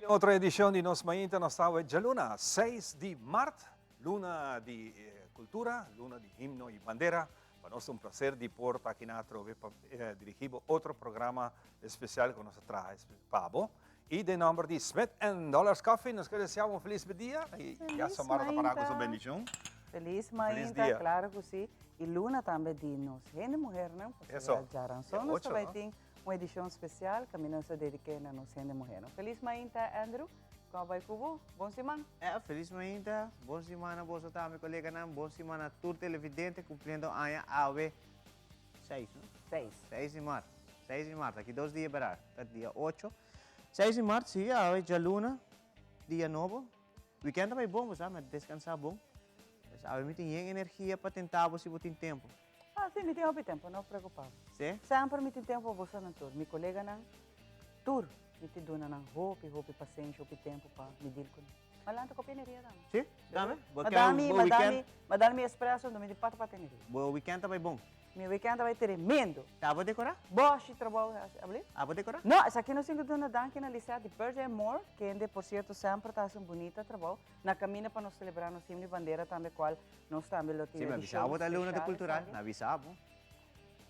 Bini otro edicion di Nos Mainta. Nos ta awe djaluna 6 di mart, luna di cultura, luna di himno y bandera. Pa nos ta un placer di por ta aki na atrobe pa dirigi bo otro programa especial cu nos a traha pa bo. Y den nomber di Smith and Dollars Coffee nos quier desea bo un feliz dia y ya Samara ta para cu su bendicion. Feliz mainta, claro cu si. Y luna tambe di nos hende muhernan, pasobra djaranson nos ta bay tin un edicion special caminda nos ta dedique na nos hende muhernan. Feliz mainta, Andrew. Con a bay cu bo? Bon siman. Feliz mainta, bon siman na boso tambe coleganan, bon siman na tur televidente cumpliendo aña awe 6, no? 6. 6 di mart, 6 di mart, aki dos dia bera, ta dia 8. 6 di mart, si, awe djaluna, dia nobo. Weekend ta bay bon, bo sa, mi a descansa bon. Pues awe mi tin yen energia pa tenta bo si bo tin tempo. Ah, si, mi tin hopi tempo, no preocupa bo. Si? Semper mi tin tempo pa bosonan tur. Mi coleganan tur, mi tin duna nan hopi, hopi pasenshi, hopi tempo pa mi deal cu nan. Ma lanta cu hopi energia tambe. Si? Dame? Bo Ma ke dami, bo ma weekend? dami, ma dami mi espresso, mi tin pata pata energia. Bo weekend ta bay bon? Mi weekend ta bay tremendo. Ta bo decora? Boshi trabou hasi, abli? A bo decora? No, esaki nos tin cu duna danki na Lisette di Birthday and More, kende por cierto semper ta haci un bunita trabou. Na caminda pa nos celebra nos himno y bandera tambe cual nos tambe lo tin Si, mi a edicion bisa bo ta luna di special cultural. esaki. Mi a bisa bo.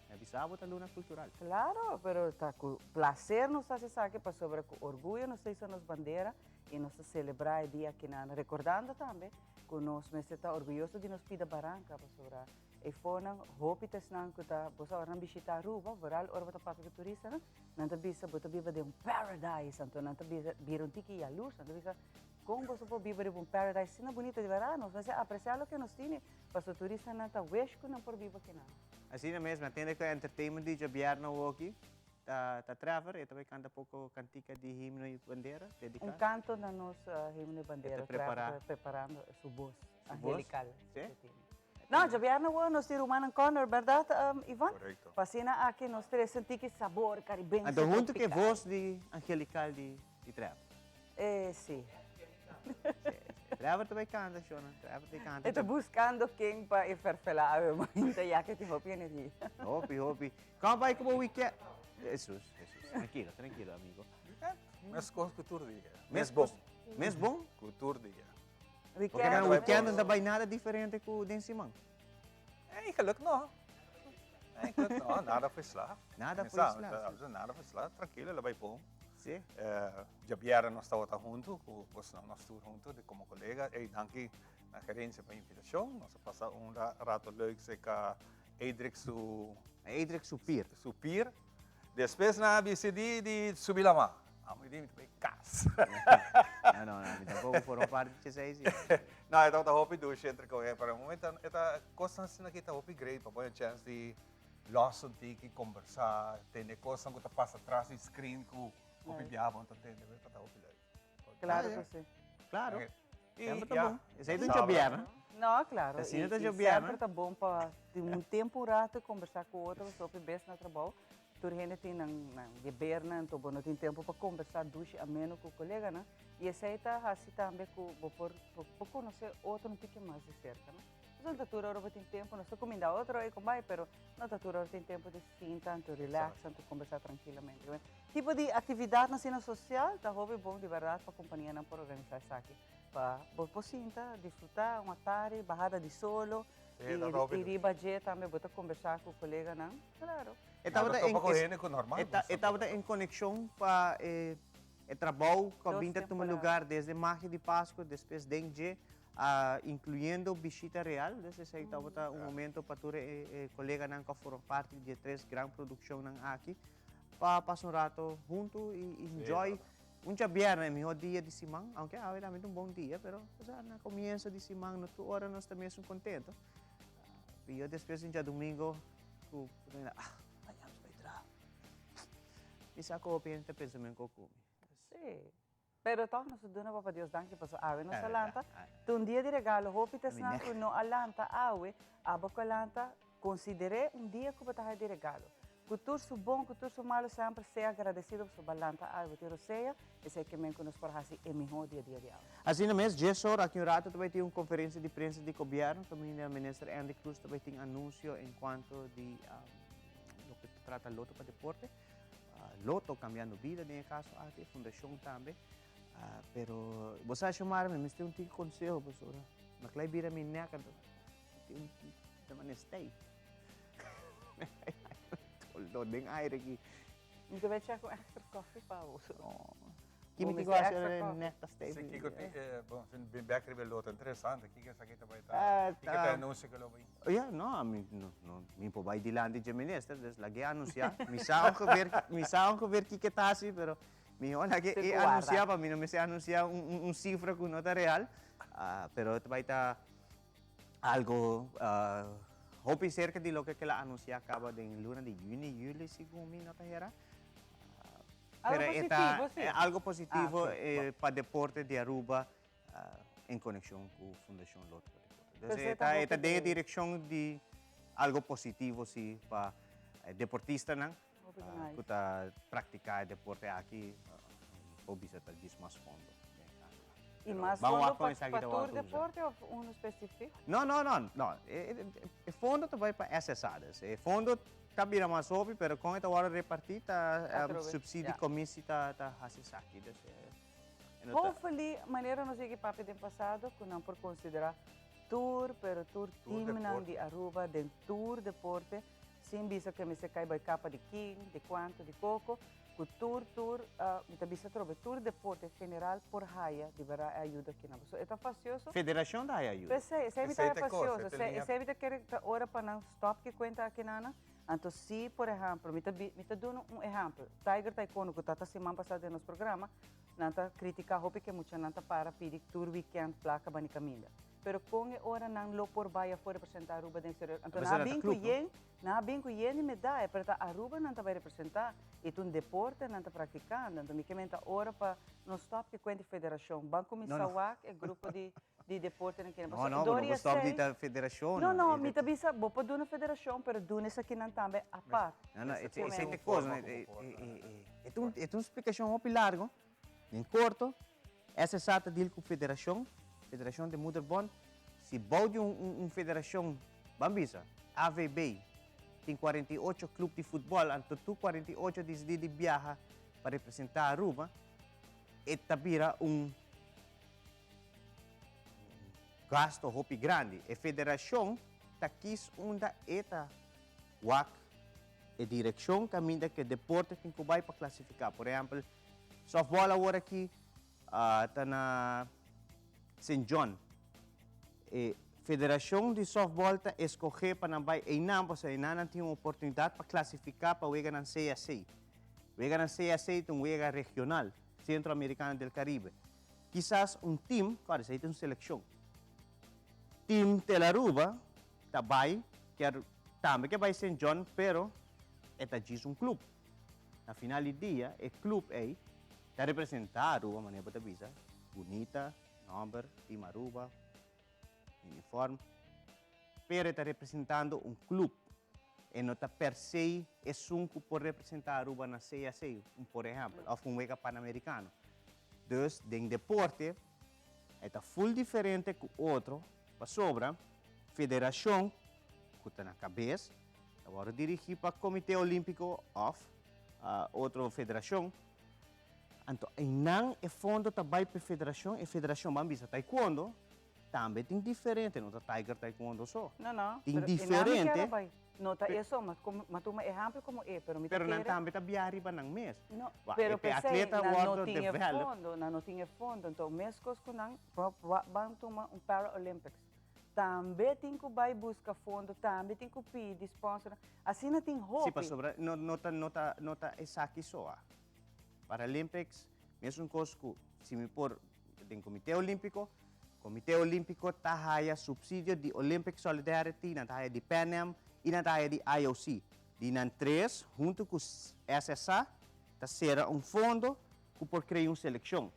Mi a bisa bo ta luna cultural. Claro, pero ta cu placer nos ta haci esaki pasobra cu orguyo nos ta hisa nos bandera y nos ta celebra e dia akinan, recordando tambe cu nos mester ta orguyoso di nos pida baranca pasobra E fonan hopi ta esnan ku ta boso ora nan bishita Aruba, vooral ora bo ta papia ku turistanan, nan ta bisa bo ta biba den un paradise, anto nan ta bisa bira un tiki yalurs, nan ta bisa kon boso por biba riba un paradise asina bunita, di berdad nos mester aprecia loke nos tini, pasobra turistanan ta wish ku nan por biba kinan. Asina mes, mi a tende ku entertainment di djabièrnè awoki ta ta Trevor, e ta bai kanta poko kantika di himno i bandera, dediká. Un kanto na nos himno i bandera, E ta prepará. Trevor ta preparando su bos Su bos? angelical. Sí? No, djabièrnè awor nos tin rumannan Connor, bèrdat, Ivan? Korekto. Pa asina aki nos tres sentí ki sabor karibense Anto huntu ku e tropikal. vos di angelical di di Trevor. Eh, si. Si, si. Trevor ta bai kanta, shona. Trevor ta bai kanta. E ta buskando ken pa e ferfelá awe mainta ya ke tin hopi energia. Hopi, hopi. Kon bai ku bo wikènt? Hesus, Hesus. Trankilo, trankilo, amigo. Meskos ku tur dia. Mes bon. Mes bon? Ku tur dia. Porque na weekend no ta bai nada diferente ku den siman. Eigenlijk no. Eigenlijk no, nada foi sla. Nada foi sla. Nada foi sla, tranquilo, la bai bon. Sí. Djabièrnè nos tabata huntu, ku bosnan nos tur huntu di komo kolega. Ey, danki na gerencia pa invitashon. Nos a pasa un rato leuk serka Edric su... Edric su pier. Su pier. Despues nan a disidí di subi lama. Amo di mi ta bai kas. No, no, no, mi tampoco forma parti di esei si. No, e tabata hopi dushi entre kohe, pero e momento e ta kosnan asina aki ta hopi great pa bo e chèns di lòs un tiki, kombersá, tende kosnan ku ta pasa tras di screen ku hopi biaha bo no ta tende, pero ta hopi leuk. Claro ku si. Claro. I Semper ta ya. bon. Esei ta un djobièrnè. No, claro. Asina ta I djobièrnè. semper ta bon pa tin un tempu un rato kombersá ku otro, pasobra hopi bes na trabou tur hende tin nan nan debernan, anto bo no tin tempu pa kombersá dushi ameno ku koleganan. I esei ta hasi tambe ku bo por bo konosé otro un tiki mas di serka, no? Pasobra no ta tur ora bo tin tempu, nos ta kuminda otro ora i kon bai, pero no ta tur ora tin tempu di sinta anto relax anto kombersá trankilamente. Tipo di actividadnan asina social ta hopi bon di berdad pa companianan por organisa esaki. Pa bo por sinta, disfruta un atardi, bahada di solo y riba dje tambe bo ta conversa cu coleganan. Claro. E tabata en, e tabata en conexion pa e trabou cu a bin ta tuma lugar desde magia di Pasco, despues den dje, incluyendo bishita real. Dus esey tabata un momento pa tur e coleganan cu a forma parti di e tres gran produccionnan aki. Pa pasa un rato huntu y enjoy. Un djabièrnè e mihó dia di siman, aunke awe tambe ta un bon dia, pero osea na komienso di siman no tur ora nos ta mesun kontento. Pio despues di un djadumingo ku bo ta ah, mañana nos bai traha. Mi sa ku hopi hende ta pensa men ku mi. Sí, pero tòg nos ta duna Papa Dios danki pasobra awe nos a lanta. Ta un dia di regalo. Hopi ta esnan ku no a lanta awe, abo ku a lanta, Konsider'é un dia ku bo ta haña di regalo. Ku tur su bon, ku tur su malu, semper sea agradesido pasobra bo a lanta awe, bo tin rosea, esei ke men ku nos por hasi e mihó dia dia di awe. Asina mes, djesor aki un rato ta bai tin un konferensia di prensa di gobièrnu kaminda Minister Endy Croes ta bai tin anunsio en kuanto di loke ta trata Loto pa Deporte. Loto kambiando bida den e kaso aki, e fundashon tambe. Pero bo sa Xiomara mi mester un tiki conseho pasobra mi a klai bira mi nek anto mi tin un ta manera stijf. Dolor den aire aki. Mi ta bai check un extra koffie pa bo. Ki mi tin ku hasi ora e nek ta stijf? Si kiko tin, bon, si bin bek riba e loto, interesante, kiko esaki ta bai ta, kiko ta e anuncio ku lo bai? Ya, no, ami no, no, mi por bai dilanti dje minister, dus lag'é anunsiá. Mi sa ongeveer, mi sa ongeveer kiko e ta hasi, pero mihó lag'é e anunsiá pa mi no mester anunsiá un, un sifra ku no ta real. Pero ta bai ta algo hopi serka di loke ku el a anunsiá kaba den luna di yüni, yüli, segun mi no ta hera. Algo Pero e ta positivo, sí. algo positivo Ah, sí. pa deporte di Aruba en conexion cu Fundacion Lotto pa Deporte. Pues Entonces e e ta ta, e ta hopi den e great. direccion di algo positivo sí pa deportistanan Hopi nice. cu ta practica e deporte aki, por bisa ta djis mas fondo den e caso aki. Y Pero mas ban fondo wak con pa, esaki pa ta tur wak usa. deporte of uno specifico? No, no, no, no. E, e, e fondo ta bai pa SSA, dus e fondo Ta bira mas hopi, pero kon e ta wòrdu repartí ta Atrobe, subsidie ja. commissie ta ta hasi esaki. Dus e no ta. Hopefully, manera nos yega papia den pasado, ku nan por konsiderá tur, pero tur Tur teamnan deporte. di Aruba den tur deporte, sin bisa ku e mester kai bai kapa di kin, di kuantu, di koko, ku tur tur, mi ta bisa atrobe, tur deporte general por haya di berdad e ayuda kinan. Pasobra e ta fasioso. Federacion ta haya ayuda. P'esei, esei mi ta Esei haya ta e kos, fasioso. e ta Esei, liña. esei mi ta kere ta ora pa nan stop ki kuenta akinana. Anto si, por ehempel, mi ta bi, mi ta duna un ehempel, Tiger Taekwondo ku ta ta siman pasá den nos programa, nan ta kritiká hopi ke muchanan ta para pidi tur wikènt plaka bani kaminda. Pero kon e ora nan lo por bai afó representá Aruba den eksterior? Anto nan a bin ku yen, nan a bin ku yen di medaya, pero ta Aruba nan ta bai representá i ta un deporte nan ta praktikando. Anto mi ke menta ora pa nos stòp ki kuenta di federashon. Ban kuminsá wak e grupo di di deporte nan kende. No, no, bo no por stòp di ta federashon. No, no, mi ta bisa bo por duna federashon, pero duna esakinan tambe apart. No, no, esei ta e kos. E ta un splikashon hopi largo. Den korto, SSA ta deal ku federashon, federashon di moederbond. Si bou di un un federashon, ban bisa, AVB, tin 48 club di futbòl, anto tur 48 disidí di biaha pa representá Aruba, e ta bira un gasto hopi grandi. E federashon ta kis unda e ta wak e direkshon kaminda ku e deporte tin ku bai pa klasifiká. Por ehèmpel, Softball awor aki ta na Sint John. E federashon di softball ta eskohé pa nan bai einan pasobra einan nan tin un oportunidat pa klasifiká pa weganan CAC. Weganan CAC ta un wega regional, Centro Americano del Caribe. Kisas un tim, kòrda esei ta un selekshon. Tim Tel Aruba ta bai, kier tambe ke bai Sint John pero e ta djis un klup. Na final di dia e club ey ta representa Aruba manera bo ta bisa, bunita, nomber, team Aruba, uniform, pero e ta representando un club, e no ta per se esun cu por representa Aruba na CAC, un por ehempel, of un wega Panamericano. Dus den deporte e ta full diferente cu otro pasobra federacion cu ta na cabes Ta wòrdu dirigí pa Komité Olímpiko òf otro federashon. Anto einan e fondo ta bai pa e federashon, e federashon ban bisa taekwondo tambe tin diferente, no ta Tiger Taekwondo so. No, no, Tin pero einan mi kier a diferente. bai. No ta eso, ma komo, ma tuma ehèmpel komo e, pero mi ta Pero nan kere. tambe ta bia riba nan mes. No, Wak, pero e pe p'esei atleta nan no wòrdu tin e develop. fondo, nan no tin e fondo. Anto meskos ku nan, ban tuma un Paralympics. Tambe tin ku bai buska fondo, tambe tin ku pidi sponsornan. Asina tin hopi. Sí, pasobra no no ta no ta no ta esaki so a. Paralympics, mesun kos ku si mi por den Komité Olímpiko, Komité Olímpiko ta haya supsidio di Olympic Solidarity, nan ta haya di Pan Am i nan ta haya di IOC. Di nan tres, huntu ku SSA, ta sera un fondo ku por krea un selekshon.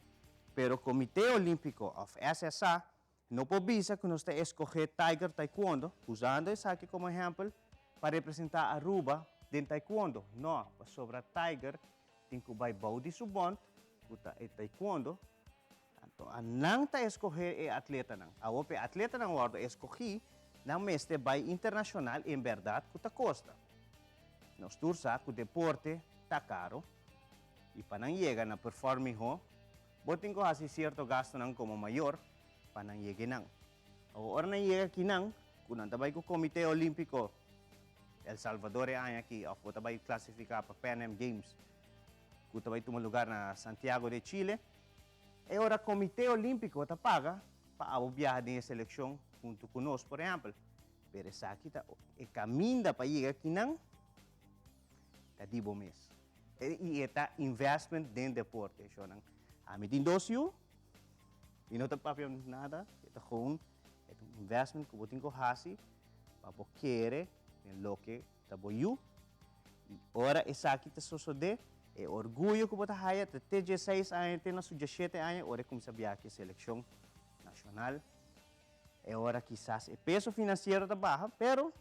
Pero Komité Olímpiko òf SSA No por bisa cu nos ta escoge Tiger Taekwondo, usando esaki como ehempel, pa representa Aruba den Taekwondo. No, pasobra Tiger tin cu bay bou di su bond, cu ta e Taekwondo, anto a nan ta escoge e atletanan. Awor pa e atletanan wordo escogi, nan mester bay internacional en berdad cu ta costa. Nos tur sa cu deporte ta caro y pa nan yega na perform miho, Bo tin ku hasi sierto gastunan komo mayor pa nan yega nan. Awor ora nan yega akinan, ku nan ta bai ku Komité Olímpiko El Salvador e aña aki òf bo ta bai klasifiká pa Pan Am Games ku ta bai tuma lugar na Santiago de Chile, e ora Komité Olímpiko ta paga pa abo biaha den e selekshon huntu ku nos, por ehèmpel. Pero esaki ta e kaminda pa yega akinan ta di bo mes. I e ta investment den deporte, shornan. Ami tin dos yu, mi no ta papia nada, e ta gewoon e ta un investment ku bo tin ku hasi pa bo kere den loke ta bo yu. I ora esaki ta sosodé, e orguyo ku bo ta haya ta te dieseis aña te na su dieshete aña ora e kuminsá biaha ku e selekshon nashonal. E ora kisas e peso finansiero ta baha, pero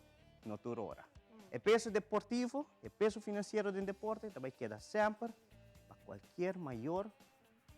no tur ora. E peso deportivo, e peso finansiero den deporte ta bai keda semper pa kualkier mayor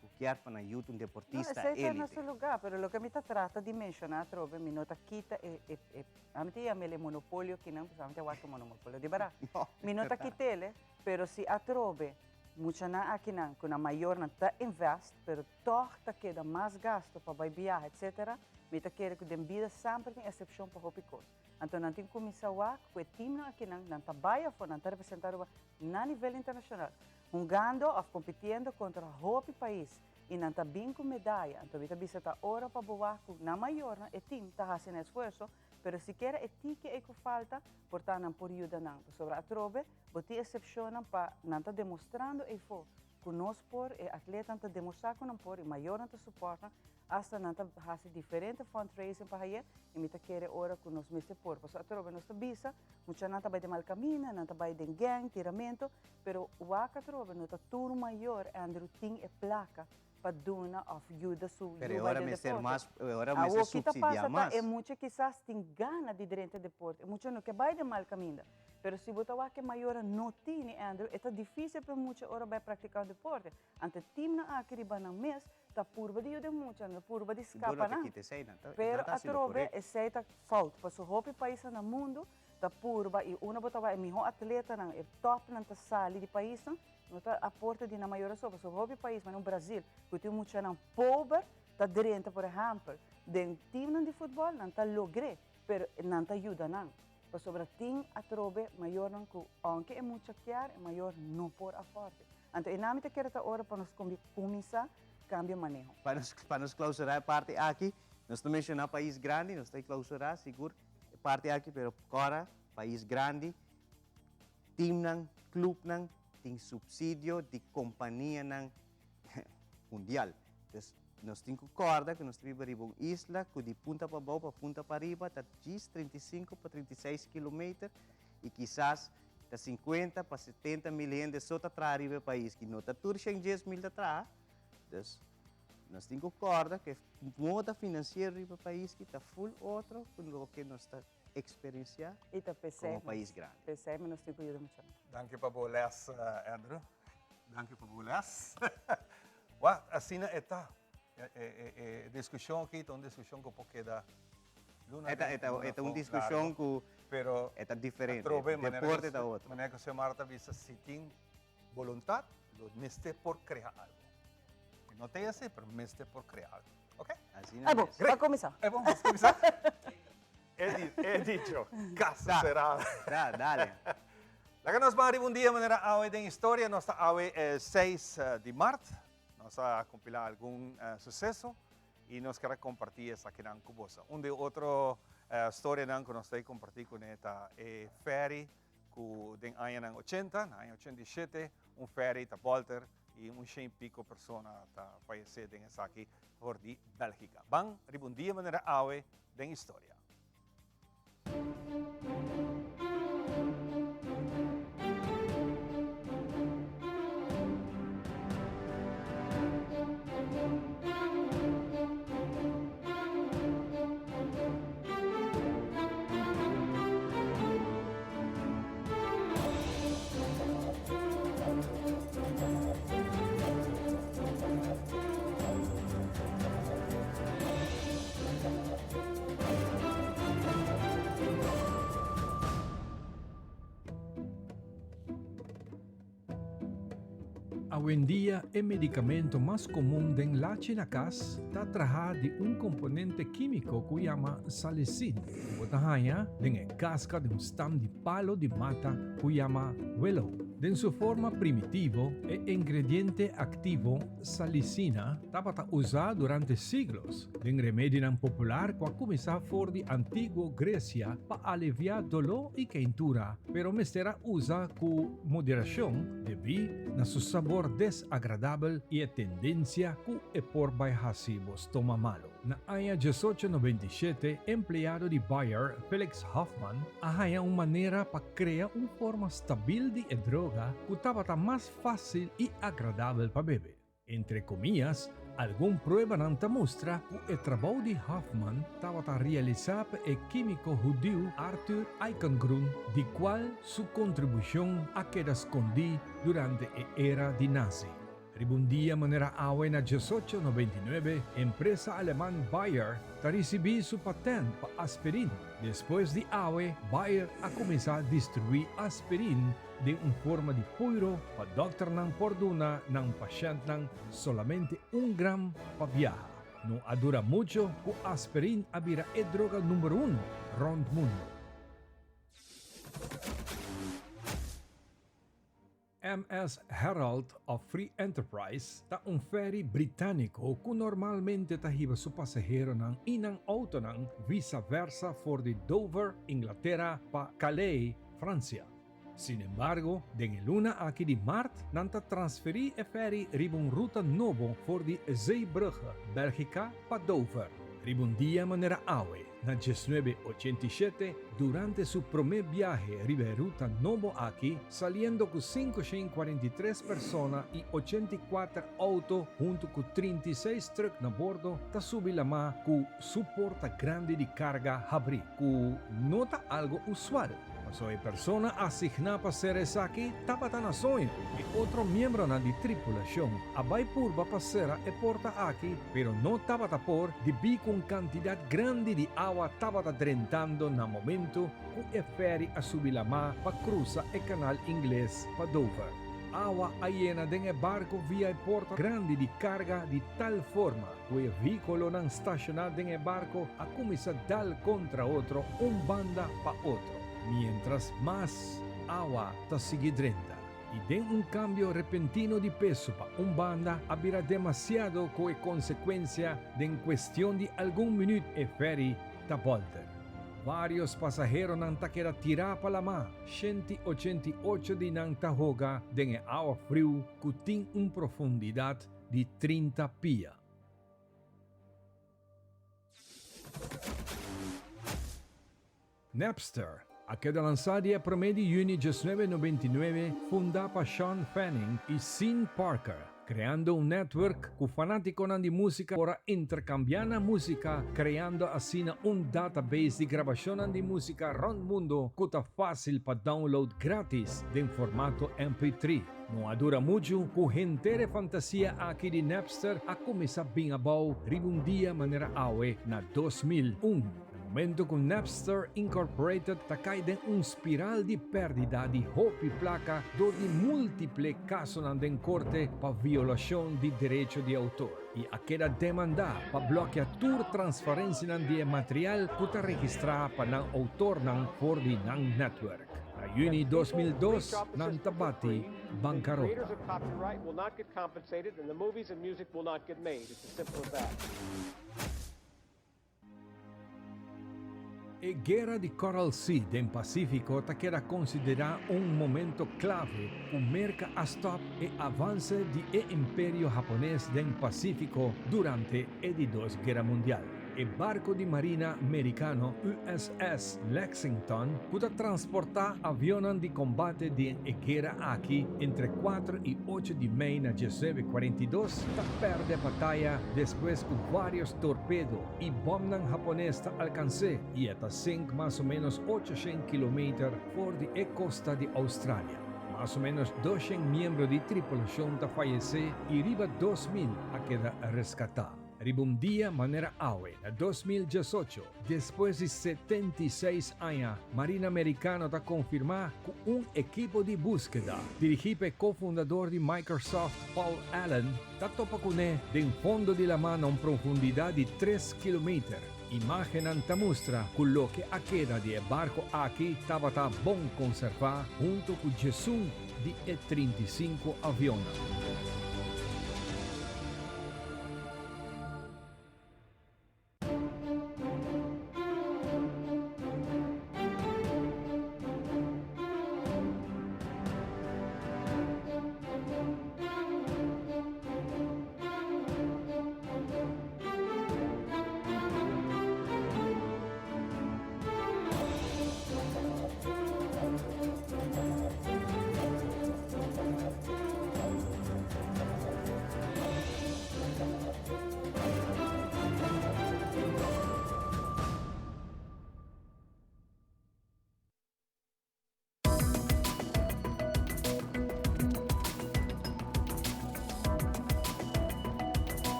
ku kier pa nan yuta un No, deportista esei ta na élite. su lugá, pero loke mi ta trata di menshoná atrobe, mi no ta kita e, e, e, ami ta yam'el e monopolio kinan, pasobra ami ta wak e monopolio di bèrdat. No, Mi no ta bèrdat. kit'el, pero si atrobe muchanan akinan ku nan mayornan ta invest, pero Tòg ta keda mas gasto pa bai biaha etcetera, mi ta kere ku den bida semper tin eksepshon pa hopi kos. Anto nan tin kuminsá wak ku e timnan akinan, nan ta bai afó, nan ta representá Aruba na nivel internashonal, hungando òf kompitiendo kontra hopi pais i nan ta bin ku medaya. Anto mi ta bisa ta ora pa bo wak ku nan mayornan, e tim, ta hasi nan esfuerso, pero sikiera e tiki ei ku falta, por ta nan por yuda nan. Pasobra atrobe bo tin eksepshonnan pa nan ta demostrando eifó Ku nos por, e atletan ta demostrá ku nan por, e mayornan ta supòrt nan, asta nan ta hasi diferente fundraising pa haye, i mi ta kere ora ku nos mester por. Pasobra atrobe nos ta bisa, muchanan ta bai den mal kaminda, nan ta bai den gang, tiramentu, pero wak atrobe no ta tur mayor, Andrew, tin e plaka pa duna òf yuda su Pero yu e bai ora den mester deporte. mas, e ora mester Awor ki ta supsidiá pasa ta mas. e mucha kisas tin gana di drenta deporte, e mucha no ke bai den mal kaminda. Pero si bo ta wak e mayornan no tini, Andrew, e ta dificil pa e mucha ora bai practica un deporte. Anto e teamnan aki riba nan mes ta purba di yuda e mucha, nan ta purba di Bo no scapa ta nan. kita esei, nan ta, Pero nan ta haci lo atrobe correcto. esei ta fout, pasobra hopi paisnan na mundo ta purba y unda bo ta wak e miho atletanan, e topnan ta sali di paisnan, no ta aporte di nan mayornan so, pasobra hopi pais, manera un Brazil, cu tin muchanan pober ta drenta, por ehempel, den teamnan di futbol, nan ta logr'e, pero nan ta yuda nan. Pasobra tin atrobe mayornan ku ounke e mucha kier, e mayor no por aforte. Anto e nami ta kere ta ora pa nos kuminsá kambia maneho. Pa nos pa nos klausurá e parti aki, nos ta menshoná pais grandi, nos ta klausurá sigur e parti aki, pero kòrda pais grandi, timnan, klupnan tin supsidio di kompanianan mundial. Dus nos tin ku kòrda ku nos ta biba riba un isla ku di punta pa bou pa punta pa riba ta djis 35 pa 36 kilometer i kisas ta 50 pa 70 mil hende so ta traha riba e pais ki no ta tur 110 mil ta traha. Dus nos tin ku kòrda ku e moda finansiero riba e pais ki ta ful otro ku loke nos ta eksperensiá I ta p'esei komo pais grandi. P'esei nos tin ku yuda mucha mas. Danki pa bo les, Andrew. Danki pa bo les. Wak, asina e ta. E diskushon aki ta un diskushon ku por keda luna E ta, e ta, e ta un diskushon ku Pero e ta diferente. Atrobe, Deporte ta otro. Manera ku Xiomara ta bisa, si tin boluntat, lo mester por krea algu. E no ta esei, pero mester por krea algu. Ok? Asina Ai bo, mes. pa kuminsá. Ai bo, mas kuminsá. He dicho, caso cerrado. Da, dale. Laga nos ban riba un dia manera awe den historia. Nos ta awe 6 di mart. Nos a compila algun suceso y nos ker a comparti esakinan cu boso. Un di otro storianan cu nos ta comparti cune ta e ferry cu den añanan 80, na aña 87, un ferry ta bolter y un shen pico persona ta fallece den esaki for di Belgica. Ban riba un dia manera awe den historia. Awendia e medicamento mas comun den lachi na cas ta traha di un componente quimico cu yama salicin, cu bo ta haña den e casca di un stam di palo di mata cu yama willow. Den su forma primitivo, e ingrediente activo salicina tabata usa durante siglos den remedinan popular cu a cuminsa for di antiguo Grecia pa alivia doló y keintura, pero mester a usa cu moderacion debí na su sabor desagradabel y e tendencia cu e por bai haci bo stoma malo. Na aña 1897, empleado di Bayer, Felix Hoffmann, a haña un manera pa crea un forma stabil di e droga cu tabata mas fácil y agradabel pa bebe. Entre comillas, algun pruebanan ta mustra cu e trabou di Hoffmann tabata realisá pa e químico hudiu Arthur Eichengrün, di cual su contribucion a keda scondí durante e era di nazi. Riba un dia manera awe na 1899, empresa aleman Bayer ta ricibí su patent pa aspirin. Despues di awe, Bayer a cuminsá distribuí aspirin den un forma di puiro pa dòkternan por duna nan pashèntnan solamente un gram pa biaha. No a dura mucho ku aspirin a bira e droga number uno rònt mundu. MS Herald of Free Enterprise ta un fèri britániko ku normalmente ta hiba su pasaheronan i nan outonan visa versa for di Dover, Inglatera, pa Calais, Fransia. Sin embargo, den e luna aki di mart nan ta transferí e fèri riba un ruta nobo for di Zeebrugge, Bèlgika, pa Dover. Riba un dia manera awe, na 1987, durante su promé biahe riba e ruta nobo aki, saliendo ku 543 persona i 84 outo huntu ku 36 trùk na bordo, ta subi lamá ku su porta grandi di karga habrí, ku no ta algo usual. Pasobra e persona asigná pa sera esaki tabata na soño. E otro miembronan di tripulashon a bai purba pa sera e porta aki, pero no tabata por debí ku un kantidat grandi di awa tabata drentando na momentu ku e fèri a subi lamá pa krusa e Kanal Ingles pa Dover. Awa a yena den e barku via e porta grandi di karga di tal forma ku e vehíkulonan stashoná den e barku a kuminsá dal kontra otro un banda pa otro, miéntras mas awa ta sigui drenta. I den un kambio repentino di peso pa un banda a bira demasiado ku e konsekuensia den kuestion di algun minüt e fèri ta bòlter. Vários pasaheronan ta keda tirá pa lamá, 188 di nan ta hoga den e awa friu ku tin un profundidat di 30 pia. Napster a keda lansá dia promé di yüni 1999, fundá pa Shawn Fanning i Sean Parker, kreando un network ku fanátikonan di músika por a interkambiá nan músika, kreando asina un database di grabashonnan di músika rònt mundu ku ta fásil pa download grátis den formato MP3. No a dura muchu ku henter e fantasia aki di Napster a kuminsá bin abou riba un dia manera awe na 2001, na momento ku Napster Incorporated ta kai den un spiral di pèrdida di hopi plaka dor di múltiple kasonan den korte pa violashon di derecho di outor i a keda demandá pa blòkia tur transferensianan di e material ku ta registrá pa nan outornan for di nan netwerk. Na yüni 2002 nan ta bati bankarota. E Guera di Coral Sea den Pasífiko ta keda konsiderá un momento klave ku Merka a stòp e avanse di e Imperio Hapones den Pasífiko durante e di Dos Guera Mundial. E barco di marina mericano USS Lexington cu ta transporta avionnan di combate den e guera aki entre 4 y 8 di mei na 1942 ta perde bataya despues cu varios torpedo y bomnan Hapones ta alcans'é y e ta sink mas o menos 800 kilometer for di e costa di Australia. Mas o menos 200 miembro di tripulacion ta fayece y riba 2000 a keda rescata. Riba un dia manera awe na 2018, despues di 76 aña, Marina Mericano ta confirma cu un ekipo di buskeda, dirigi pa e cofundador di Microsoft Paul Allen, ta topa cune den fondo di lama na un profundidad di tres kilometer. Imagennan ta mustra cu loke a keda di e barco aki tabata bon conserva hunto cu djesun di e 35 avionnan.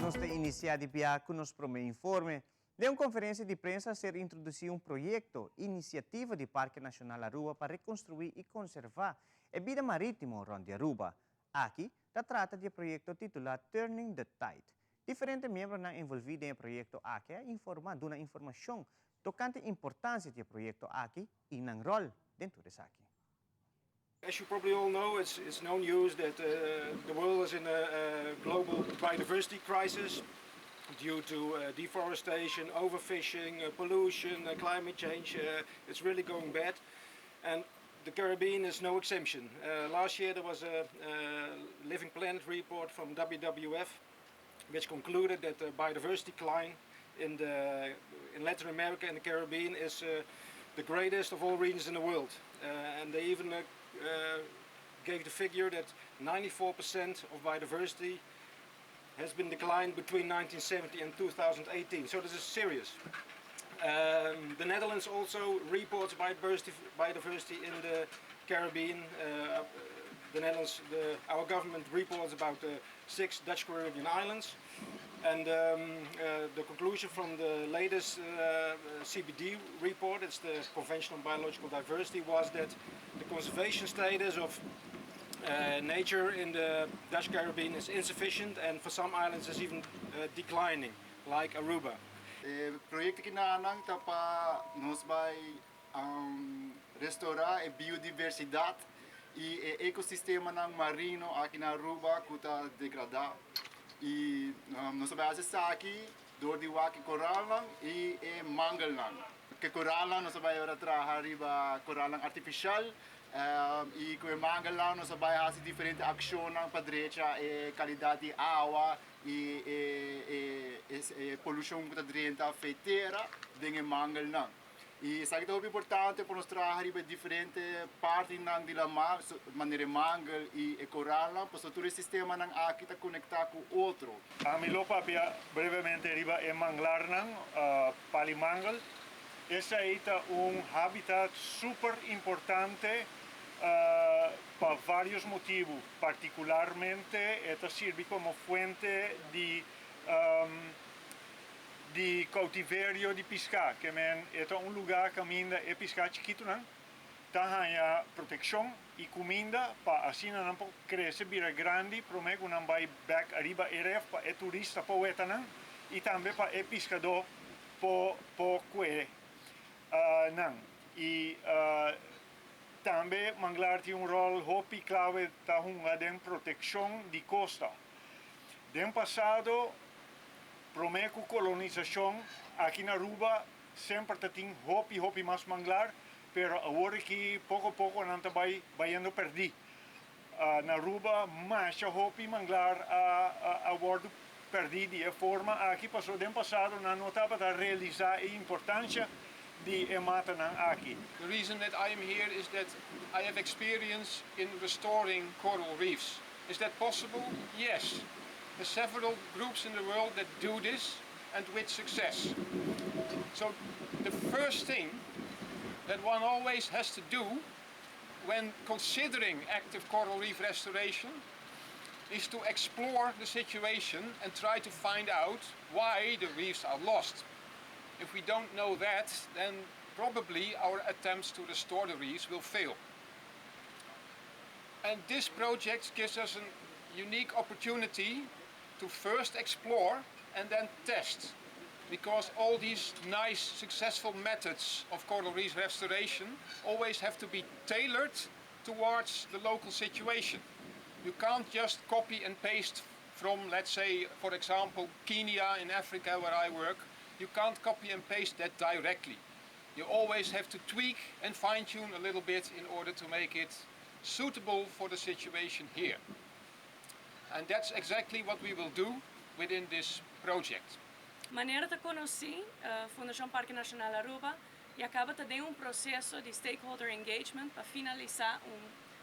Nos ta inicia di bia cu nos prome informe. Den un conferencia di prensa a ser introduci un proyecto, iniciativa di Parke Nacional Aruba pa reconstrui y conserva e bida maritimo rond di Aruba. Aki ta trata di e proyecto titula Turning the Tide. Diferente miembronan envolvi den e proyecto aki a informa, duna informacion tocante importancia di e proyecto aki y nan rol den tur esaki. As you probably all know, it's, it's no news that uh, the world is in a, a global biodiversity crisis due to uh, deforestation, overfishing, uh, pollution, uh, climate change. Uh, it's really going bad. And the Caribbean is no exemption. Uh, last year there was a, a Living Planet report from WWF which concluded that the biodiversity decline in, the, in Latin America and the Caribbean is uh, the greatest of all regions in the world. Uh, and they even uh, uh, gave the figure that 94% of biodiversity has been declined between 1970 and 2018. So this is serious. Um, the Netherlands also reports biodiversity, biodiversity in the Caribbean. Uh, the Netherlands, the, our government reports about the six Dutch Caribbean islands. And um, uh, the conclusion from the latest uh, CBD report, it's the Convention on Biological Diversity, was that the conservation status of uh, nature in the Dutch Caribbean is insufficient and for some islands is even uh, declining, like Aruba. E proyecto akinan ta pa nos bay um, restaura e biodiversidad y e ecosistema marino aki na Aruba cu ta degrada. Y um, nos ta bay haci esaki door di wak coralnan y e mangelnan. Cu coralnan nos ta bay traha riba coralnan artificial um, y cu e mangelnan nos ta bay haci diferente accionnan pa drecha e calidad di awa y e, e, e, e polucion cu ta drenta for tera den e mangelnan. Y esaki ta importante pa nos traha diferente partinan di lama, manera mangel y e coralnan, pasobra tur e sistemanan aki ta conecta cu otro. Ami lo papia brevemente riba e manglarnan, pal'i mangel. Esaki ta un habitat super importante pa varios motibo. Particularmente, e ta sirbi como fuente di um, di cautiverio di pisca, kiermen e ta un lugar caminda e pisca chikitonan ta haya proteccion y cuminda pa asina nan por crece bira grandi prome cu nan bay back ariba e ref pa e turista por weta nan y tambe pa e piscador por por kue nan y tambe manglar tin un rol hopi clave ta hunga den proteccion di costa. Den pasado, prome cu colonisacion aki na Aruba semper tin hopi hopi mas manglar, pero awor cu poco poco nan ta bay bayendo perdi. Na Aruba mas hopi manglar a a, a wordo perdi di forma aki paso den pasado nan no tabata realisa e importancia di e matanan aki. The reason that I am here is that I have experience in restoring coral reefs. Is that possible? Yes. There are several groups in the world that do this and with success. So the first thing that one always has to do when considering active coral reef restoration is to explore the situation and try to find out why the reefs are lost. If we don't know that, then probably our attempts to restore the reefs will fail. And this project gives us a unique opportunity to first explore and then test. Because all these nice, successful methods of coral reef restoration always have to be tailored towards the local situation. You can't just copy and paste from, let's say, for example, Kenya in Africa where I work. You can't copy and paste that directly. You always have to tweak and fine tune a little bit in order to make it suitable for the situation here. And that's exactly what we will do within this project. Manera ta conoci, Fundacion Parke Nacional Aruba ya caba ta den un proceso di stakeholder engagement pa finalisa un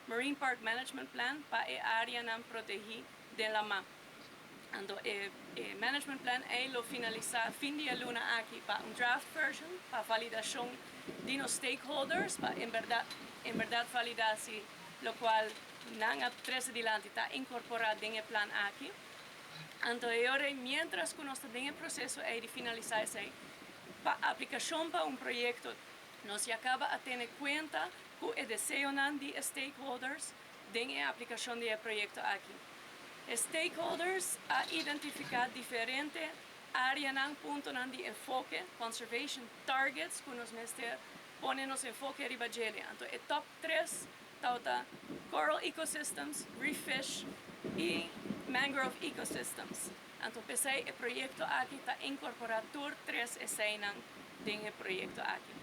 Marine Park Management Plan pa e areanan protegi den lama. Anto e management plan ey lo finalisa fin di e luna aki pa un draft version pa validacion di nos stakeholders pa en berdad en berdad valida si locual nan a trece dilanti ta incorpora den e plan aki. Anto e ora ei mientras cu nos ta den e proceso ei di finalisa esei, pa aplicacion pa un proyecto nos ya caba a tene cuenta cu e deseonan di e stakeholders den e aplicacion di e proyecto aki. E stakeholders a identifica diferente areanan, puntonan di enfoke, conservation targets, cu nos mester pone nos enfoke riba djele. Anto e top tres tabata coral ecosystems, reef fish y mangrove ecosystems. Anto p'esey e proyecto aki ta incorpora tur tres eseynan den e proyecto aki.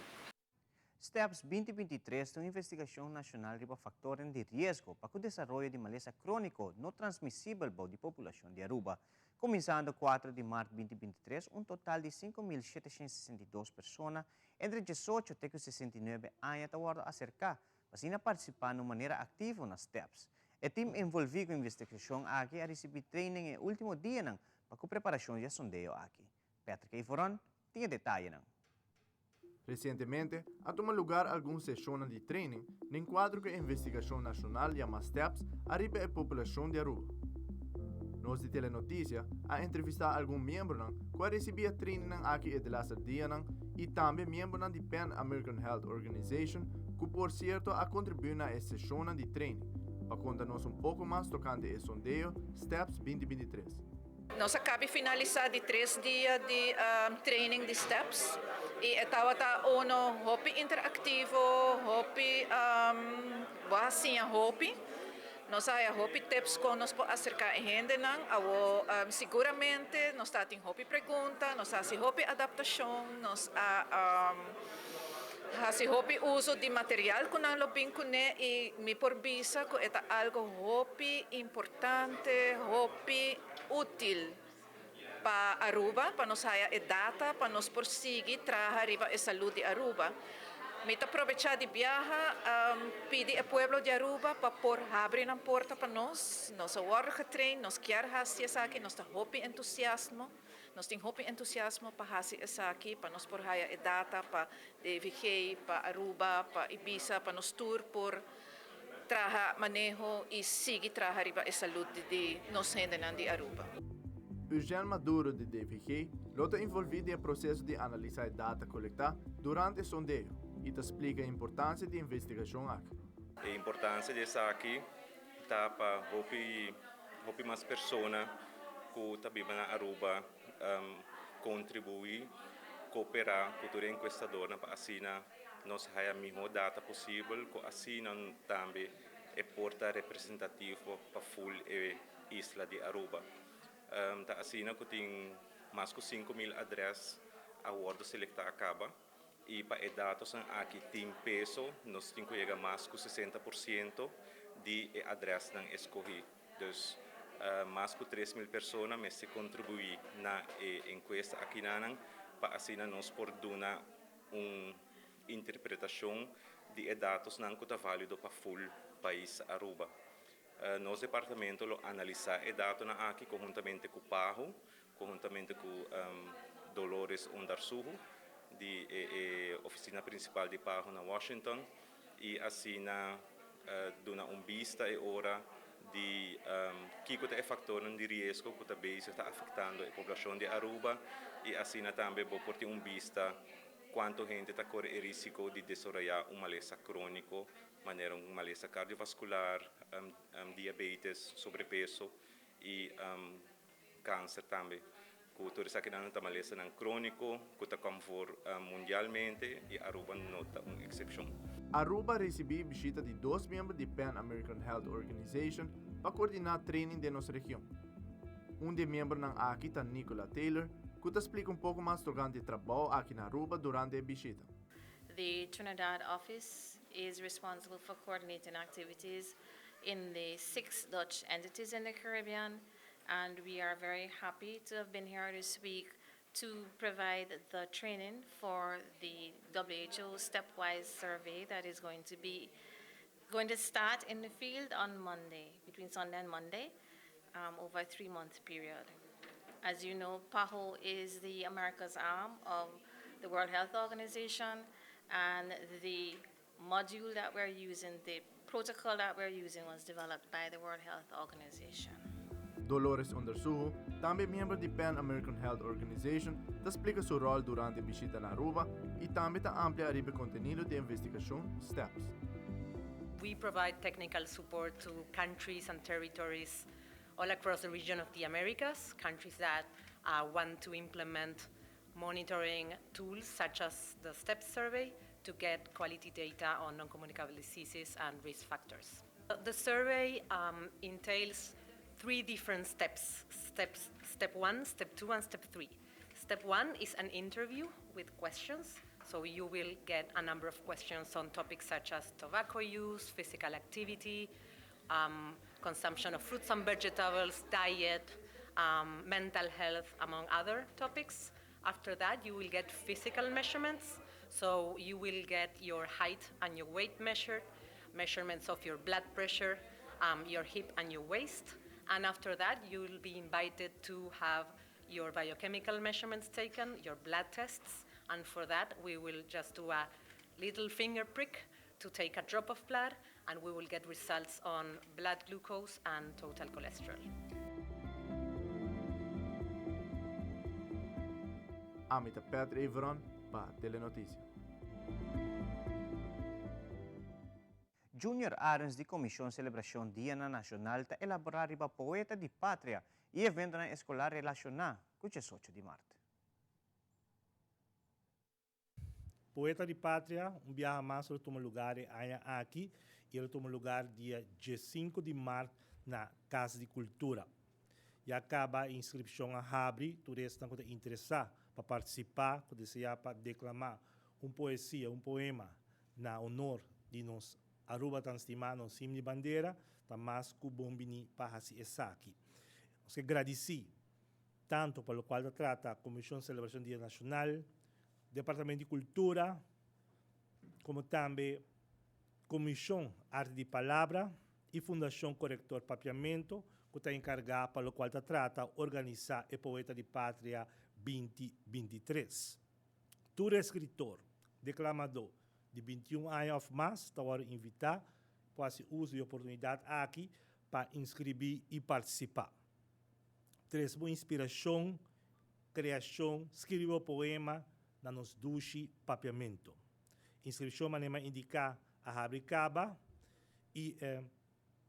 Steps 2023 ta un investigashon nashonal riba faktornan di riesgo pa ku desaroyo di malesa króniko no transmisibel bou di populashon di Aruba. Kuminsando kuater di mart 2023, un total di 5.762 persona entre 18 te ku 69 aña ta wòrdu aserká pa asina partisipá na un manera aktivo na Steps. E tim envolví ku investigashon aki a risibí training e último dianan pa ku preparashon di e sondeo aki. Patrick Evoron tin e detayenan. Resientemente a tuma lugar algun seshonnan di training den kuadro ku e investigashon nashonal yamá steps ariba e populashon di Aruba. Nos di Telenotisia a entrevistá algun miembronan ku a risibí e trainingnan aki e delaster dianan i tambe miembronan di Pan American Health Organization ku por sierto a kontribuí na e seshonnan di training pa konta nos un poko mas tokante e sondeo steps 2023. Nos a cabi finalisa di tres dia di training di steps y e tawata uno hopi interactivo, hopi bo a siña hopi. Nos a haya hopi tips con nos por acerca e hendenan. Awo siguramente nos ta tin hopi pregunta, nos a haci hopi adaptacion, nos a haci hopi uso di material cu nan lo bin cune y mi por bisa cu e ta algo hopi importante, hopi útil pa Aruba, pa nos haya e data pa nos por sigui traha riba e salud di Aruba. Mi ta probecha di biaha pidi e pueblo di Aruba pa por habri nan porta pa nos. Nos a wordo getrain, nos kier haci esaki, nos ta hopi entusiasmo, nos tin hopi entusiasmo pa haci esaki, pa nos por haya e data pa DVG, pa Aruba, pa Ibisa, pa nos tur por traha maneho y sigui traha riba e salud di nos hendenan di Aruba. Eugène Maduro di DVG lo ta involví den e proseso di analisá e data kolektá durante e sondeo i ta splika e importansia di e investigashon aki. E importansia di esaki ta pa hopi hopi mas persona ku ta biba na Aruba kontribuí, koperá ku tur e enkuestadornan pa asina Nos haya mihó data posibel ku asina tambe e por ta representativo pa ful e isla di Aruba. Ta asina ku tin mas ku 5000 adrès a wòrdu selektá kaba i pa e datosnan aki tin peso nos tin ku yega mas ku 60% di e adrèsnan eskohí. Dus mas ku 3000 persona mester kontribuí na e enkuesta akinanan pa asina nos por duna un interpretacion di e datosnan cu ta valido pa full pais Aruba. Nos departamento lo analisa e datonan aki conhuntamente cu PAHO, conhuntamente cu Dolores Ondarsuhu di e oficina principal di PAHO na Washington y asina duna un bista e ora di kico ta e factornan di riesgo cu ta bezig ta afectando e poblacion di Aruba y asina tambe bo por tin un bista cuanto hende ta core e risico di desaroya un malesa cronico manera un malesa cardiovascular, diabetes, sobrepeso y Kanser tambe, ku tur esakinan ta malesanan króniko ku ta kom voor mundialmente i Aruba no ta un eksepshon. Aruba a risibí bishita di dos miembro di Pan American Health Organization pa koordiná training den nos region. Un di e miembronan aki ta Nicola Taylor, ku ta splika un poko mas tokante e trabou aki na Aruba durante e bishita. The Trinidad office is responsible for coordinating activities in the six Dutch entities in the Caribbean and we are very happy to have been here this week to provide the training for the WHO stepwise survey that is going to be going to start in the field on Monday, between Sunday and Monday, um, over a three-month period. As you know, PAHO is the America's arm of the World Health Organization, and the module that we're using, the protocol that we're using was developed by the World Health Organization. Dolores Ondersuho, tambe miembro di Pan American Health Organization, ta splica su rol durante e bishita na Aruba y tambe ta amplia ariba e contenido di e investigacion STEPS. We provide technical support to countries and territories all across the region of the Americas, countries that uh, want to implement monitoring tools such as the STEPS survey to get quality data on non-communicable diseases and risk factors. The survey um, entails three different steps, steps, step one, step two, and step three. Step one is an interview with questions. So you will get a number of questions on topics such as tobacco use, physical activity, um, consumption of fruits and vegetables, diet, um, mental health, among other topics. After that, you will get physical measurements. So you will get your height and your weight measured, measurements of your blood pressure, um, your hip and your waist. And after that, you will be invited to have your biochemical measurements taken, your blood tests. And for that, we will just do a little finger prick to take a drop of blood, and we will get results on blood glucose and total cholesterol. Ami ta Patrick Everon pa Telenoticia. Junior Arends di Comision Celebracion Dianan Nacional ta elabora riba Poeta di Patria y eventonan escolar relaciona cu diesocho di maart. Poeta di Patria un biaha mas lo tuma lugar e aña aki y e lo tuma lugar dia diescinco di maart na Cas di Cultura. Ya caba e inscripcion a habri, tur esnan cu ta interesa pa participa, cu desea pa declama un poesia, un poema na honor di nos Aruba tan stima, nos himno y bandera, ta mas cu bon bini pa haci esaki. Nos ke gradici tanto pa locual ta trata Comision Celebracion Dia Nacional, Departamento di Cultura, como tambe Comision Arte di Palabra y Fundacion Corector Papiamento cu ta encarga pa locual ta trata organisa e Poeta di Patria binti 23. Tur escritor, declamador di 21 aña of mas ta worde invita pa haci uso di e oportunidad aki pa inscribi y participa. Trese bo inspiracion, creacion, skirbi bo poema na nos dushi Papiamento. Inscripcion manera mi a indica a habri caba y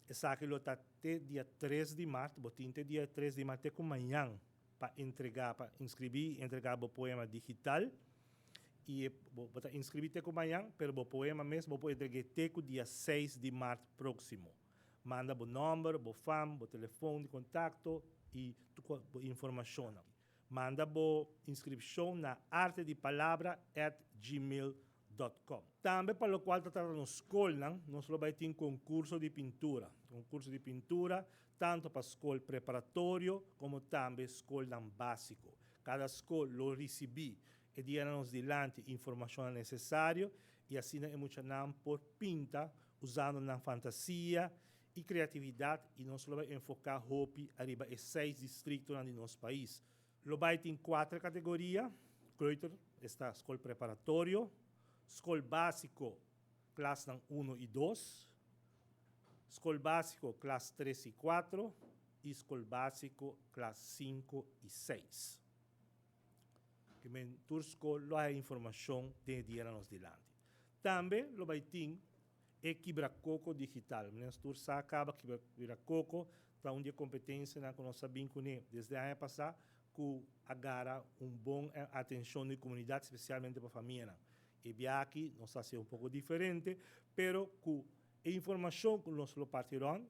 esaki lo ta te dia tres di mart, bo tin te dia tres di mart te cu mañan pa entrega, pa inscribi y entrega bo poema digital y bo ta inscribi te cu mañan pero bo poema mes bo por entregue te cu dia seis di mart proximo. Manda bo nòmber, bo fam, bo telefon di kontakto i tur bo informashonnan. Manda bo inskripshon na artedipalabra at gmail dot com. Tambe pa lokual ta trata nos skolnan, nos lo bai tin konkurso di pintura. Konkurso di pintura tantu pa skol preparatorio komo tambe skolnan básiko. Kada skol lo risibí e dianan nos dilanti informashonnan nesesario i asina e muchanan por pinta usando nan fantasia i kreatividat i nos lo bai enfoká hopi ariba e seis distriktonan di nos pais. Lo bai tin kuater kategoria. Kleuter, esta skol preparatorio, skol básiko, klasnan uno i dos, skol básiko, klas tres i kuatro, i skol básiko, klas sinku i seis. Ke men tur skol lo haya informashon den e dianan nos dilanti. Tambe lo bai tin e Kibra Koko Digital. Mines tur sa kaba Kibra Koko ta un di e kompetensianan ku nos a bin kuné desde aña pasá ku a gara un bon atenshon di komunidat, spesialmente pa famianan. E bia aki nos ta hasi un poko diferente, pero ku e informashon ku nos lo parti rònt,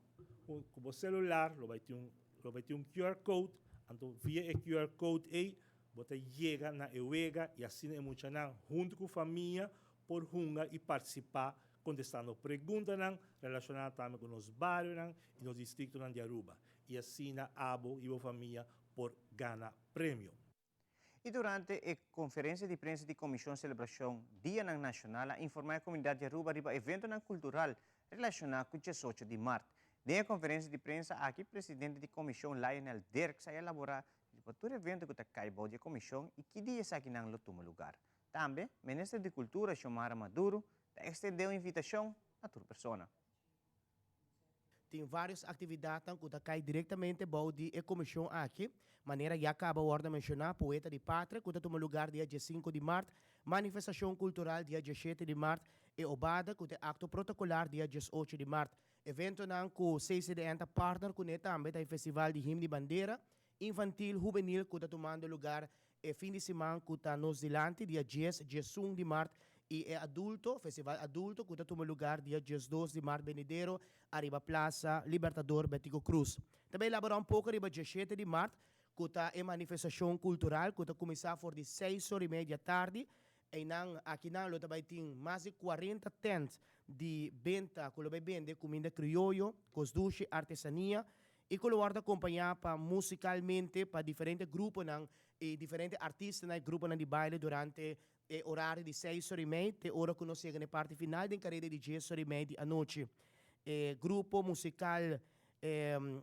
ku bo selular lo bai tin un lo bai tin un QR code, anto via e QR code ei bo ta yega na e wega i asina e muchanan huntu ku famia por hunga i partisipá kontestando preguntanan relashoná tambe ku nos barionan i nos distriktonan di Aruba i asina abo i bo famia por gana premio. I durante e konferensia di prensa di Komishon Selebrashon Dianan Nashonal a informá e komunidat di Aruba riba eventonan kultural relashoná ku diesocho di mart. Den e konferensia di prensa aki presidente di komishon Lionel Dirks a elaborá riba tur evento ku ta kai bou di e komishon i ki dia esakinan lo tuma lugar. Tambe Minister di Kultura Xiomara Maduro ta ekstendé un invitashon na tur persona. Tin varios actividadnan cu ta cay directamente bou di e comision aki, manera ya caba wordo menciona, Poeta di Patria cu ta tuma lugar dia diesinco di maart, Manifestacion Cultural dia dieshete di maart, e Obada cu ta e acto protocolar dia diesocho di maart. Eventonan cu CCDN ta partner cune tambe ta e Festival di Himno y Bandera, Infantil Hubenil cu ta tumando lugar e fin di siman cu ta nos dilanti, dia dies, diesun di mart, y e adulto, Festival Adulto, cu ta tuma lugar dia diesdos di mart benidero ariba Plaza Libertador Betico Croes. Ta bay elabora un poco riba dieshete di mart, cu ta e manifestacion cultural cu ta cuminsa for di seis or y media tardi. Eynan, akinan lo ta bay tin mas di cuarenta tent di benta cu lo bay bende cuminda crioyo, cos dushi, artesania, i ku lo wòrdu akompañá pa musikalmente pa diferente gruponan i diferente artistanan i gruponan di baile durante e orario di seis ora i mei te ora ku nos yega na e parti final den kareda di dies ora i mei di anochi. E grupo musikal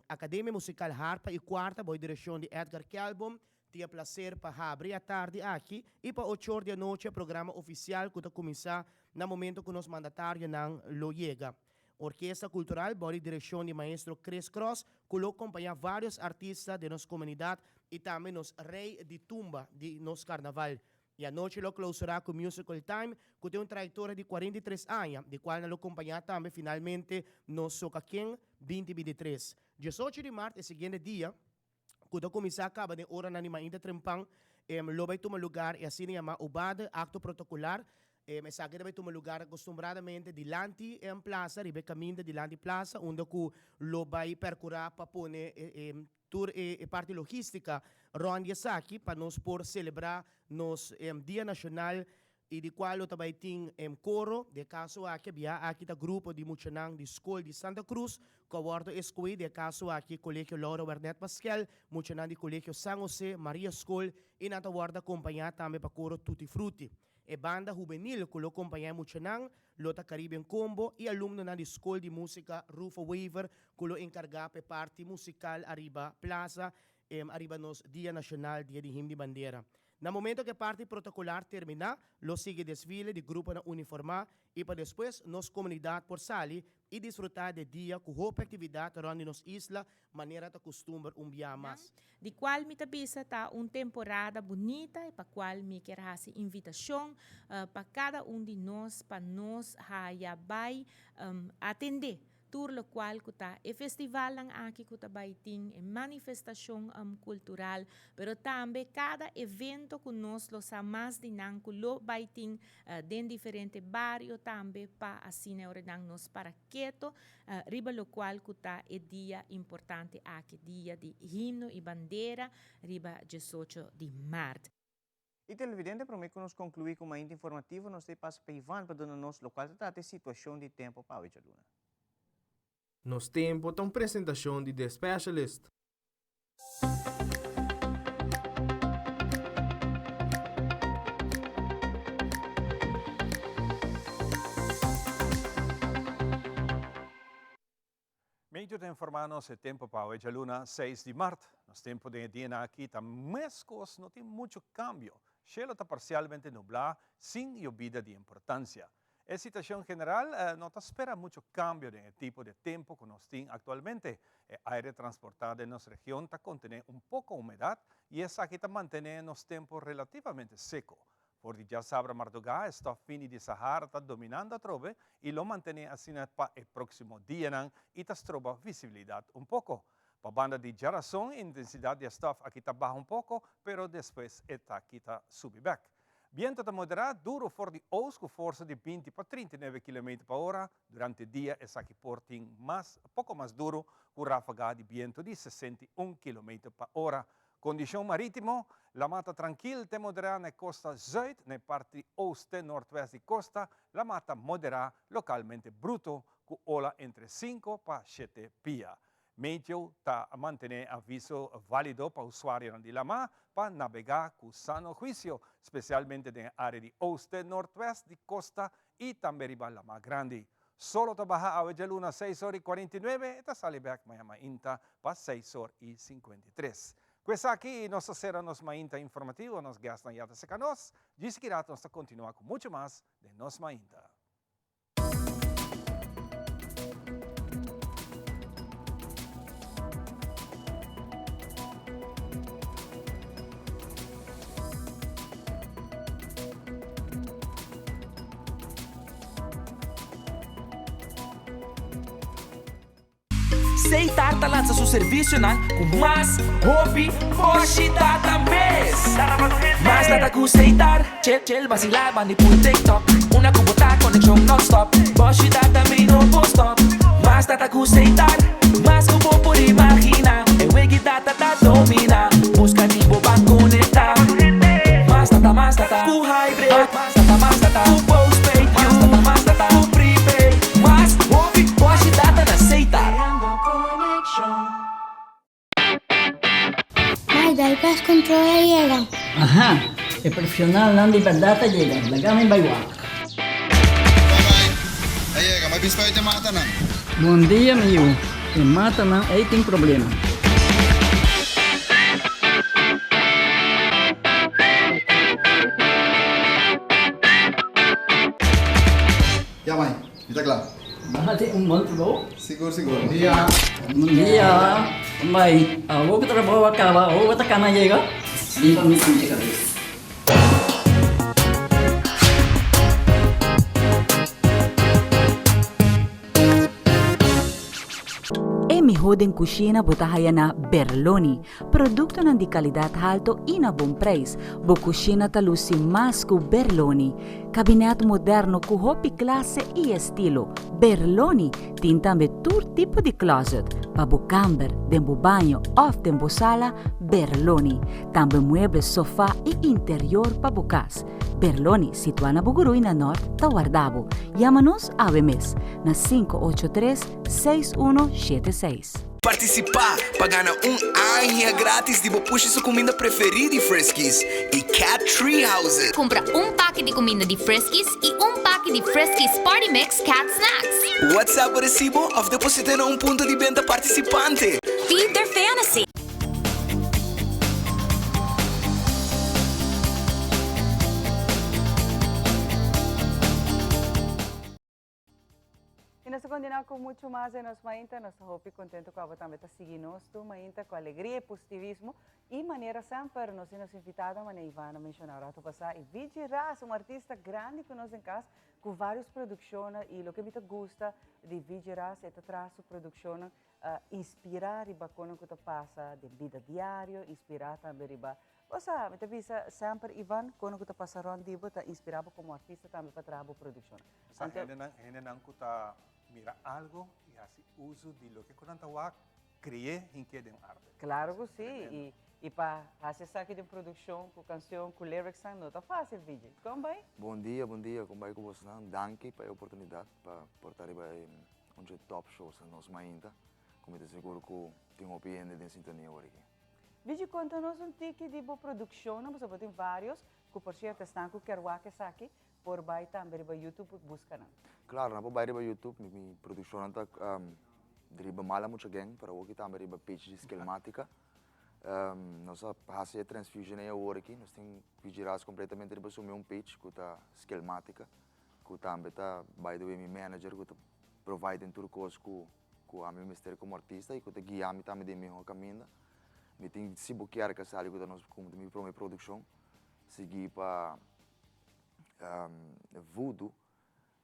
Akademia Musikal Harpa i Kuarta bou e direkshon di Edgar Kelbom tin e plaser pa habri atardi aki i pa ocho or di anochi e programa ofisial ku ta kuminsá na momento ku nos mandatarionan lo yega. Orkesta Cultural bou di direccion di maestro Chris Cross cu lo compaña varios artista den nos comunidad y tambe nos Rey di Tumba di nos Carnaval. E anochi lo clausura cu Musical Time cu tin un trayectoria di 43 aña, di cual nan lo compaña tambe finalmente nos Soca Ken 2023. 18 di maart e siguiente dia cu ta cuminsa caba den oranan di mainta trempan, lo bay tuma lugar e asina yama Obade, acto protocolar. Esaki ta bay tuma lugar acostumbradamente dilanti plaza, riba e caminda dilanti plaza, unda cu lo bay percura pa pone tur e parti logistica rond di esaki pa nos por celebra nos Dia Nacional i di kual lo ta bai tin koro, den e kaso aki bia aki ta grupo di muchanan di skol di Santa Cruz ku a wòrdu eskohí, den e kaso aki Kolegio Laura Wernet Paskel, muchanan di Kolegio San Jose, Maria Skol i nan ta wòrdu akompañá tambe pa koro Tutti Frutti. E banda hubenil ku lo kompañá e muchanan lo ta Caribbean Combo i alumnonan di skol di músika Rufo Wever ku lo enkargá pa e parti musikal ariba plaza ariba nos Dia Nashonal, Dia di Himno i Bandera. Na momento ku e parti protokolar terminá, lo sigui desfile di gruponan uniformá i pa despues nos komunidat por sali i disfrutá di e dia ku hopi aktividat rònt di nos isla manera ta kustumber un bia mas. Di kual mi ta bisa ta un temporada bunita i pa kual mi kier hasi invitashon pa kada un di nos pa nos haya bai atendé Tur locual cu ta e festivalnan aki cu ta bay tin, e manifestacion cultural, pero tambe cada evento cu nos lo sa mas di nan cu lo bay tin den diferente bario tambe pa asina e orenan nos para keto riba locual cu ta e dia importante aki, dia di himno y bandera riba diesocho di maart. Y televidente prome cu nos conclui cu Mainta Informativo nos ta e pasa pa Ivan pa duna nos locual ta trata e situacion di tempo pa awe djaluna. Nos Tempo ta un presentacion di The Specialist. Medio ta informá nos e tempu pa awe djaluna seis di mart. Nos tempu den e dianan aki ta meskos, no tin muchu kambio. Shelo ta parsialmente nublá, sin yobida di importansia. E situashon general no ta spera mucho kambio den e tipo di tempu ku nos tin aktualmente. E aire transportá den nos region ta kontené un poko humedat i esaki ta mantené nos tempu relativamente seko. For di djasabra mardugá e stòf fini di Sahara ta dominando atrobe i lo mantené asina pa e próksimo dianan i ta stroba visibilidat un poko. Pa banda di djarason e intensidat di e stòf aki ta baha un poko, pero despues e ta kita subi bèk. Biento ta moderá duro for di oost ku forsa di 20 pa 39 kilometer pa ora. Durante dia esaki por tin mas poko mas duro ku ráfaga di biento di 61 kilometer pa ora. Kondishon marítimo, Lamá ta trankil te moderá na e kosta zùit, na e parti oost te nortwèst di kosta, lamá ta moderá, lokalmente bruto, ku ola entre sinku pa shete pia. Meteo ta mantené aviso válido pa usuarionan di lamá pa nabegá ku sano huisio, spesialmente den e área di oost te nortwèst di kosta i tambe riba lamá grandi. Solo ta baha awe djaluna seis or i 49 e ta sali bèk maña mainta pa seis or i 53. Ku esaki nos ta sera nos mainta informativo, nos gèstnan ya ta seka nos. Djis ki rato nos ta kontinuá ku muchu mas den nos mainta. Seitar ta lansa su servisionan ku mas hopi boshi data mes. Mas data ku Seitar, chel chel basila bandi puru TikTok. Una ku bo ta konekshon non stop, boshi data mi no por stop. Mas data ku Seitar, mas ku bo por imagina. E wegi data ta domina, buska di bo ban konekta. Mas data, mas data ku hybrid, mas data, mas data ku postpaid, mas data, mas data ku prepaid. Mas hopi boshi data na Seitar. Mai, dal pest control a yega. Aha, e profesionalnan di berdad a yega, laga mi bai wak. Bye bye, a yega, mi a bisa pa e matanan. Bon dia mi yu, e matanan ei tin problema. Ya mai, mi ta kla. Bo hasi un bon trabou. Sigur sigur. Bon dia. Bon dia. Mai, awor ku trabou a kaba, awor bo ta kana yega? Bin pa mi pincha kabes. E mihó den kushina bo ta haya na Berloni. Produktonan di kalidat halto i na bon preis. Bo kushina ta lusi mas ku Berloni. Kabinet moderno ku hopi klase i estilo. Berloni tin tambe tur tipo di closet, pa bo kamber, den bo baño òf den bo sala, Berloni. Tambe mueble, sofa i interior pa bo kas. Berloni, situá na Bugurui na Nort, ta warda bo. Yama nos awe mes na 583 6176. Partisipá pa gana un aña gratis di bo pushi su kuminda preferí di Friskies i Cat Tree Houses. Kumpra un paki di kuminda di Friskies i un paki di Friskies Party Mix Cat Snacks. WhatsApp bo resibo òf deposit'é na un punto di benta partisipante. Feed their fantasy! Y nos ta continua cu mucho mas den nos mainta. Nos ta hopi contento cu abo tambe ta sigui nos tur mainta cu alegria y positivismo. Y manera semper nos tin nos invitado, manera Ivana menciona un rato pasa, y Vigi Ras, un artista grandi cu nos den cas, cu varios produccionnan. Y loke mi ta gusta di Vigi Ras, e ta traha su produccionnan inspira riba con cu ta pasa den bida diario, inspira tambe riba Bo sa, mi ta bisa semper Ivan, kono ku ta pasa rònt di bo ta inspirá bo komo artista tambe pa traha bo produkshonnan. Sa Anto. hendenan, hendenan ku ta mira algo i hasi uso di loke ku nan ta wak, kre'é hink'é den arte. Klaro ku si, i i pa hasi esaki den produkshon ku kanshon, ku lyricsnan no ta fásil, Vigi. Kon bai? Bon dia, bon dia, kon bai ku bosnan? Danki pa e oportunidat pa por ta riba e un dje top shows na nos mainta, ku mi ta sigur ku tin hopi hende den sintonia awor aki. Vigi konta nos un tiki di bo produkshonnan, pasobra bo tin vários, ku por sierto esnan ku kier wak esaki por bai tambe riba YouTube buska nan. Klaro, nan por bai riba YouTube, mi mi produkshonnan ta riba Mala Mucha Gang, pero awoki tambe riba page di Skelmatica. Nos a hasi e transfusion ei awor aki, nos tin VG Ras completamente riba su meun page cu ta Skelmatica, cu tambe ta by the way mi manager cu ta provide den tur cos cu cu ami mester como artista y cu ta guia mi tambe den miho caminda. Mi tin Si Bo Kier Casali cu ta nos cu ta mi prome produccion, sigui pa Voodoo,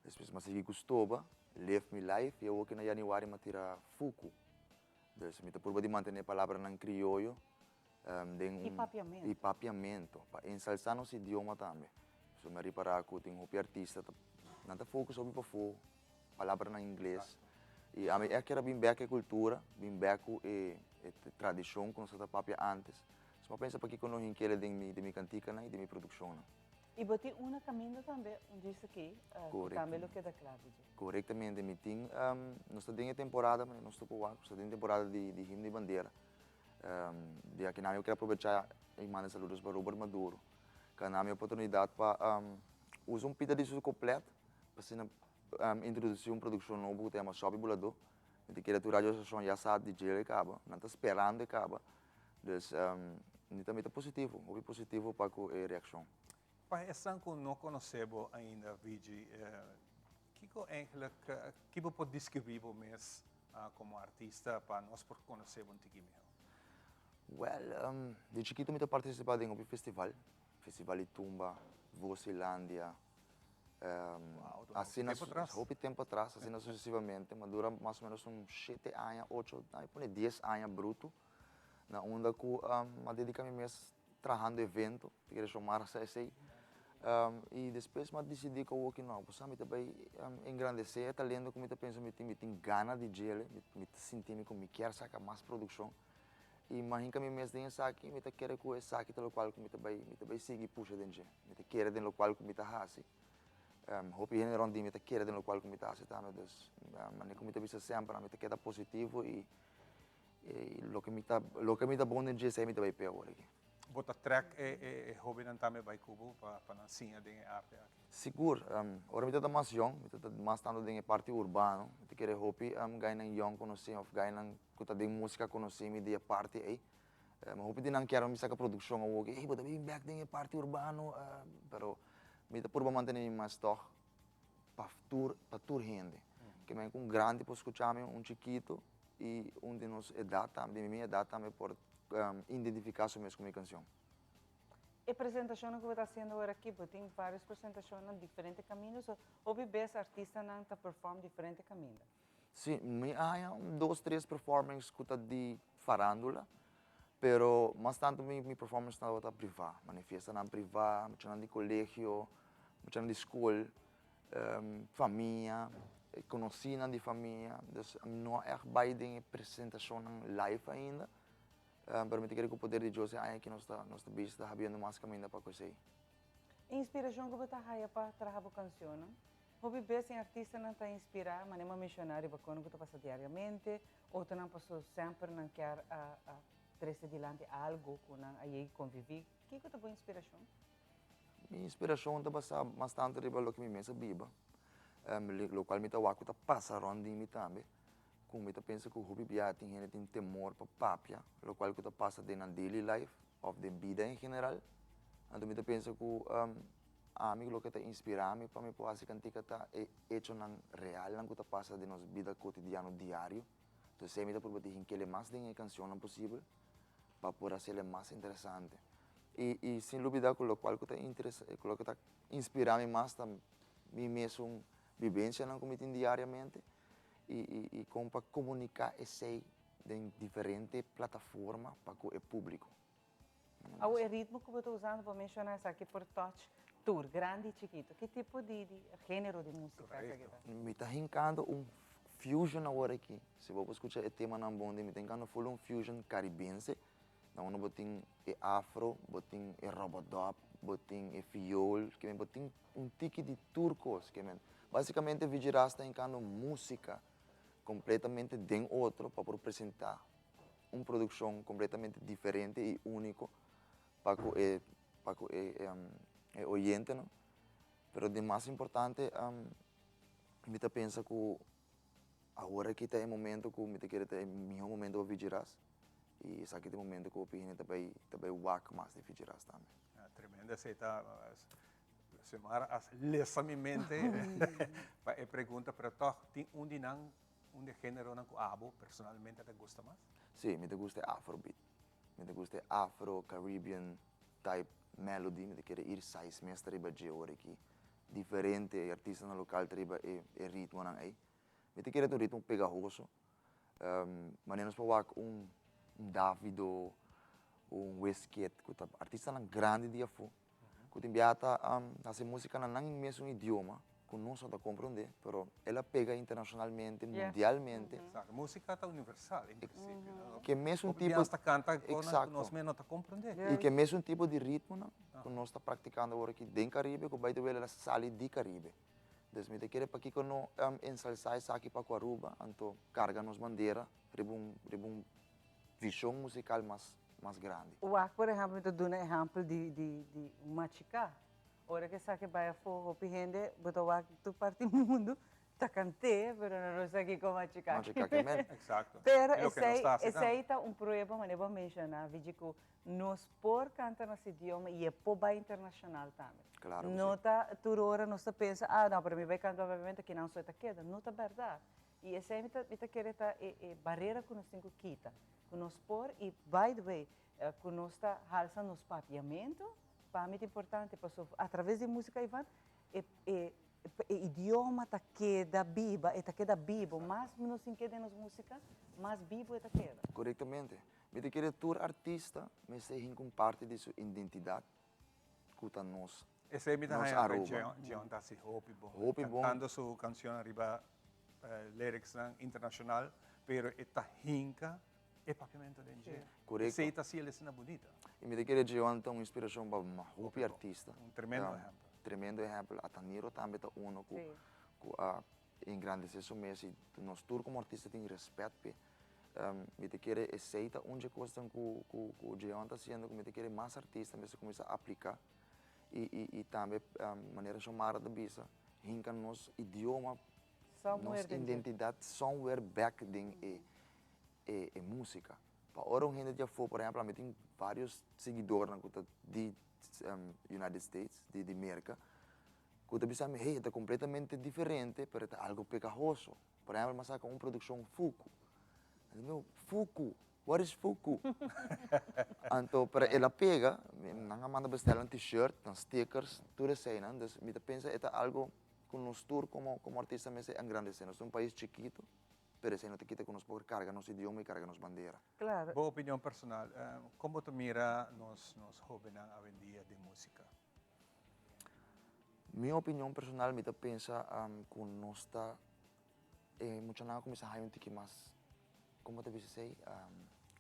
Despues m'a sigui ku stoba, Live Mi Life, i awor ki na yanüari m'a tira Fuku. Dus mi ta purba di mantené palabranan krioyo den un. I papiamentu. I papiamentu, pa ensalsá nos idioma tambe. So mi a ripará ku tin hopi artista ta, nan ta focus hopi pafó, palabranan ingles. I ami e kier a bin bèk e kultura, bin bèk ku e tradishon ku nos tabata papia ántes. So m'a pensa pakiko no hink'el den mi, den mi kantikanan i den mi produkshonnan. I bo tin una kaminda tambe, un djis aki, ku tambe lo keda kla, Vijay. Korektamente, mi tin, nos ta den e temporada, manera nos ta por wak, nos ta den temporada di himno di bandera. Di aki nan mi kier aprovechá i manda saludos pa Robert Maduro, ku a na mi oportunidat pa usa un pita di su koplet pa asina introdusí un produkshon nobo ku ta yama Shòpi Buladó. Mi ta kere tur radio stashon ya sa di djel e kaba, nan ta sperando e kaba. Dus mi ta mi ta positivo, hopi positivo pa ku e reakshon. Pa esnan ku no konosé bo ainda Vigi, kiko eigenlijk, ki bo por deskribí bo mes komo artista pa nos por konosé bo un tiki mihó? Wèl, di chikitu mi ta partisipá den hopi festival, festival di tumba, Vosilandia, asina hopi tempu atras, asina susesivamente, mi a dura mas o ménos un shete aña, ocho, mi pone dies aña brutu. Na unda ku a dedica mi mes trahando evento, ta kere Shomara sa esey. I despues mi a disidi ku awoki no, bo sa mi ta bai engrandece e talento ku mi ta pensa mi tin, mi tin gana di djele, mi ta sinti mi ku mi kier saka mas produkshon. I mi a hinka mi mes den esaki, mi ta kere ku esaki ta lokual ku mi ta bai, mi ta bai sigui pusha den dje. Mi ta kere den lokual ku mi ta hasi. Hopi hende rond di mi ta kere den lokual ku mi ta hasi tambe, dus manera ku mi ta bisa semper, mi ta keda positivo i Loke mi ta, loke mi ta bon den dje esei mi ta bai p'e awor aki. Bo ta trek e e hobennan tambe bai ku bo pa pa nan siña den e arte aki? Sigur. Ora mi ta ta mas yong, mi ta ta mas tantu den e parti urbano. Mi ta kere hopi gainan yong konosé òf gainan ku ta den músika konosé mi di e parti ei. Hopi di nan kier mi saka produkshon awor ki, ey bo ta bin bèk den e parti urbano, pero mi ta purba mantené mi mas tòg pa tur, pa tur hende. Ke men ku un grandi por skucha mi, un chikito. I un di nos edat tambe, di mi edat tambe por identifiká su mes ku mi kanshon. E presentashonnan ku bo ta hasiendo ora aki, bo tin vários presentashonnan na diferente kaminda, so hopi bes artistanan ta perform diferente kaminda. Sí, mi a haña un dos, tres performance ku ta di farándula, pero mas tantu mi performance tabata privá, mane fiestanan privá, muchanan di kolegio, muchanan di skol. Famia, conocinan di famia, dus mi no a echt bay den e presentacionnan live ainda, pero mi ta kere cu poder di Dios e aña aki nos ta nos ta bezig ta habiendo mas caminda pa cu esey. E inspiracion cu bo ta haya pa traha bo cancionnan? Hopi bes e artistanan ta inspira, manera mi a menciona riba con cu ta pasa diariamente, otronan paso semper nan kier a trece dilanti algo cu nan a yega convivi. Kico ta bo inspiracion? Mi inspirashon ta basá mas tantu riba loke mi mes a biba, lokual mi ta wak ku ta pasa rònt di mi tambe, ku mi ta pensa ku hopi bia tin hende tin temor pa papia lokual ku ta pasa den nan daily life òf den bida en general. Anto mi ta pensa ku ami loke ta inspirá mi pa mi por hasi kantika ta e echonan realnan ku ta pasa den nos bida kotidiano diario. Entonces esei mi ta purba di hink'el e mas den e kanshonnan posibel pa por hasiel e mas interesante. I i sin lubida ku lokual ku ta interesa ku loke ta inspirá mi mas ta mi mesun bibensianan ku mi tin diariamente i i i kon pa komuniká esei den diferente plataforma pa ku e públiko. Awo e ritmo ku bo ta usando bo menshoná esaki por touch tur, grandi i chikitu. Ki tipo di di género di músika esaki ta? Mi ta hinkando un fusion awor aki. Si bo por skucha e temanan bon di mi ta hinkando full un fusion karibense. Na unda bo tin e afro, bo tin e robodop, bo tin e fiool, ke men bo tin un tiki di tur kos, ke men basikamente Vigi Ras ta hinkando músika kompletamente den otro pa por presentá un produkshon kompletamente diferente i úniko pa ku e pa ku e e oyentenan. Pero di mas importante mi ta pensa ku awor aki ta e momento ku mi ta kere ta e mihó momento pa Vigi Ras. I esaki ta e momento ku hopi hende ta bai ta bai wak mas di Fichi Ras tambe. Tremendo esei ta Xiomara a lesa mi mente pa e pregunta pero tog tin un di nan un di e generonan ku abo personalmente ta gusta mas? Si, mi ta gusta e afrobeat. Mi ta gusta e afro caribbean type melody, mi ta kere ir sais mes ta riba dje ora aki. Diferente e artistanan lokal ta riba e e ritmonan ei. Mi ta kere ta un ritmo pegahoso. Manera nos por wak un Davido, un Wizkid ku ta artistanan grandi di afó ku tin biaha ta hasi músika na nan mesun idioma ku nos no ta komprondé, pero el a pega internashonalmente, mundialmente. Exacto, músika ta universal en prinsipio, no? Ke mesun tipo. Hopi biaha ta kanta kosnan ku nos mes no ta komprondé. I ke mesun tipo di ritmonan ku nos ta praktikando awor aki den Karibe ku by the way el a sali di Karibe. Dus mi ta kere pakiko no ensalsá esaki pa ku Aruba, anto karga nos bandera riba un riba un vishon musikal mas mas grandi. Wak por ehèmpel mi ta duna ehèmpel di di di un machiká. Ora ku esaki bai afó hopi hende bo ta wak tur parti mundu ta kant'é pero nan no sa kiko machiká Machiká ke men. Exacto. Pero E loke nos esei ta hasi tambe. esei ta un prueba manera bo a menshoná Vigi ku Nos por canta nos idioma y e por bay internacional tambe. Claro cu No si. ta tur ora nos ta pensa, ah no, pero mi bay canta papiamento aki nan so e ta keda. No ta berdad. Y esey mi ta, mi ta kere ta e, e barera cu nos tin cu kita. Cu nos por, y by the way, cu nos ta halsa nos papiamento, pa mi ta importante, pasobra a traves di musica, Ivan, e, e, e idioma ta keda biba, e ta keda bibo. Mas nos tin keda den nos musica, mas bibo e ta keda. Corectamente. Mi ta kere tur artista mester hinka un parti di su identidat ku ta nos Esei mi ta nos haña ku Aruba. Jeon, Jeon ta hasi hopi bon. Hopi bon. Kantando su kanshonnan riba lyricsnan internashonal, pero e ta hinka e papiamentu den dje. Korekto. Esei ta hasi el esena bunita. I mi ta kere Jeon ta un inspirashon pa hopi artista. Un tremendo ehèmpel. Tremendo ehèmpel. Ataniro tambe ta uno ku ku a engrandesé su mes i nos tur komo artista tin rèspèt p'e. Mi ta kere esei ta un dje kosnan ku ku ku Jeon ta hasiendo ku mi ta kere mas artista mester kuminsá apliká i i i tambe manera Xiomara ta bisa hinka nos idioma nos identidat somewhere bek den e e e músika pa ora un hende di afó por ehèmpel ami tin vários siguidornan ku ta di United States di di Merka ku ta bisa mi hey e ta kompletamente diferente pero e ta algo pegahoso. Por ehempel, mi a saca un produccion Fuku. Mi di, no, Fuku, what is Fuku? Anto, pero el a pega, nan a manda bestela un t-shirt, nan stickers, tur eseinan. Dus mi ta pensa e ta algo cu nos tur como, como artista mester engrandece. Nos ta un pais chikito, pero esei no ta kita cu nos por carga nos idioma y carga nos bandera. Claro. Bo opinion personal, con bo ta mira nos, nos hobennan awendia den musica? Mi opinion personal mi ta pensa ku nos ta e muchanan a kuminsá haña un tiki mas komo ta bisa esei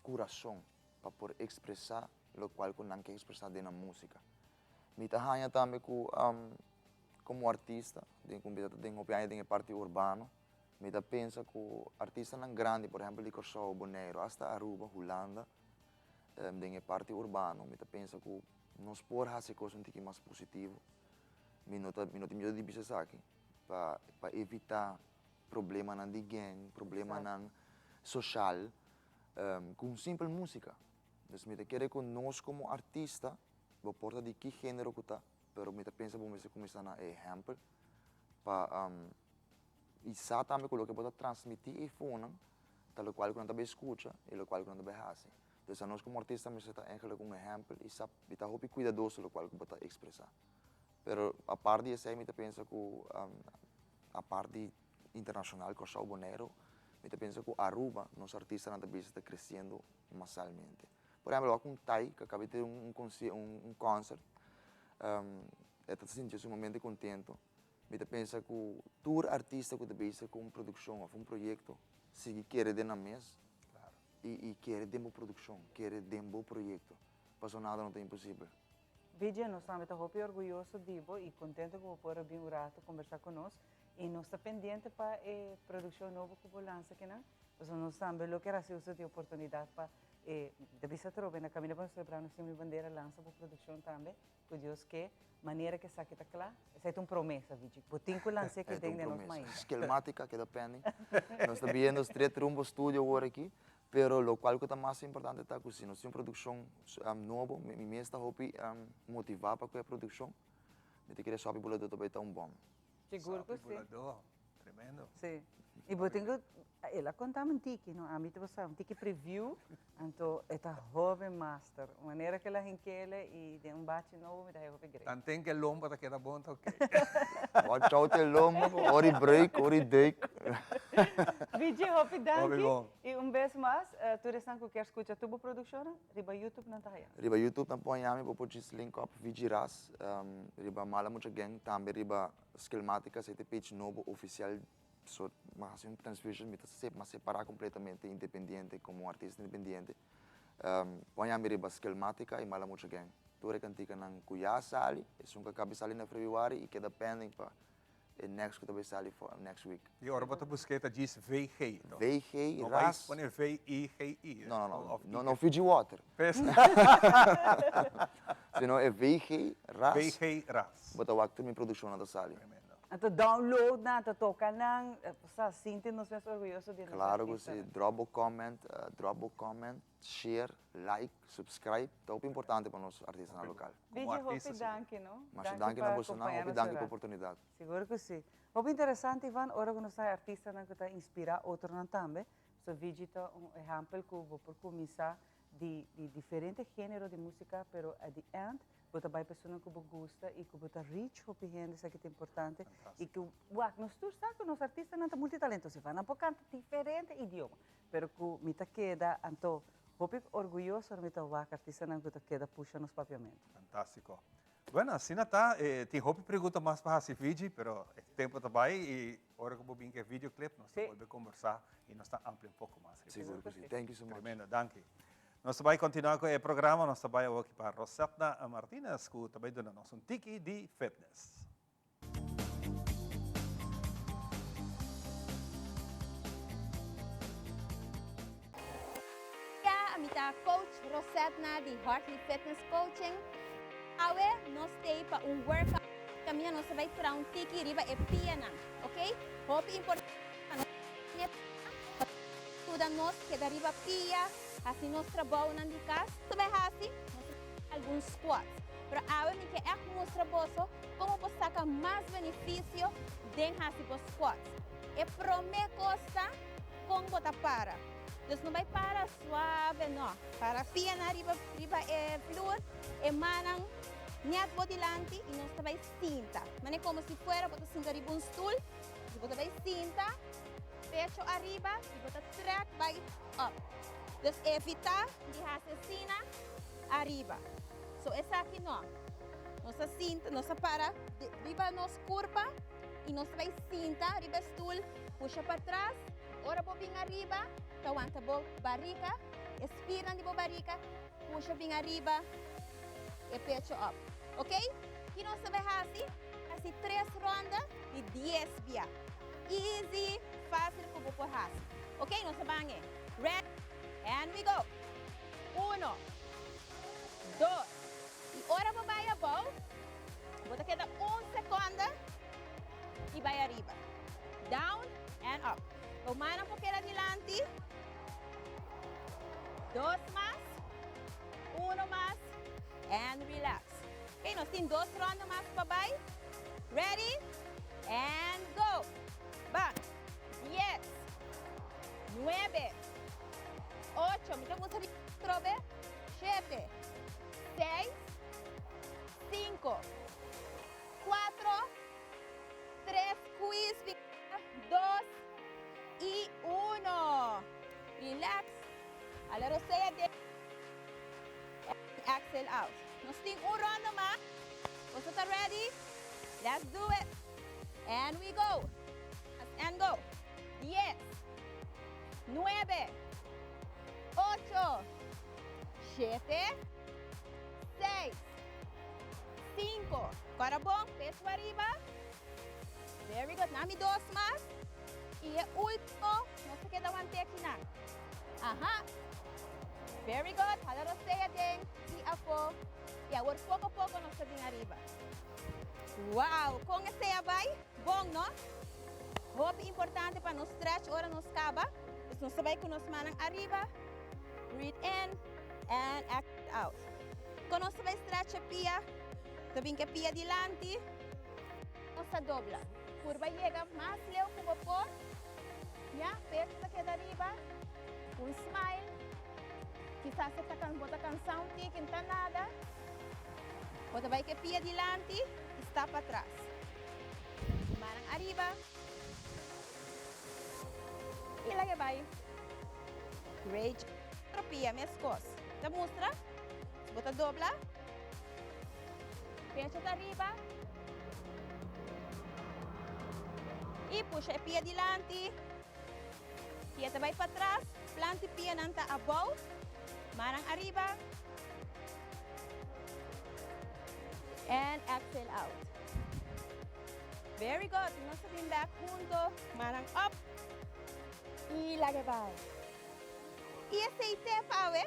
kurason pa por ekspresá lokual ku nan ke ekspresá den nan músika. Mi ta haña tambe ku komo artista den ku mi ta den hopi aña den e parti urbano mi ta pensa ku artistanan grandi por ehèmpel di Kòrsou, Boneiru asta Aruba, Hulanda den e parti urbano mi ta pensa ku nos por hasi kos un tiki mas positivo. Mi no ta mi no tin miedu di bisa esaki pa pa evitá problemanan di gang, problemanan soshal ku un simpel músika. Dus mi ta kere ku nos komo artista, bo por ta di ki género ku ta, pero mi ta pensa bo mester kuminsá na e ehèmpel pa i sa tambe ku loke bo ta transmití eifonan ta lokual ku nan ta bai skucha i lokual ku nan ta bai hasi. Dus anos komo artista mester ta eigenlijk un ehèmpel i sa i ta hopi kuidadoso lokual ku bo ta ekspresá. Pero apart di esei mi ta pensa ku apart di internashonal Kòrsou, Boneiru, mi ta pensa ku Aruba nos artistanan ta bisa ta kresiendo masalmente. Por ehèmpel wak un Tai ku a kaba di tin un un kònsert e ta sinti sumamente kontento. Mi ta pensa ku tur artista ku ta bisa ku un produkshon òf un proyekto sigui kere den nan mes i i kere den bo produkshon, kere den bo proyekto, pasobra nada no ta imposibel. Vijay, nos tambe ta hopi orguyoso di bo i kontento ku bo por a bin un rato kombersá ku nos i nos ta pendiente pa e produkshon nobo ku bo lansa kinan, pasobra nos tambe lo kier hasi uso di e oportunidat pa e ta bisa atrobe na kaminda pa nos selebrá nos Dia Mi Bandera lansa bo produkshon tambe. Ku Dios ke, manera ku esaki ta kla, esei ta un promesa, Viji. Bo tin ku lans'é E ta den un den nos promesa. mainta. Skelmatica keda pending. Nos ta biendo straight rumbo studio awor aki. Pero locual cu ta mas importante ta cu si nos tin un produccion nobo, mi mes ta hopi motiva pa cu e produccion, mi ta kere Sopi Buladó ta bay ta un bom. Sigur cu si. Sopi Buladó, tremendo. Si. Y bo tin cu, el a contami un tiki, no, ami ta sa un tiki preview, anto e ta hopi master. Manera cu el a hinkele y den un bachi nobo mi ta haya hopi great. Tanten cu e lomba ta keda bon ta ok. Watch out e lomba, ora e break, ora e duik. VG hopi danki. Hopi bon. Y un bes mas, tur esnan cu kier scucha tur bo produccionnan, riba YouTube nan ta haya. Riba YouTube nan por haña mi, bo por djis link up VG Ras, riba Mala Mucha Gang, tambe riba Skillmatica, esei ta e page nobo oficial, so mi a haci un transfusion, mi ta mas separa completamente independiente como un artista independiente. Por haña mi riba Skillmatica y Mala Mucha Gang. Tur e canticanan cu ya a sali, esun cu a caba di sali na Februari y keda pending pa E next ku ta bai sali for next week. I ora bo ta busk'é ta djis VG, to? VG, No bai ras. pone V-I-G-I. No, no, no. Of No, no Fiji water. Pes. Sino e VG, ras. VG, ras. Bo ta wak tur mi produkshonnan ta sali. Tremendo. Anto download nan, ta toka nan, sa sinti nos mes orguyoso di nos Klaro ku si. artistanan. Drop bo comment, drop bo comment, share, like, subscribe. Ta hopi importante pa nos artistanan lokal. Como Digi, hopi danki no. Masha danki na bosonan, hopi danki pa oportunidad. Sigur cu si. Hopi interesante Ivan, ora cu nos ta artistanan cu ta inspira otronan tambe. So Vigi ta un ehempel cu bo por cuminsa di di diferente genero di musica pero at the end bo ta bay pa esunnan cu bo gusta y cu bo ta reach hopi hende esaki ta importante y cu wak nos tur sa cu nos artistanan ta multitalentoso Ivan, nan por canta diferente idioma pero cu mi ta keda anto Hopi orguyoso mi ta wak artistanan ku ta keda pusha nos papiamentu. Fantástiko. Bueno, asina ta. Tin hopi pregunta mas pa hasi Vigi, pero e tempo ta bai i ora ku bo bin ku e videoclip nos ta bolbe kombersá i nos ta amplia un poko mas riba esei. Sigur ku si. Thank you so much. Tremendo, danki. Nos ta bai kontinuá ku e programa. Nos ta bai awoki pa Rosetna Martinez ku ta bai duna nos un tiki di fitness. Dia, mi ta coach Rosetna di Hartley Fitness Coaching. Awe nos tei pa un workout kaminda nos ta bai traha un tiki riba e pianan, ok? Hopi importante pa nos tene pia pa yuda nos keda riba pia, hasi nos trabounan di kas. Nos ta bai hasi, nos ta bai hasi algun squats. Pero awe mi ke ègt mustra boso Komo bo saka mas benefisio den hasi bo squats? E promé kos ta kon bo ta para. Dus no bai para suave no. Para pianan riba riba e flur, e mannan nèt bo dilanti i nos ta bai sinta. Manera komo si fuera bo ta sinta riba un stul, bo ta bai sinta, pecho ariba i bo ta trèk bai up. Dus evitá di hasi asina ariba. So esaki no. Nos a sinta, nos a para riba nos curpa y nos ta bay sinta riba e stoel, pusha patras. Ora bo bin ariba, ta wanta bo barica, e spiernan di bo barica, pusha bin ariba e pecho op. Ok? Ki nos ta bay haci? Haci tres ronda di dies bia. Easy, facil cu bo por haci. Ok, nos ta ban e. Ready? And we go! Uno, dos. I ora bo bai abou, bo ta keda un sekonde i bai ariba. Down and up. Bo mannan por keda dilanti. Dos mas. Uno mas. And relax. Ok, nos tin dos ronda mas pa bai. Ready? And go. Ban. Dies. Nuebe. Ocho. Mi ta gusta di trobe. Shete. Seis, cinco, cuatro, tres, squeeze, dos y uno. Relax. Hala rosea den. Exhale out. Nos tin un ronda mas. Boso ta ready? Let's do it. And we go. And go. Dies, nuebe, ocho, Shete, seis, sinku. Kora bon, peso ariba. Very good. Nami dos mas. I e ultimo, nos ta keda want'é akinan. Aha. Very good. Hala rosea den i afó. I awor poko poko nos ta bin ariba. Wow! Kon esei a bai? Bon, no? Hopi importante pa nos stretch ora nos kaba. Nos ta bai ku nos mannan ariba, breathe in and exhale out. Kon nos ta bai stretch e pia, ta bin ku e pia dilanti, nos ta dobla. Purba yega mas leu ku bo por, ya, pecho ta keda ariba, un smile. Kisas e ta bo ta kansa un tiki, no ta nada. Bo ta bai ku e pia dilanti i stap patras. Mannan ariba. I laga bai. Great job. Otro pia meskos. Ta mustra. Bo ta dobla. Pecho ta riba. I pusha e pia dilanti. Pia ta bai patras. Plant di pianan ta abou. Mannan ariba. And exhale out. Very good. Nos ta bin back hunto. Mannan up. Y laga bai. Y esey te pa awe.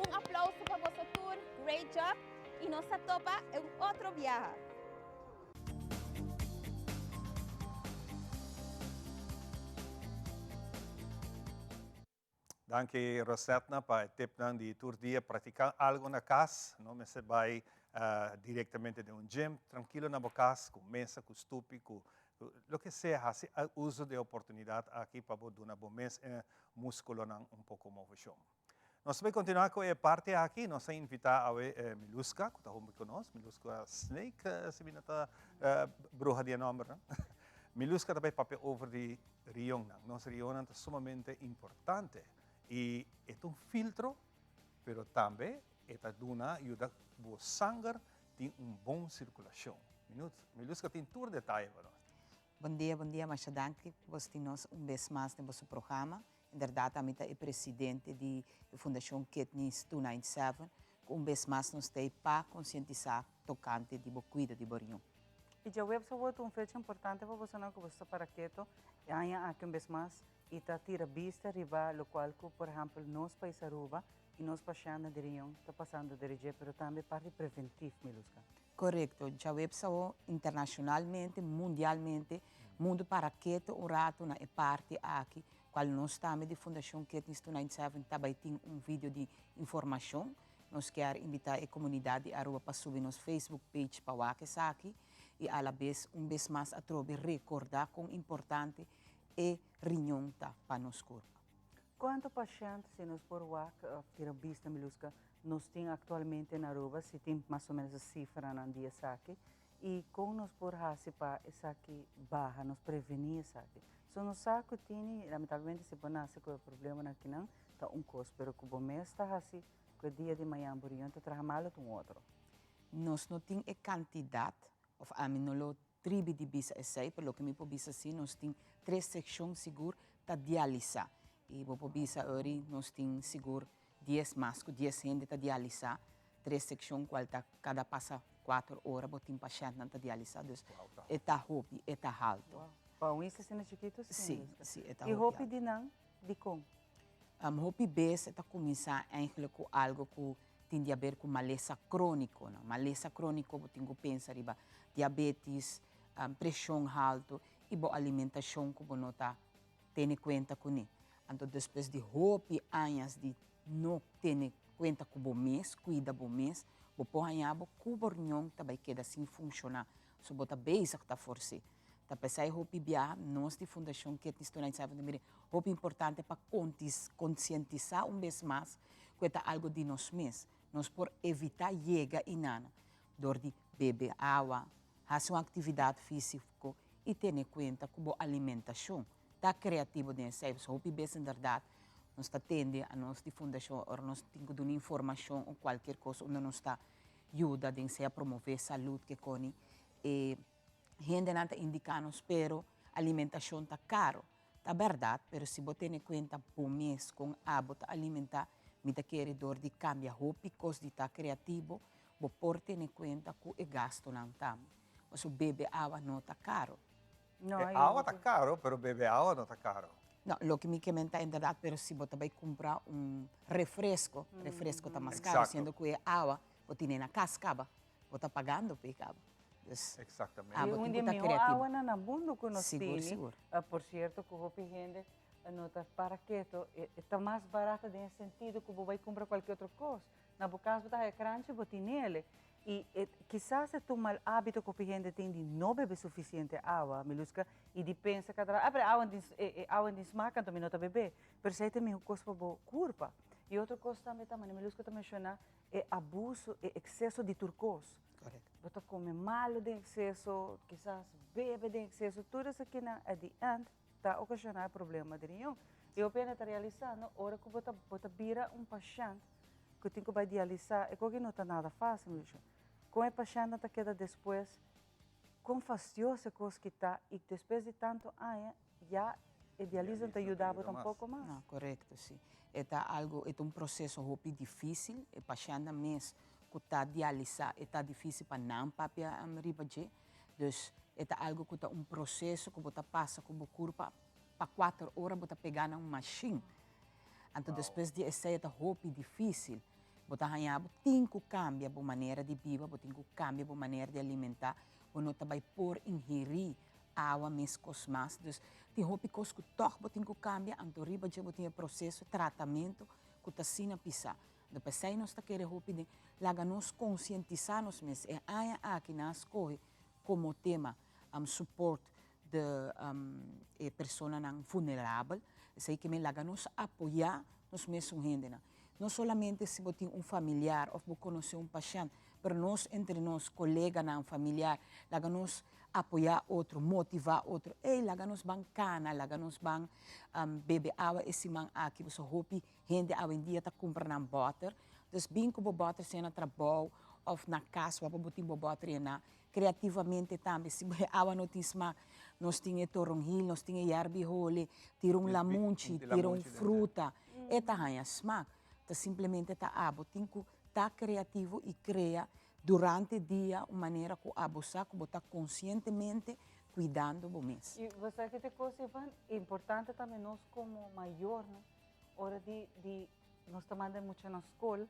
Un aplauso pa boso tur. Great job. Y nos ta topa un otro biaha. Danki Rosetna pa e tipnan di tur dia practica algo na cas, no mester bay directamente den un gym, trankilo na bo cas cu mesa, cu stupi, cu loke sea, haci uso di e oportunidad aki pa bo duna bo mes e musculonan un poco movecion. Nos ta bay continua cu e parti aki, nos a invita awe Miluska cu ta hunto cu nos, Miluska Snake si mi no ta bruha di e nomber no. Miluska ta bay papia over di rionnan. Nos rionnan ta sumamente importante y e ta un filtro pero tambe e ta duna yuda bo sanger tin un bon circulacion. Miluska tin tur detaye pa nos. Bon dia, bon dia, masha danki ku bos tin nos un bes mas den boso programa. Inderdat ami ta e presidente di e Fundashon Kidneys 297 ku un bes mas nos ta ei pa konsientisá tokante di bo kuido di bo riñon. I djaweps a wòrdu un fecha importante pa bosonan ku boso ta para keto e aña aki un bes mas i ta tira bista riba lokual ku por ehèmpel nos pais Aruba i nos pashèntnan di riñon ta pasando deri dje pero tambe parti preventif Miluska. Korekto, djaweps awo internashonalmente, mundialmente, mundu para keto un ratu na e parti aki, kual nos tambe di Fundashon Kidneys 297 ta bai tin un video di informashon. Nos kier invitá e komunidat di Aruba pa subi nos Facebook page pa wak esaki i alabes un bes mas atrobe rekordá kon importante e riñon ta pa nos kurpa. Kuantu pashènt, si nos por wak òf tira bista Miluska, nos tin aktualmente na Aruba, si tin mas o ménos e sifranan di esaki, i kon nos por hasi pa esaki baha, nos prevení esaki? So nos sa ku tini, lamentablemente si bo nase ku e problemanan akinan ta un kos, pero ku bo mes ta hasi ku e dia di mañan bo riñon ta traha malo ta un otro. Nos no tin e kantidat, òf ami no lo tribi di bisa esei, pero loke mi por bisa si, nos tin tres sekshon sigur ta dialisá. I bo por bisa ori nos tin sigur dies mas ku dies hende ta dialisá, tres sekshon kual ta kada pasa kuater ora bo tin pashèntnan ta dialisá, dus e ta hopi, e ta haltu. Pa un isla asina chikitu? Si, si, e ta hopi haltu. I hopi di nan dikon? Hopi bes e ta kuminsá eigentlik ku algu ku tin di haber ku malesa króniko. No? Malesa króniko bo tin ku pensa riba diabetis, preshon haltu i bo alimentashon ku bo no ta tene kuenta kuné. Anto despues di hopi añas di no tene kuenta ku bo mes, kuida bo mes, bo por haña bo ku bo riñon ta bai keda sin funshoná. So bo ta bezig ta fors'é. Ta p'esei hopi biaha nos di Fundashon Kidneys 297 ta mira hopi importante pa konsientisá un bes mas ku e ta algu di nos mes. Nos por evitá yega i nana dor di bebe awa, hasi un aktividat físiko i tene kuenta ku bo alimentashon. Ta kreativo den esei. Pasobra hopi bes inderdat nos ta tende a nos di fundashon ora nos tin ku duna informashon o kualkier kos unda nos ta yuda den sea promové salud ke koni e hendenan ta indiká nos pero alimentashon ta karo. Ta bèrdat, pero si bo tene kuenta bo mes kon abo ta alimentá, mi ta kere dor di kambia hopi kos di ta kreativo, bo por tene kuenta ku e gastunan tambe. Pasobra bebe awa no ta karo. E awa ta karo, pero bebe awa no ta karo. No, loke mi ke men ta inderdat, pero si bo ta bai kumpra un refresko, refresko ta mas karo, siendo ku e awa bo tine na kas kaba, bo ta pagando p'e kaba. Dus, Exactamente. abo tin Un di ku ta mihó kreativo. awanan na mundu ku nos Sigur, tini. sigur. Por sierto ku hopi hende. no ta para keto, e ta mas barata den e sentido ku bo bai kumpra kualke otro kos. Na bo kas bo ta haya kranchi, bo tinele. I e kisas e ta un mal hábito ku hopi hende tin di no bebe sufisiente awa, Miluska, i di pensa kada rato, ah pero e awa tin e awa tin smak anto mi no ta bebé. Pero esei ta e mihó kos pa bo kurpa. I otro kos tambe ta manera Miluska ta menshoná e abuso, e ekseso di tur kos. Bo ta kome malu den ekseso, kisas bebe den ekseso, tur esakinan at the end ta okashoná e problema di riñon. I hopi hende ta realisá no ora ku bo ta bo ta bira un pashènt ku tin ku bai dialisá e koki no ta nada fásil Milushon. Kon e pashèntnan ta keda despues, kon fastioso e kos ki ta i despues di tantu aña ya e dialisa no ta yuda bo tampoko mas. No, korekto si. E ta algu, e ta un proseso hopi difísil, e pashèntnan mes ku ta dialisá e ta difísil pa nan papia riba dje. Dus e ta algu ku ta un proseso ku bo ta pasa ku bo kurpa pa kuater ora bo ta pegá na un mashin. Anto despues di esei e ta hopi difísil. Bo ta haña bo tin ku kambia bo manera di biba, bo tin ku kambia bo manera di alimentá, bo no ta bai por ingerí awa meskos mas. Dus tin hopi kos ku tòg bo tin ku kambia, anto riba dje bo tin e proseso, tratamentu ku ta asina pisá. Anto p'esei nos ta kere hopi den laga nos konsientisá nos mes. E aña aki nan a skohe komo tema support de e personanan vulnerabel. Esei ke men laga nos apoyá nos mesun hendenan. No solamente si bo tin un familiar òf bo konosé un pashènt, pero nos entre nos, koleganan, familiar, laga nos apoyá otro, motivá otro. Ey, laga nos ban kana, laga nos ban bebe awa e siman aki, pasobra hopi Hende awendia ta kumpra nan bòter. Dus bin ku bo bòter sea na trabou òf na kas wak bo tin bo bòter yená. Kreativamente tambe si bo e awa no tin smak, nos tin e toronhil, nos tin e yèrbi hole, tira un lamunchi, tira un fruta, e ta haña smak. Ta simplemente ta abo tin ku ta kreativo i krea durante dia un manera ku abo sa ku bo ta konsientemente kuidando bo mes. I bo sa kiko kos Ivan? Importante tambe nos komo mayornan Ora di di nos ta manda e mucha na skol,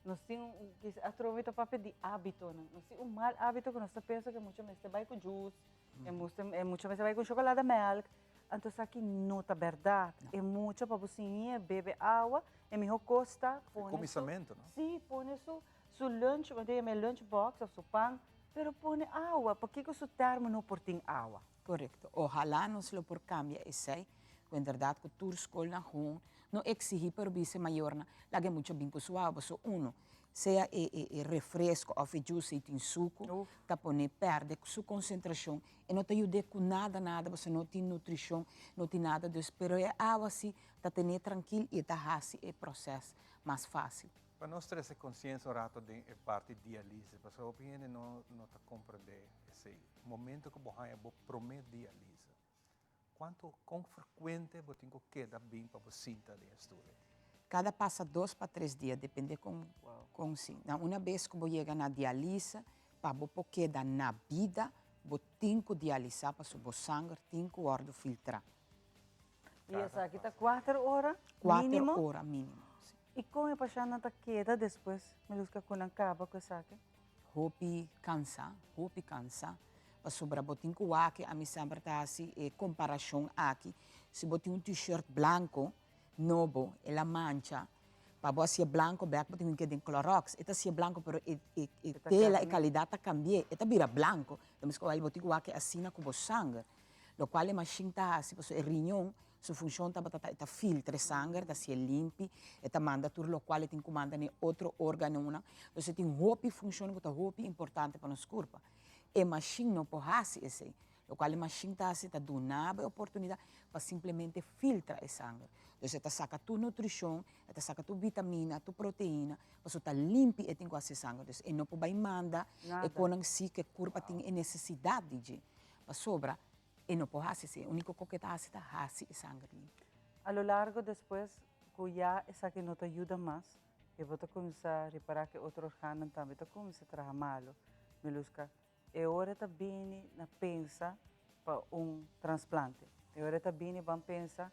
nos tin un kis atrobe ta papia di hábitonan. Nos tin un mal hábito ku nos ta pensa ku e mucha mester bai ku juice, e mucha e mucha mester bai ku chocolada melk. Anto esaki no ta bèrdat. E mucha pa bo siñ'é bebe awa, e mihó kos ta pone su. Kuminsamentu, no? Sí, pone su su lunch, bo ta yama e lunch box òf su pan, pero pone awa. Pakiko su tèrmo no por tin awa? Korekto. Ohalá nos lo por kambia esei, ku en bèrdat ku tur skolnan hon no eksihí pero bisa e mayornan laga e mucha bin ku su awa pasobra uno sea e e e refresko òf e juice ei tin suku ta pone pèrdè su konsentrashon e no ta yud'é ku nada nada pasobra no tin nutrishon no tin nada dus pero e awa si ta ten'é trankil i e ta hasi e proses mas fásil. Pa nos trese konsiensia un rato den e parti dialise pasobra hopi hende no no ta komprendé esei. Momento ku bo haña bo promé dialise, kuantu, kon frekuente bo tin ku keda bin pa bo sinta den e stul ei? Kada pasa dos pa tres dia, depende kon kon si. Na una bes ku bo yega na dialise, pa bo por keda na bida, bo tin ku dialisá pasobra bo sanger tin ku wòrdu filtrá. I esaki ta kuater ora mínimo? Kuater ora mínimo, si. I kon e pashèntnan ta keda despues, Miluska, ku nan kaba ku esaki? Hopi kansa, hopi kansa, pasobra bo tin ku wak, ami semper ta hasi e komparashon aki, si bo tin un t-shirt blanko nobo, el a mancha, pa bo hasié blanko bèk bo tin ku keda den Clorox, e ta hasié blanko pero e e tela, e kalidat ta kambi'é, e ta bira blanko, ta meskos ku bo tin ku wak asina ku bo sanger, lokual e mashin ta hasi pasobra e riñon Su funshon tabata ta e ta filtra e sanger, ta hasié limpi, e ta manda tur lokual e tin ku manda na e otro órganonan. Entonces e tin hopi funshon ku ta hopi importante pa nos kurpa. E mashin no por hasi esei. Lokual e mashin ta hasi ta duna bo e oportunidat pa simplemente filtra e sanger. Entonces e ta saka tur nutrishon, e ta saka tur vitamina, tur proteina, pasobra ta limpi e tin ku hasi e sanger. Entonces e no por bai manda e konan si ku e kurpa tin e nesesidat di dje. Pasobra E no por hasi esei. E úniko kos ku e ta hasi ta hasi e sanger limpi. A lo largo despues ku ya esaki no ta yuda mas, e bo ta kuminsá ripará ku e otro organnan tambe ta kuminsá traha malu. Miluska, e ora ta bini na pensa pa un transplante. E ora ta bini ban pensa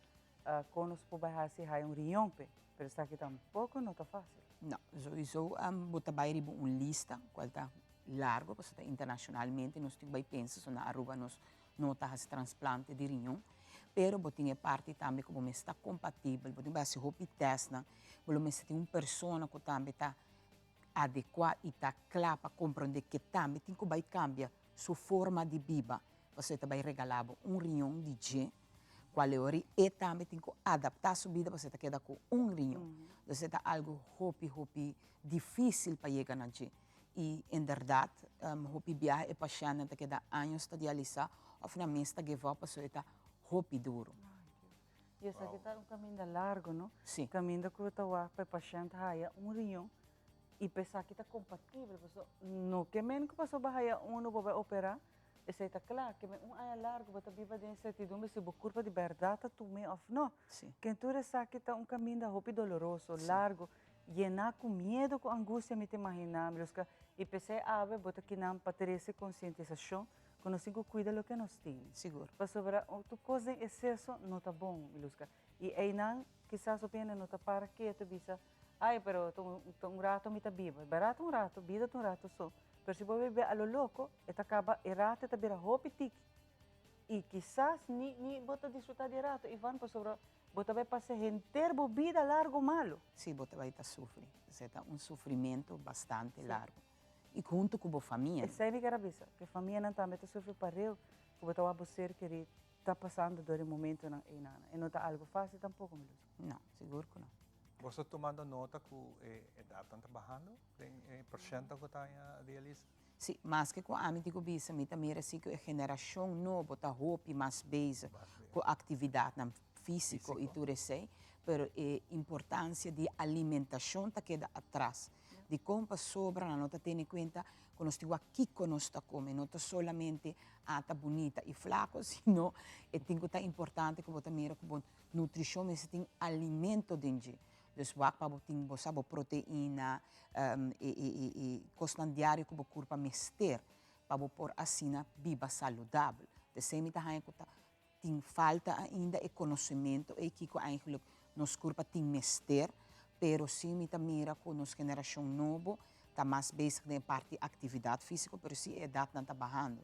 kon nos por bai hasi haya un riñon p'e. Pero esaki tampoko no ta fásil. No, souiso bo ta bai riba un lista kual ta largo pasobra ta internacionalmente nos tin ku bai pensa so na Aruba nos no ta hasi transplante di riñon. Pero bo tin e parti tambe ku bo mester ta kompatibel, bo tin ku hasi hopi tèstnan, bo lo mester tin un persona ku tambe ta adekuá i ta kla pa komprondé ke tambe tin ku bai kambia su forma di biba, pasobra e ta bai regalá bo un riñon di dje, kual e ora e tambe tin ku adaptá su bida pasobra e ta keda ku un riñon. Entonces e ta algu hopi hopi difísil pa yega na dje. I inderdat hopi biaha e pashèntnan ta keda años ta dialisá òf nan mes ta give up pasobra e ta hopi duru. I esaki ta un kaminda largu, no? Sí. Kaminda ku ta wak pa e pashènt haya un riñon i pa esaki ta kompatibel pasobra no ke men ku pasobra bo haya unu bo bai operá esei ta kla. Ke men un aña largu bo ta biba den insertidumbre si bo kurpa di bèrdat ta tum'é òf no. Sí. Ken tur esaki ta un kaminda hopi doloroso, largu. Yená ku miedu ku angustia mi ta imaginá mi los i p'esei awe bo ta kinan pa trese konsientisashon ku nos tin ku kuida loke nos tin. Sigur. Pasobra tur kos den eseso no ta bon, Miluska. I einan kisas hopi hende no ta para ketu bisa, ai pero ta un rato mi ta biba. Bèrdat ta un rato, bida ta un rato so. Pero si bo biba a lo loko e ta kaba e rato e ta bira hopi tiki. I kisas ni ni bo ta disfrutá di e rato, Ivan, pasobra Bo ta bai pasa henter bo bida largo malo. Sí, bo ta bai ta sufri. Esei ta un sufrimentu bastante largo. I huntu ku bo famia. Esei mi kier a bisa, ku e famianan tambe ta sufri pareu ku bo ta wak bo ser kerí ta pasando dor e momentunan einan. E no ta algu fásil tampoko, mi Luz. No, sigur ku no. Bo sta tumando nota ku e edatnan ta bahando den e porshento ku ta haña dialisa? Sí, maske ku ami tin ku bisa mi ta mira si ku e generashon nobo ta hopi mas bezig ku aktividatnan físiko i tur esei, pero e importansia di alimentashon ta keda atras. Dikon? Pasobra nan no ta tene kuenta ku nos tin wak kiko nos ta kome, no ta solamente a ta bunita i flako, sino e tin ku ta importante ku bo ta mira ku bo nutrishon mester tin alimento den dje. Dus wak pa bo tin bo sa bo proteina e e kosnan diario ku bo kurpa mester pa bo por asina biba saludabel. P'esei mi ta haña ku ta tin falta ainda e konosementu ei kiko eigenlijk nos kurpa tin mester, pero si mi ta mira ku nos generashon nobo ta mas bezig den e parti aktividat físiko, pero si e edatnan ta bahando.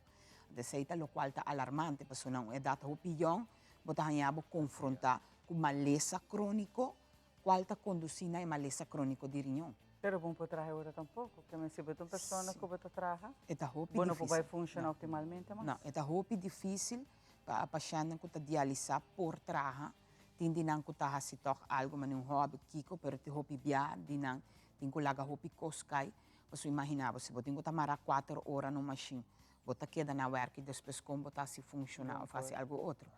Esei ta lokual ta alarmante pasobra na un edat hopi yòn bo ta haña bo konfrontá ku malesa króniko, kual ta kondusí na e malesa króniko di riñon. Pero bo no por traha e ora tampoko, ke men si bo ta un persona ku bo ta traha, E ta hopi bo no por difísil. bai funshoná optimalmente mas. No, e ta hopi difísil pa pashèntnan ku ta dialisá por traha. Tin di nan ku ta hasi tòg algu manera un hòbi, kiko, pero tin hopi bia di nan tin ku laga hopi kos kai. Pasobra imaginá bo, si bo tin ku ta mará kuater ora na un mashin, bo ta keda na wèrk i despues kon bo ta hasi funshoná òf hasi algu otro.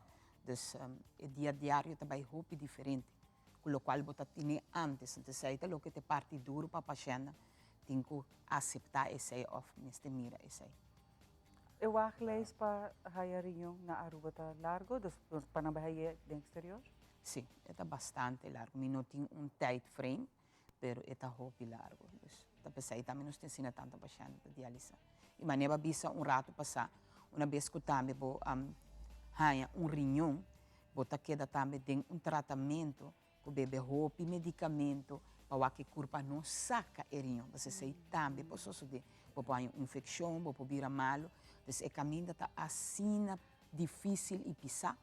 Dus e dia diario ta bai hopi diferente ku lokual bo ta tene antes. Entonces esei ta loke ta e parti duru pa pashèntnan tin ku aseptá esei òf mester mira esei. E wachtlijst pa haya riñon na Aruba ta largo, dus pa nan bai haye den exterior? Sí, e ta bastante largo. Mi no tin un tijd frame, pero e ta hopi largo. Dus ta p'esei tambe nos tin asina tanto pashènt ta dialisá. I manera bo a bisa un ratu pasá, una bes ku tambe bo haña un riñon, bo ta keda tambe den un tratamentu ku bebe hopi medikamento pa wak e kurpa no saka e riñon. Pasobra esei tambe por sosodé. Bo por haña un infekshon, bo por bira malu. Dus e kaminda ta asina difísil i pisá.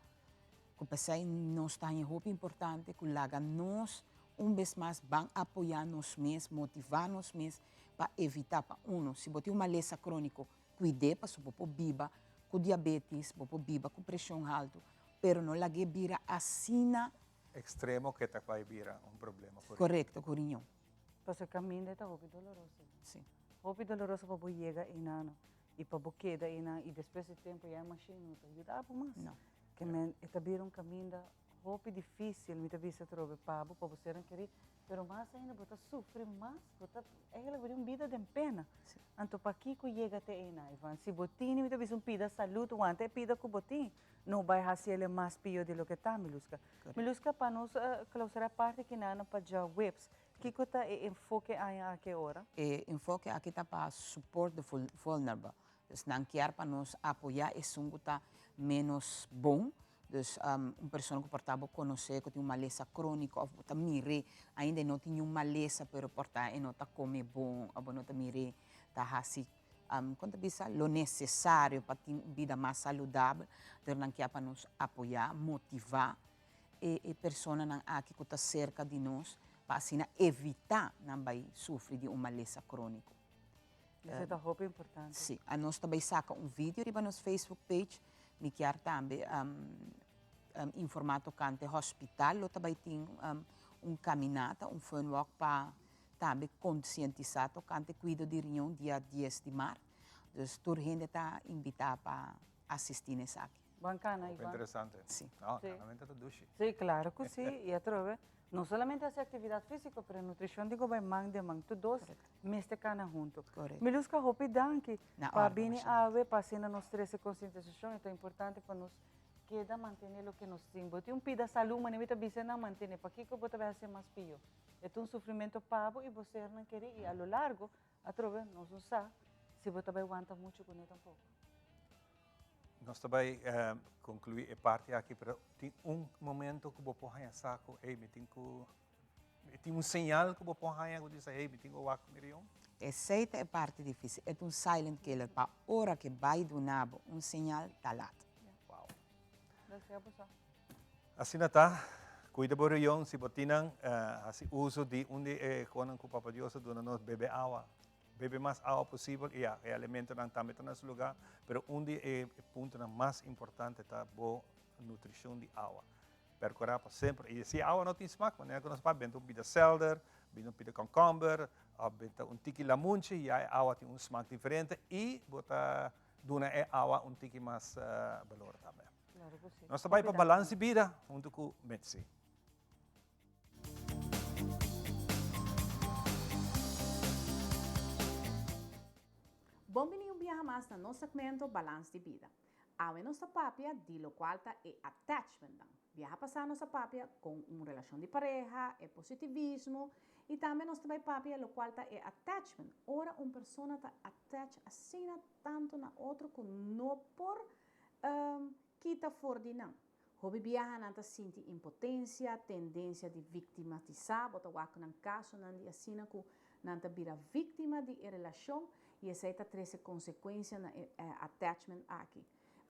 Ku p'esei nos ta haña hopi importante ku laga nos un bes mas ban apoyá nos mes, motivá nos mes pa evitá pa uno, si bo tin un malesa króniko, kuid'é pasobra bo por biba ku diabetis, bo por biba ku preshon haltu, pero no lag'é bira asina. Ekstremo ke ta bai bira un problema ku riñon. Korekto, ku riñon. Pasobra e kaminda e ta hopi doloroso. Sí. Hopi doloroso pa bo yega einan i pa bo keda einan i despues di tempu ya e mashin no ta yuda bo mas. No. Ke men e ta bira un kaminda hopi difísil, mi ta bisa atrobe pa bo, pa bo sernan kerí, pero mas ainda bo ta sufri mas, bo ta eigenlijk bo tin un bida den pena. Anto pakiko yega te einan, Ivan? Si bo tini, mi ta bisa un pida salud, wanta e pida ku bo tin, no bai hasi el e mas pio di loke ta, Miluska. Miluska, pa nos clausura e parti kinan pa djaweps, kiko ta e enfoke aña aki e ora? E enfoke aki ta pa support the vulnerable. Dus nan kier pa nos apoyá esun ku ta ménos bon. Dus un persona ku por ta bo konosé ku tin un malesa króniko òf bo ta mir'é ainda e no tin niun malesa pero por ta e no ta kome bon òf bo no ta mir'é ta hasi. Kon ta bisa, lo nesesario pa tin un bida mas saludabel, pero nan kia pa nos apoyá, motivá e e personanan aki ku ta serka di nos pa asina evitá nan bai sufri di un malesa króniko. Esei ta hopi importante. Sí, anos ta bai saka un video riba nos Facebook page. Mi kier tambe informá tokante hospital lo ta bai tin un kaminata, un fun walk pa Tambe konsientisá tokante kuido di riñon dia dies di mart. Dus tur hende ta invitá pa asistí na esaki. Ban kana, Ivan. Hopi interesante. Sí. No, kanamente ta dushi. Sí, klaro ku sí. I atrobe, no solamente hasi aktividat físiko, pero nutrishon di ku bai man den man. Tur dos mester kana huntu. Korekto. Miluska, hopi danki Na pa orde, bini Michelle. awe, pa asina nos trese konsientisashon. E ta importante pa nos keda mantené loke nos tin. Bo tin un pida salú, manera mi ta bisa nan mantené. Pakiko bo ta bai hasi mas pió? E ta un sufrimento pa bo i bo sernan kerí i a lo largo atrobe nos no sa si bo ta bai wanta muchu kuné tampoko. Nos ta bai konkluí e parti aki pero tin un momento ku bo por haña sa ku hey mi tin ku tin un señal ku bo por haña ku bisa hey mi tin ku wak mi rion? Esei ta e parti difísil. E ta un silent killer pa ora ke bai duna bo un señal ta lat. Wow. Asina ta, kuida bo rion, si bo tin nan, hasi uso di un di e konan ku Papa Dios a duna nos, bebe awa. Bebe mas awa posibel, i ya, e alimentonan tambe ta na su lugá, pero un di e puntonan mas importante ta bo nutrishon di awa. Perkurá pa semper, i si awa no tin smak, manera ku nos papia, benta un pida selder, benta un pida kònkòmber, òf benta un tiki lamunchi, ya e awa tin un smak diferente i bo ta duna e awa un tiki mas balor tambe. Claro cu si. Nos ta bai pa Balans di Bida hunto cu Mitzi. Bon bini un biaha mas na nos segmento Balans di Bida. Awe nos ta papia di locual ta e attachmentnan. Biaha pasá nos a papia con un relacion di pareha, e positivismo y tambe nos ta bai papia locual ta e attachment, ora un persona ta attach asina tanto na otro cu no por kita for di nan. Hopi biaha nan ta sinti impotencia, tendencia di victimatisa, bo ta wak nan casonan di asina cu nan ta bira victima di e relacion y esey ta trece consecuencia na e attachment aki.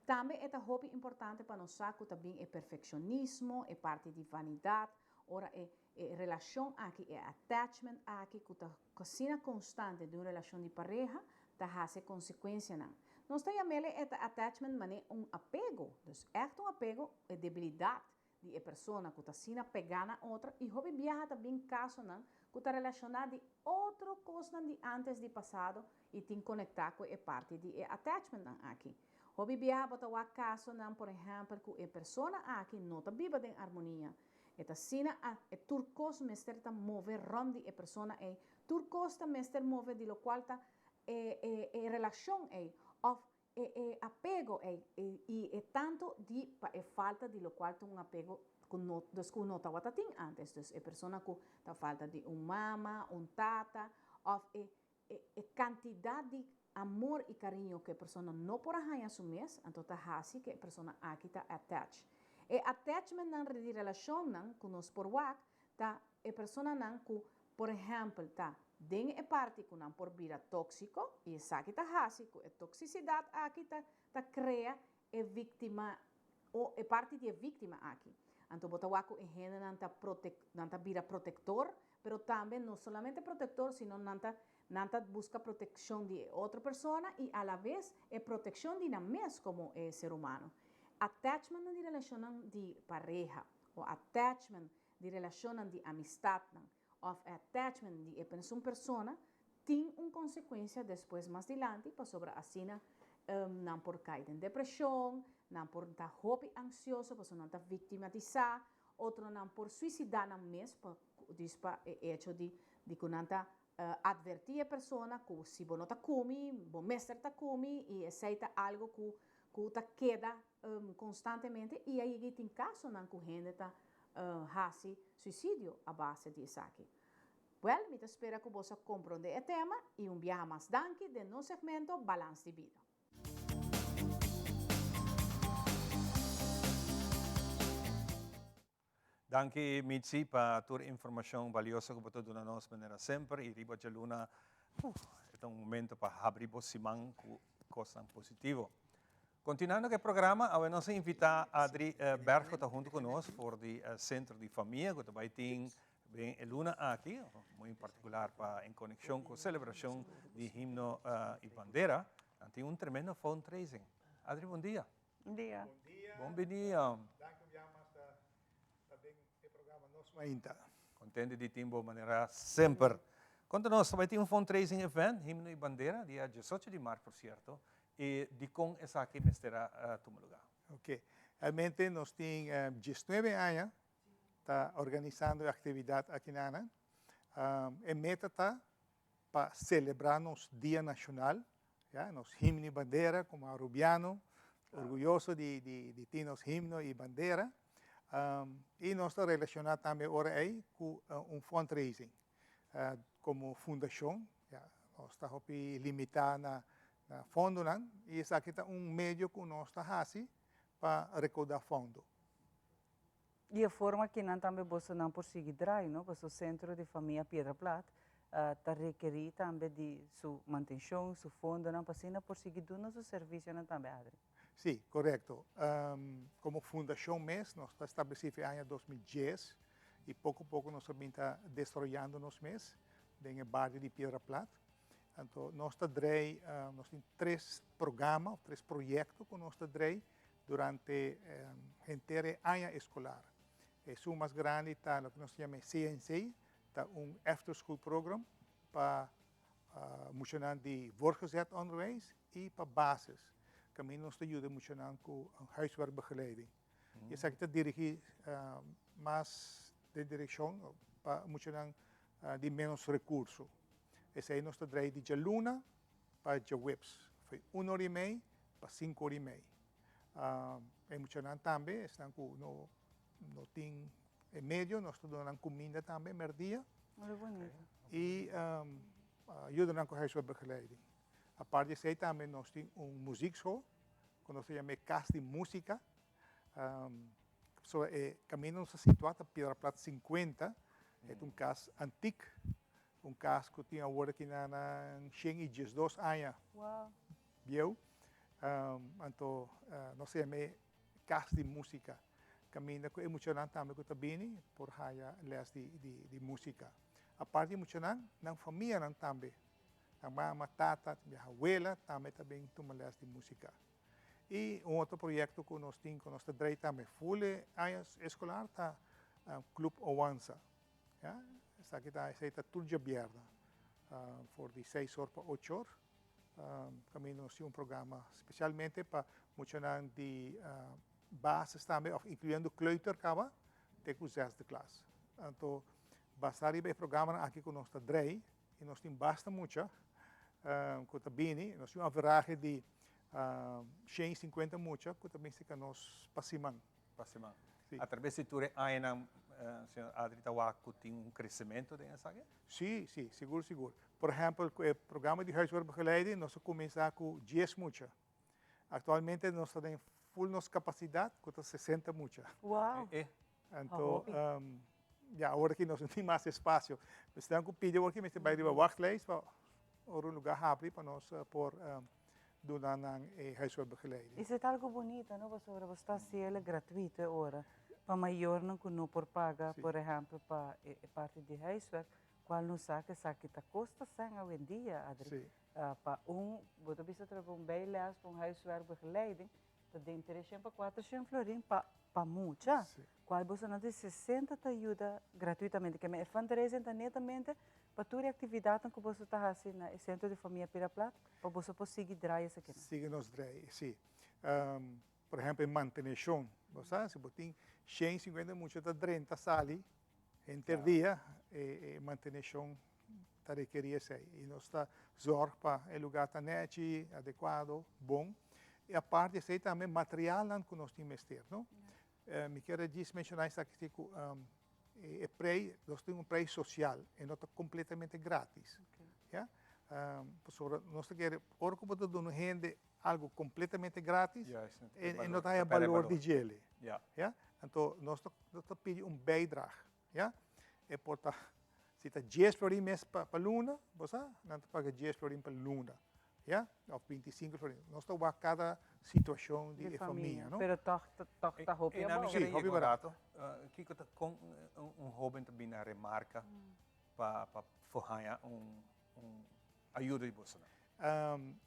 Tambe e ta hopi importante pa nos sa cu ta bin e perfeccionismo, e parti di vanidad, ora e e relacion aki, e attachment aki cu ta asina constante den un relacion di pareha, ta haci e consecuencianan. Nos ta yam'ele e ta attachment mane un apego, dus echt un apego, e debilidad di e persona cu ta asina pega na otro y hopi biaha ta bin casonan cu ta relaciona di otro cosnan di antes di pasado y tin conecta cu e parti di e attachmentnan aki. Hopi biaha bo ta wak casonan por ehempel cu e persona aki no ta biba den armonia, e ta asina a e tur cos mester ta move rond di e persona ey, tur cos ta mester move di locual ta e e e relacion ey of E e apego ei i e tantu di pa e falta di lokual ta un apego ku no dus ku no tabata tin antes. Dus e persona ku ta falta di un mama, un tata òf e e e kantidat di amor i kariño ku e persona no por a haña su mes, anto ta hasi ku e persona aki ta attach. E attachmentnan di relashonnan ku nos por wak ta e personanan ku por ehèmpel ta den e parti ku nan por bira tóksiko i esaki ta hasi ku e toksisidat aki ta ta krea e víktima o e parti di e víktima aki. Anto bo ta wak ku e hendenan ta protek nan ta bira protektor pero tambe no solamente protektor sino nan ta nan ta buska protekshon di e otro persona i alaves e protekshon di nan mes komo e ser humano. Attachmentnan di relashonnan di pareha o attachment di relashonnan di amistatnan òf e attachment di e mesun persona tin un konsekuensia despues mas dilanti pasobra asina nan por kai den depreshon, nan por ta hopi ansioso pasobra nan ta viktimatisá, otronan por suisidá nan mes pa dus pa e echo di di ku nan ta atvertí e persona ku si bo no ta kumi bo mester ta kumi i esei ta algu ku ku ta keda konstantemente i ayigi tin kasonan ku hende ta hasi suisidio a base di esaki. Wèl, mi ta spera ku boso a komprondé e tema i un biaha mas danki den nos segmento Balans di Bida. Danki Mitzi pa tur informashon balioso ku bo ta duna nos manera semper i riba djaluna. ta un momento pa habri bo siman ku kosnan positivo. Kontinuando ku e programa, awe nos a invitá Adri Berg ku ta huntu ku nos for di Sentro di Famia ku ta bai tin den e luna aki, muy en partikular pa en konekshon ku selebrashon di himno i bandera, nan tin un tremendo fundraising. Adri, bon dia. Bon dia. Bon binia. Danki un bia mas ta den e programa Nos Mainta. Contento di tin bo manera semper. Conta nos, ta bay tin un fundraising event, Himno y Bandera, dia diesocho di maart por cierto, y dicon esaki mester a tuma lugar? Ok, realmente nos tin diesnuebe aña ta organisando e actividad aki nan. E meta ta pa celebra nos Dia Nacional, ya, nos himno y bandera como Arubiano, orguyoso di di tin nos himno y bandera. Y nos ta relaciona tambe ora ey cu un fundraising. Como fundacion, ya, nos ta hopi limita na na fondonan y esaki ta un medio cu nos ta haci pa recauda fondo. Di e forma ki nan tambe bosonan por sigui drai, no? Paso Centro di Famia Piedra Plat ta rekerí tambe di su mantenshon, su fondonan pa asina por sigui duna su servisionan tambe, Adri. Sí, korekto. Komo fundashon mes nos ta establesí fe aña 2010 i poko poko nos a bin ta desaroyando nos mes den e bario di Piedra Plat. Anto nos ta drei, nos tin tres programa òf tres proyekto ku nos ta drei durante henter e aña eskolar. Esun mas grandi ta loke nos ta yama e CNC, ta un after school program pa muchanan di voortgezet onderwijs i pa basis. Kaminda nos ta yuda e muchanan ku huiswerkbegeleiding. I esaki ta dirigí mas den direkshon pa muchanan di ménos rekurso. Esei nos ta drei di djaluna pa djaweps, for un ora i mei pa sinku ora i mei. E muchanan tambe, esnan ku no no tin e medio, nos ta duna nan kuminda tambe mèrdia. Muy bonito. I yuda nan ku huiswerkbegeleiding. Apart di esei tambe nos tin un muziekschool, ku nos ta yama e Kas di Músika. Pasobra e kaminda nos ta situá ta Piedra Plat 50, e ta un kas antik. Un kas ku tin awor aki na nan 112 aña bieu. Anto nos ta yam'é kas di músika. Kaminda ku e muchanan tambe ku ta bini por haya lès di músika. Aparte di muchanan, nan famianan tambe. Nan mama, tata, biaha wela tambe ta bin tuma lès di músika. I un otro proyekto ku nos tin ku nos ta drei tambe ful e aña eskolar ta Club Owansa. Ya, esaki ta, esei ta tur djabièrnè, for di seis or pa ocho or. Kaminda nos tin un programa spesialmente pa muchanan di basis tambe òf inkluyendo kleuter kaba te ku zesde klas. Anto basá riba e programanan aki ku nos ta drei i nos tin basta mucha ku ta bini, nos tin un averahe di 150 mucha ku ta bin sika nos pa siman. Pa siman. Si. Atrabes di tur e añanan, señor Adri ta wak ku tin un kresementu den esaki? Si, si, sigur, sigur. Por ehèmpel, ku e programa di huiswerkbegeleiding nos a kuminsá ku dies mucha. Aktualmente nos ta den ful nos kapasidat ku ta sesenta mucha. Wow! Anto, ya, awor aki nos no tin mas espasio. Mester ku pidi awor aki mester bai riba wachtlijst pa ora un lugá habri pa nos por duna nan e huiswerkbegeleiding. Esei ta algo bunita, no? Pasobra bo sta hasi el gratuito e ora pa mayornan ku no por paga, por ehèmpel, pa e parti di huiswerk, kual nos sa ku esaki ta kosta sèn awendia, Adri. Pa un, bo ta bisa trabou un bijles pa un huiswerkbegeleiding, Ta den treshen pa kuatershen florin pa pa mucha, kual bosonan di 60 ta yuda gratuitamente. Keme e fundraising ta netamente pa tur e aktividatnan ku boso ta hasi na e Sentro di Famia Pira Plat, pa boso por sigui draai esakinan. Sigui nos draai, si. Por ehèmpel e manteneshon, bo sa, si bo tin 150 mucha ta drenta sali henter dia, e manteneshon ta rekerí esei. I nos ta zòrg pa e lugá ta nèchi, adekuado, bon. I apart di esei tambe materialnan ku nos tin mester, no? Mi kier a djis menshoná esaki si ku e prei, nos tin un prei sosial, e no ta kompletamente grátis, ya. Pasobra nos ta kere ora ku bo ta duna un hende algu kompletamente grátis, e no ta haña balor di djele, ya. Anto nos ta pidi un bijdrage. Ya, e por ta. Si ta dies florin mes pa pa luna, bo sa, nan ta paga dies florin pa luna, ya, òf bintisinko florin. Nos ta wak kada situashon di e famia, no? Pero tòg tòg ta hopi abou. Sí, hopi barato. Kiko ta kon un hoben ta bini a remarka pa pa for haña un un ayuda di bosonan?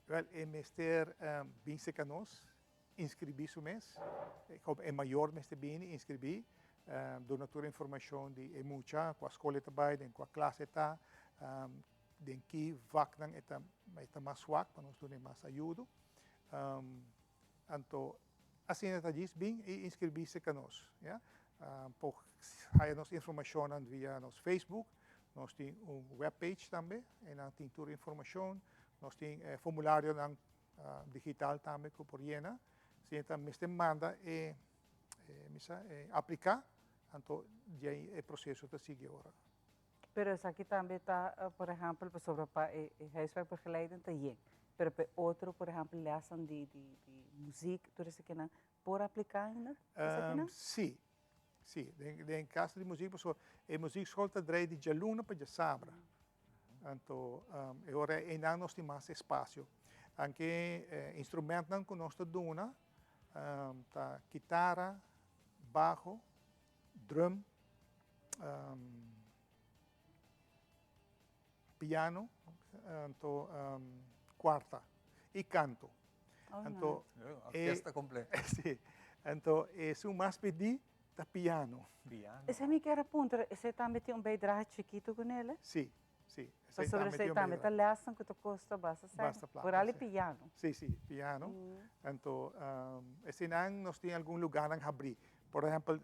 Wèl, e mester bin serka nos inscribí su mes, e mayor mester bini inscribí, duna tur informacion di e mucha, cua scol e ta bay, den cua klas e ta, den ki vaknan e ta e ta mas swak pa nos dun'e mas ayudo. Anto asina ta djis bin y inscribí cerca nos, ya. Por haya nos informacionnan via nos Facebook, nos tin un webpage tambe, eynan tin tur informacion, nos tin formularionan digital tambe ku por yena. Si e ta mester manda e misa e apliká, anto di ei e proseso ta sigui ora. Pero esaki tambe ta, por ehèmpel, pasobra pa e huiswerkbegeleider ta yen, pero pa e otro, por ehèmpel, lèsnan di di muziek, tur esakinan, por apliká ainda esakinan? Sí, sí. Den kaso di muziek, pasobra e muziekschool ta drei di djaluna pa djasabra. Anto e ora einan nos tin mas espasio. Anke instrumentnan ku nos ta duna ta kitara, baho, drum, piano, anto kuarta i kanto. Anto orkesta kompleto. Si. Anto esun mas pidí ta piano. Piano. Esei mi kier a puntra, esei tambe tin un bijdrage chikitu ku nele? Si, si. Pasobra esei tambe ta lèsnan ku ta kosta basta sèn. Basta plaka, si. Vooral e piano. Si, si, piano. Anto, eseinan nos tin algun lugánan habrí. Por ehèmpel,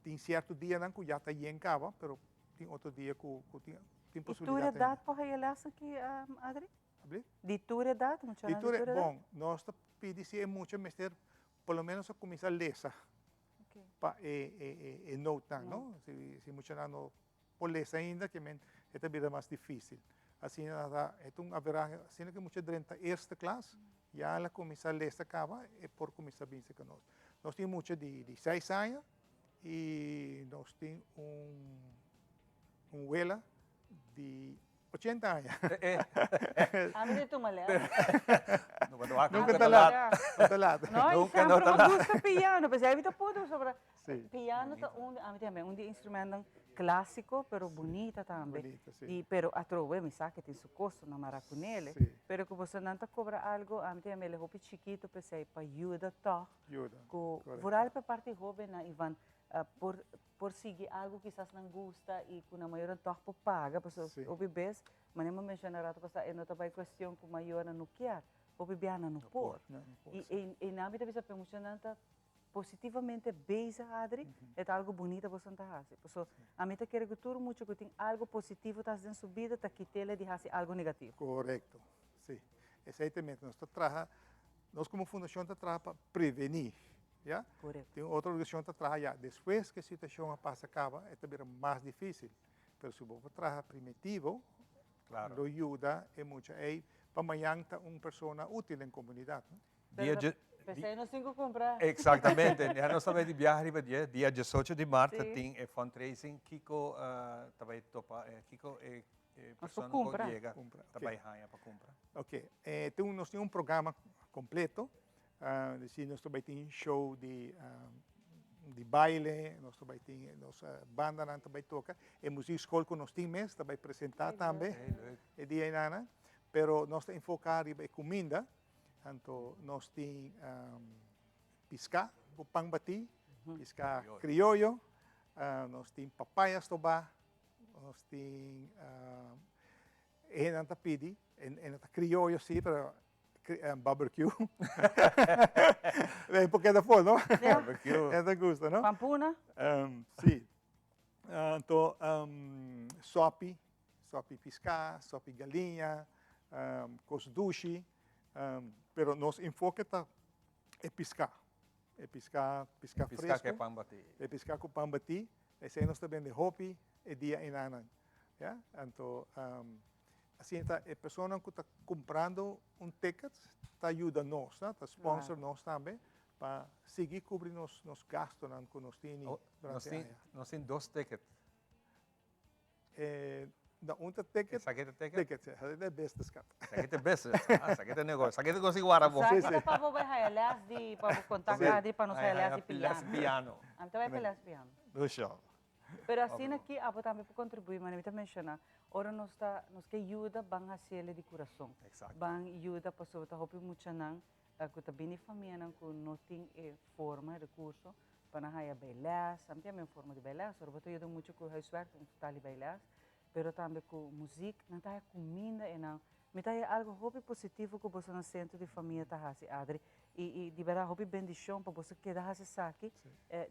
tin sierto dianan ku ya ta yen kaba, pero tin otro dia ku tin I tur posibilidat. edat por haya lès aki, Adri? Abli? Di tur edat, muchanan di tur edat? Bon, nos ta pidi si e mucha mester por lo menos a cuminsa lesa pa e e notenan, no? Si si muchanan no por lesa ainda ke men e ta bira mas dificil. Asina ta e ta un averahe, asina ke mucha drenta eerste klas ya el a cuminsa lesa caba e por cuminsa binse cu nos. Nos tin mucha di di seis aña y nos tin un un wela di 80 aña. Ami di tuma les. Nunca ta laat. Nunca ta laat. No, y semper mi gusta piano. P'esei mi ta puntra pasobra piano ta un, ami tambe, un di e instrumentonan clásico, pero bunita tambe. Bunita, si. Y pero atrobe mi sa ke tin su costonan mara cu nele. Pero cu bosonan ta cobra algo, ami ta yama el hopi chikito p'esei pa yuda tog. Yuda, Cu correcto. vooral pa e parti hobennan, Ivan, por por sigui algo kisas nan gusta y cu nan mayornan toch por paga, pasobra Sí. hopi bes, manera mi a menciona rato pasa, e no ta bay cuestion cu mayornan no kier, hopi biaha no por. No, no por, Y sí. e nan mi ta bisa pa e muchanan ta positivamente bezig, Adri, e ta algo bunita boso ta haci. Pasobra ami ta kere cu tur mucha cu tin algo positivo ta haci den su bida ta kit'el di haci algo negativo. Correcto, sí. Esey ta meta. Nos ta traha, nos como fundacion ta traha pa preveni. Ya? Correcto. Tin otro organisacion ta traha ya despues cu e situacion a pasa caba e ta bira mas dificil. Pero si bo por traha primitivo, Claro. lo yuda e mucha ey pa mañan ta un persona util den comunidad. No? Dia Pero dje- p'esei nos tin cu cumpra. Exactamente. Ya nos ta bay di biaha riba dje. Dia diesocho di maart Sí. tin e fundraising. Kico ta bay topa, kico e Nos por persona cu cumpra. yega Cumpra, ta ok. bay haña pa cumpra? Ok. Tin un, nos tin un programa completo. Si nos ta bai tin show di di baile, nos ta bai tin nos bandanan ta bai toka, e muziekschool ku nos tin mes ta bai presentá tambe e dia einana, pero nos ta enfoká riba e kuminda, anto nos tin piská ku pan batí, piská krioyo, nos tin papaya stobá, nos tin e hendenan ta pidi, e no ta krioyo si, pero Barbecue. Nee, porque ta fo, no? Barbecue. E ta gusta, no? Pampuna? Um, sí. Anto, um, sopi, sopi piská, sopi galiña, um, kos dushi, um, pero nos enfoke ta e piská. E piská, piská E piská fresco. ku pan batí. E piská ku pan batí. Esei nos ta bende hopi e dia enanan. Ya, anto, um, Asina ta e personanan ku ta kumprando un ticket ta yuda nos, ta sponsor nos tambe pa sigui kubri nos nos gastonan ku nos tini durante aña. Nos tin dos ticket. Na un ta ticket. Esaki ta ticket? Ticket, si. Esaki ta e business card. Esaki ta e business. Ah, esaki ta e negocio. Esaki ta cos di guarda bo. Esaki ta pa bo bai haya les di, pa bo contact Adri pa nos haya les di piano. Les piano. Ami ta bai pa les piano. Lucio. Pero asina aki abo tambe por contribui, manera mi ta menciona, ora nos ta, nos ke yuda ban haciele di curason. Ban yuda pasobra ta hopi muchanan cu ta bini famianan cu no tin e forma, e recurso pa nan haya bijles, ami tin un forma di bijles, ora bo ta yuda mucha cu huiswerk ta un total di bijles, pero tambe cu muziek, nan ta haya cuminda e nan, mi ta haya algo hopi positivo cu boso na Centro di Famia ta haci Adri, y y di berdad hopi bendicion pa boso keda haci esaki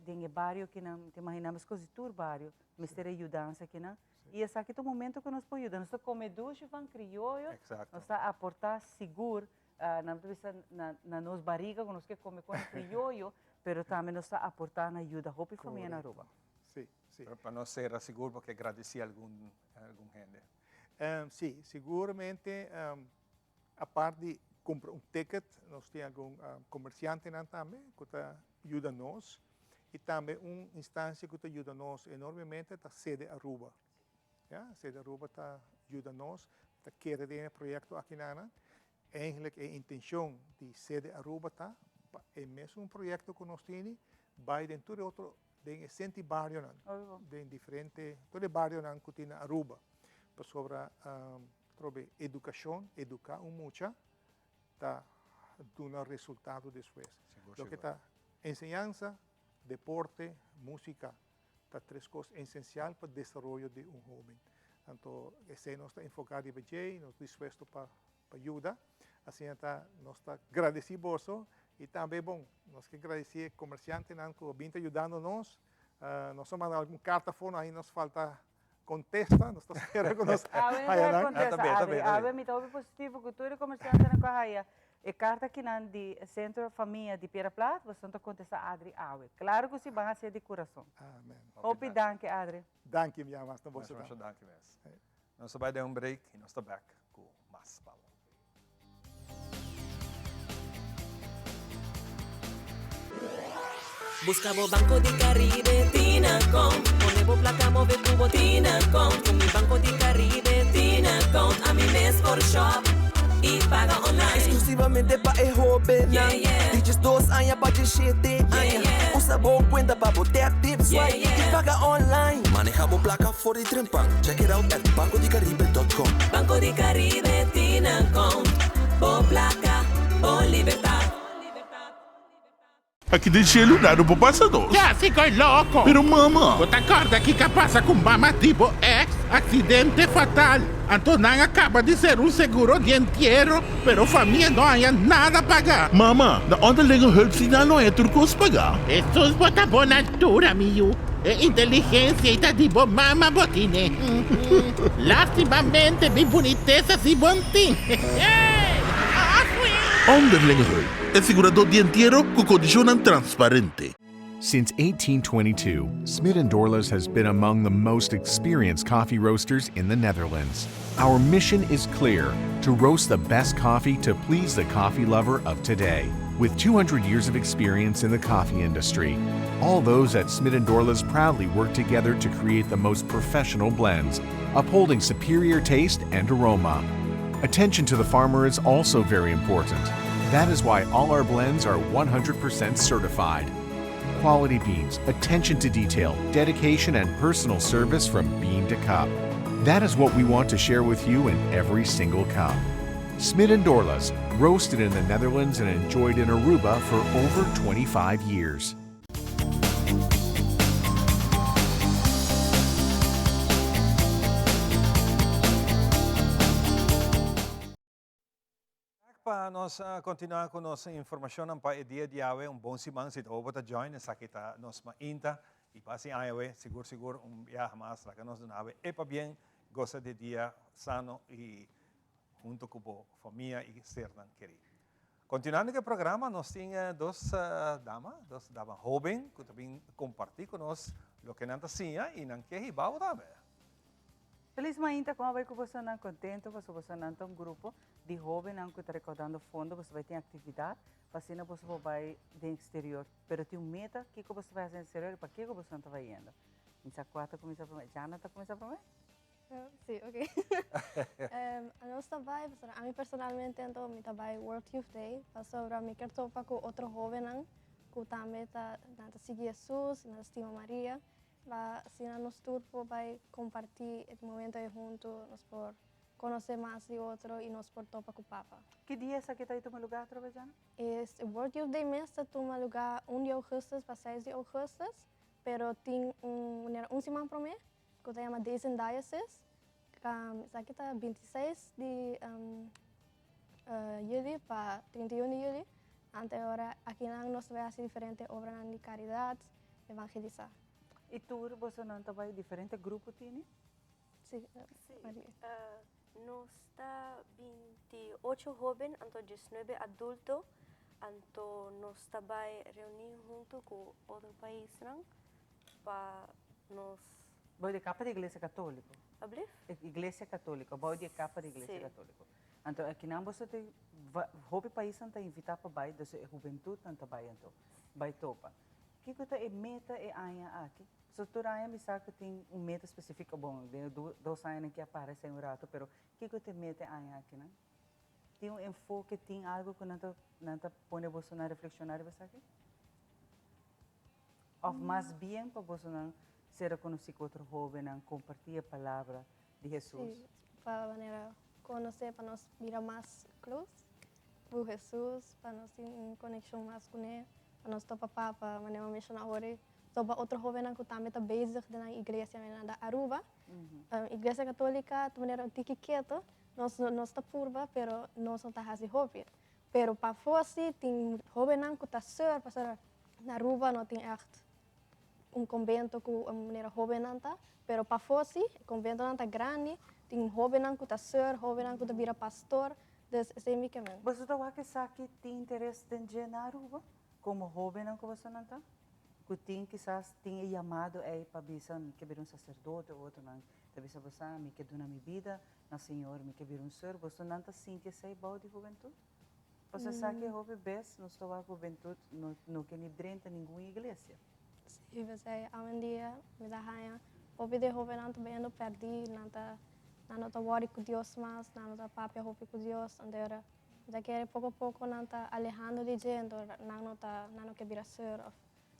den e bario akinan, mi ta imagina mescos di tur bario mester e yudansa akinan, y esaki ta un momento cu nos por yuda, nos ta come dushi van crioyo, nos ta aporta sigur Nan ta bisa na nos bariga ku nos ke kome kos krioyo, pero tambe nos ta aportá na yuda hopi famia na Aruba. Sí, sí. Pero pa nos sera sigur bo ke gradisí algun algun hende. Sí, siguramente apart di kumpra un ticket nos tin algun komersiantenan tambe ku ta yuda nos i tambe un instansia ku ta yuda nos enormemente ta Sede Aruba. Ya, Sede Aruba ta yuda nos, ta kere den e proyecto aki nana. Eigenlijk e intencion di Sede Aruba ta pa e mesun proyecto cu nos tini bay den tur e otro, den e senti barionan, den diferente, tur e barionan cu tin na Aruba. Pasobra trobe educacion, educa un mucha ta duna resultado despues. Loke ta enseñansa, deporte, musica. Ta tres kos esensial pa desaroyo di un hóben. Anto esei nos ta enfoká riba dje i nos dispuesto pa pa yuda. Asina ta nos ta gradesí boso i tambe bon nos ke gradesí e komersiantenan ku a bin ta yudando nos. Nos a manda algun karta afó, no ainda nos falta kontesta, nos ta spera ku nos Awe no haya ta nan. kontesta Adri, awe mi ta hopi positivo ku tur e komersiantenan ku a haya e karta akinan di Centro Famia di Piedra Plat, boso ta kontesta Adri awe. Klaro ku si ban hasié di kurason. Amen. Hopi danki Adri. Danki mi ama, hasta boso Masha danki mes. Nos ta bai den un break i nos ta bek ku mas pa bo. Busca bo Banco di Caribe Tinacom Pone bo placa move cu bo Tinacom Cu mi Banco di Caribe Tinacom Ami mes por shop y paga online Exclusivamente pa e hobennan Di diesdos aña pa diesshete aña Usa bo cuenta pa bo tap, tip, swipe y paga online Maneha bo placa for di trempan Check it out at bancodicaribe dot com. Banco di Caribe Tinacom Bo placa, bo libertad. Aki den shelu nada por pasa nos. Ya si koe loko. Pero mama. Bo ta korda kiko a pasa ku mama di bo ex? Aksidente fatal. Anto nan a kaba di ser un seguro di entiero, pero famia no haña nada paga. Mama, na onderlinge hulp si nan lo haña tur kos paga. Hesus bo ta bon altura mi yu. E inteligensia ei ta di bo mama bo tine. Lastimamente mi bunitesa si bon tin. Onderlinge hulp. E siguradó di entiero ku kondishonnan transparente. Since 1822, Smit and Dorlas has been among the most experienced coffee roasters in the Netherlands. Our mission is clear to roast the best coffee to please the coffee lover of today. With 200 years of experience in the coffee industry, all those at Smit and Dorlas proudly work together to create the most professional blends, upholding superior taste and aroma. Attention to the farmer is also very important. That is why all our blends are 100% certified. Quality beans, attention to detail, dedication, and personal service from bean to cup. That is what we want to share with you in every single cup. Smit and Dorlas, roasted in the Netherlands and enjoyed in Aruba for over 25 years. Pa nos continua cu nos informacionnan pa e dia di awe, un bon siman, si ta bo ta join, esaki ta nos mainta y pa haci aña sigur sigur un biaha mas laga nos duna awe e pabien, goza di dia sano y hunto cu bo famia y sernan keri. Continuando cu e programa, nos tin dos dama, dos dama hoben cu ta bin comparti cu nos loke nan ta siña y nan ke hiba bo tambe. Feliz mainta, con a bay cu bosonan? Contento pasobra bosonan ta un grupo di hobennan cu ta recaudando fondo, boso bay tin actividad pa asina boso por bay den exterior. Pero tin un meta kico boso ta bay haci den exterior y pakico bosonan ta bayendo. Mi sa cua ta cuminsa prome? Jana ta cuminsa prome? Si, ok. Nos ta bai, pasobra ami personalmente anto mi ta bai World Youth Day pasobra mi kier topa ku otro hobennan ku tambe ta nan ta sigui Hesus, nan ta stima Maria. Pa asina nos tur por bai kompartí e momento ei huntu, nos por konosé mas di otro i nos por topa ku Papa. Ki dia esaki ta tuma lugá atrobe, Jana? E World Youth Day mes ta tuma lugá un di ougùstus pa seis di ougùstus, pero tin un manera un siman promé ku ta yama Days in Diocese. Esaki ta bintiseis di yüli pa 31 di yüli. Ante ora akinan nos ta bai hasi diferente obranan di karidat, evangelisá. I tur bosonan ta bai diferente grupo tini? Si, Maria. Nos ta 28 hoben anto 19 adulto, anto nos ta bai reuní huntu ku otro paisnan pa nos. Bou di e kapa di Iglesia Katóliko. Ablief? Iglesia Katóliko, bou di e kapa di Iglesia Katóliko. Anto akinan boso ta, hopi paisnan ta invitá pa bai, dus e hubentutnan ta bai anto, bai topa. Kiko ta e meta e aña aki? So tur aña mi sa ku tin un meta spesifiko, bon den e dos añanan ke a para esei un rato, pero kiko ta e meta e aña akinan? Tin un enfoke, tin algu ku nan ta nan ta pone bosonan reflekshoná riba esaki? Òf mas bien pa bosonan ser rekonosí ku otro hóbennan, kompartí e palabra di Hesus? Sí, pa manera konosé, pa nos bira mas close ku Hesus, pa nos tin un konekshon mas kuné, pa nos topa Papa, manera mi a menshoná ora, topa otro hóbennan ku tambe ta bezig den nan iglesia, manera nan ta Aruba. Iglesia Katólika ta manera un tiki keto, nos nos ta purba pero nos no ta hasi hopi. Pero pafó si tin hóbennan ku ta seur, pasobra na Aruba no tin ègt un konbento ku manera hóbennan ta, pero pafó si e konbentonan ta grandi, tin hóbennan ku ta seur, hóbennan ku ta bira pastor, dus esei mi ke men. Boso ta wak esaki tin interes den dje na Aruba komo hóbennan ku bosonan ta? Ku tin kisas tin e yamado ei pa bisa mi ke bira un saserdote, otronan ta bisa bo sa mi ke duna mi bida na Señor, mi ke bira un seur, bosonan ta sinti esei bou di hubentut? Pasobra esaki e hopi bes nos ta wak hubentut no no ke ni drenta ningun iglesia. Sí, p'esei awendia mi ta haña hopi di e hobennan ta bayendo pèrdí, nan ta nan no ta wòri ku Dios mas, nan no ta papia hopi ku Dios, anto ora mi ta kere poko poko nan ta alehando di dje, anto nan no ta nan no ke bira seur òf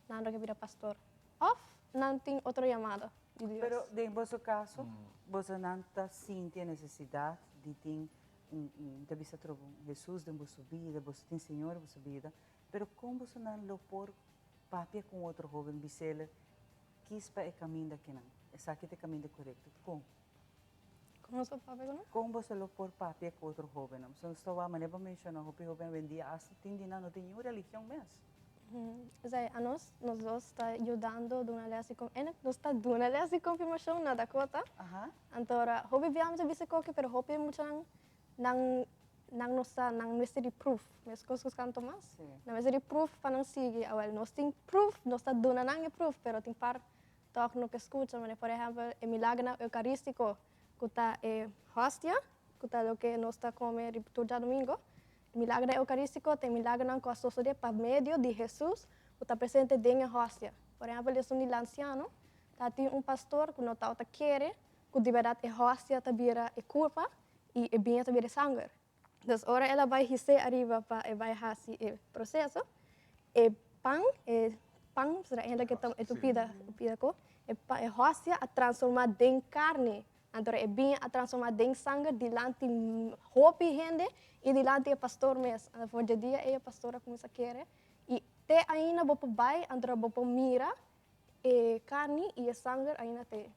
nan no ke bira pastor òf nan tin otro yamada di Dios. Pero den boso kaso, bosonan ta sinti e nesesidat di tin un un ta bisa atrobe un Hesus den boso bida, boso tin Señor den boso bida, pero kon bosonan lo por papia ku un otro hoben bis'el kis pa e kaminda kinan, esaki ta e kaminda korekto, kon? Kon boso papia ku nan? Kon boso lo por papia ku otro hobennan? Pasobra nos ta wak manera bo menshona hopi hoben awendia asta tin di nan no tin niun religion mes. Esei anos nos dos ta yudando duna les di nos ta duna les di konfirmashon na Dakota. Anto ora hopi bia mi ta bisa koki pero hopi muchanan nan nan no sa nan mester di proof meskos ku San Tomas nan mester di proof pa nan sigui awel nos tin proof nos ta duna nan e proof pero tin par tòg no ke skucha manera por ehèmpel e milagernan eukaristiko ku ta e hostia ku ta loke nos ta kome riba tur djadumingo e milagernan eukaristiko ta e milagernan ku a sosodé pa medio di Hesus ku ta presente den e hostia por ehèmpel esun di lansiano Ta tin un pastor ku no tabata kere ku di bèrdat e hostia ta bira e kurpa i e biña ta bira e sanger. Dus ora el a bai his'é ariba pa e bai hasi e proseso, e pan, e pan, pasobra hende ke toma e tu pida, pida ko, e pan, e hostia a transformá den karni. Anto e biña a transformá den sanger dilanti hopi hende i dilanti e pastor mes. Anto for dje dia ei e pastor a kuminsá kere i te ainda bo por bai, anto bo por mira E carni y e sanger ainda te.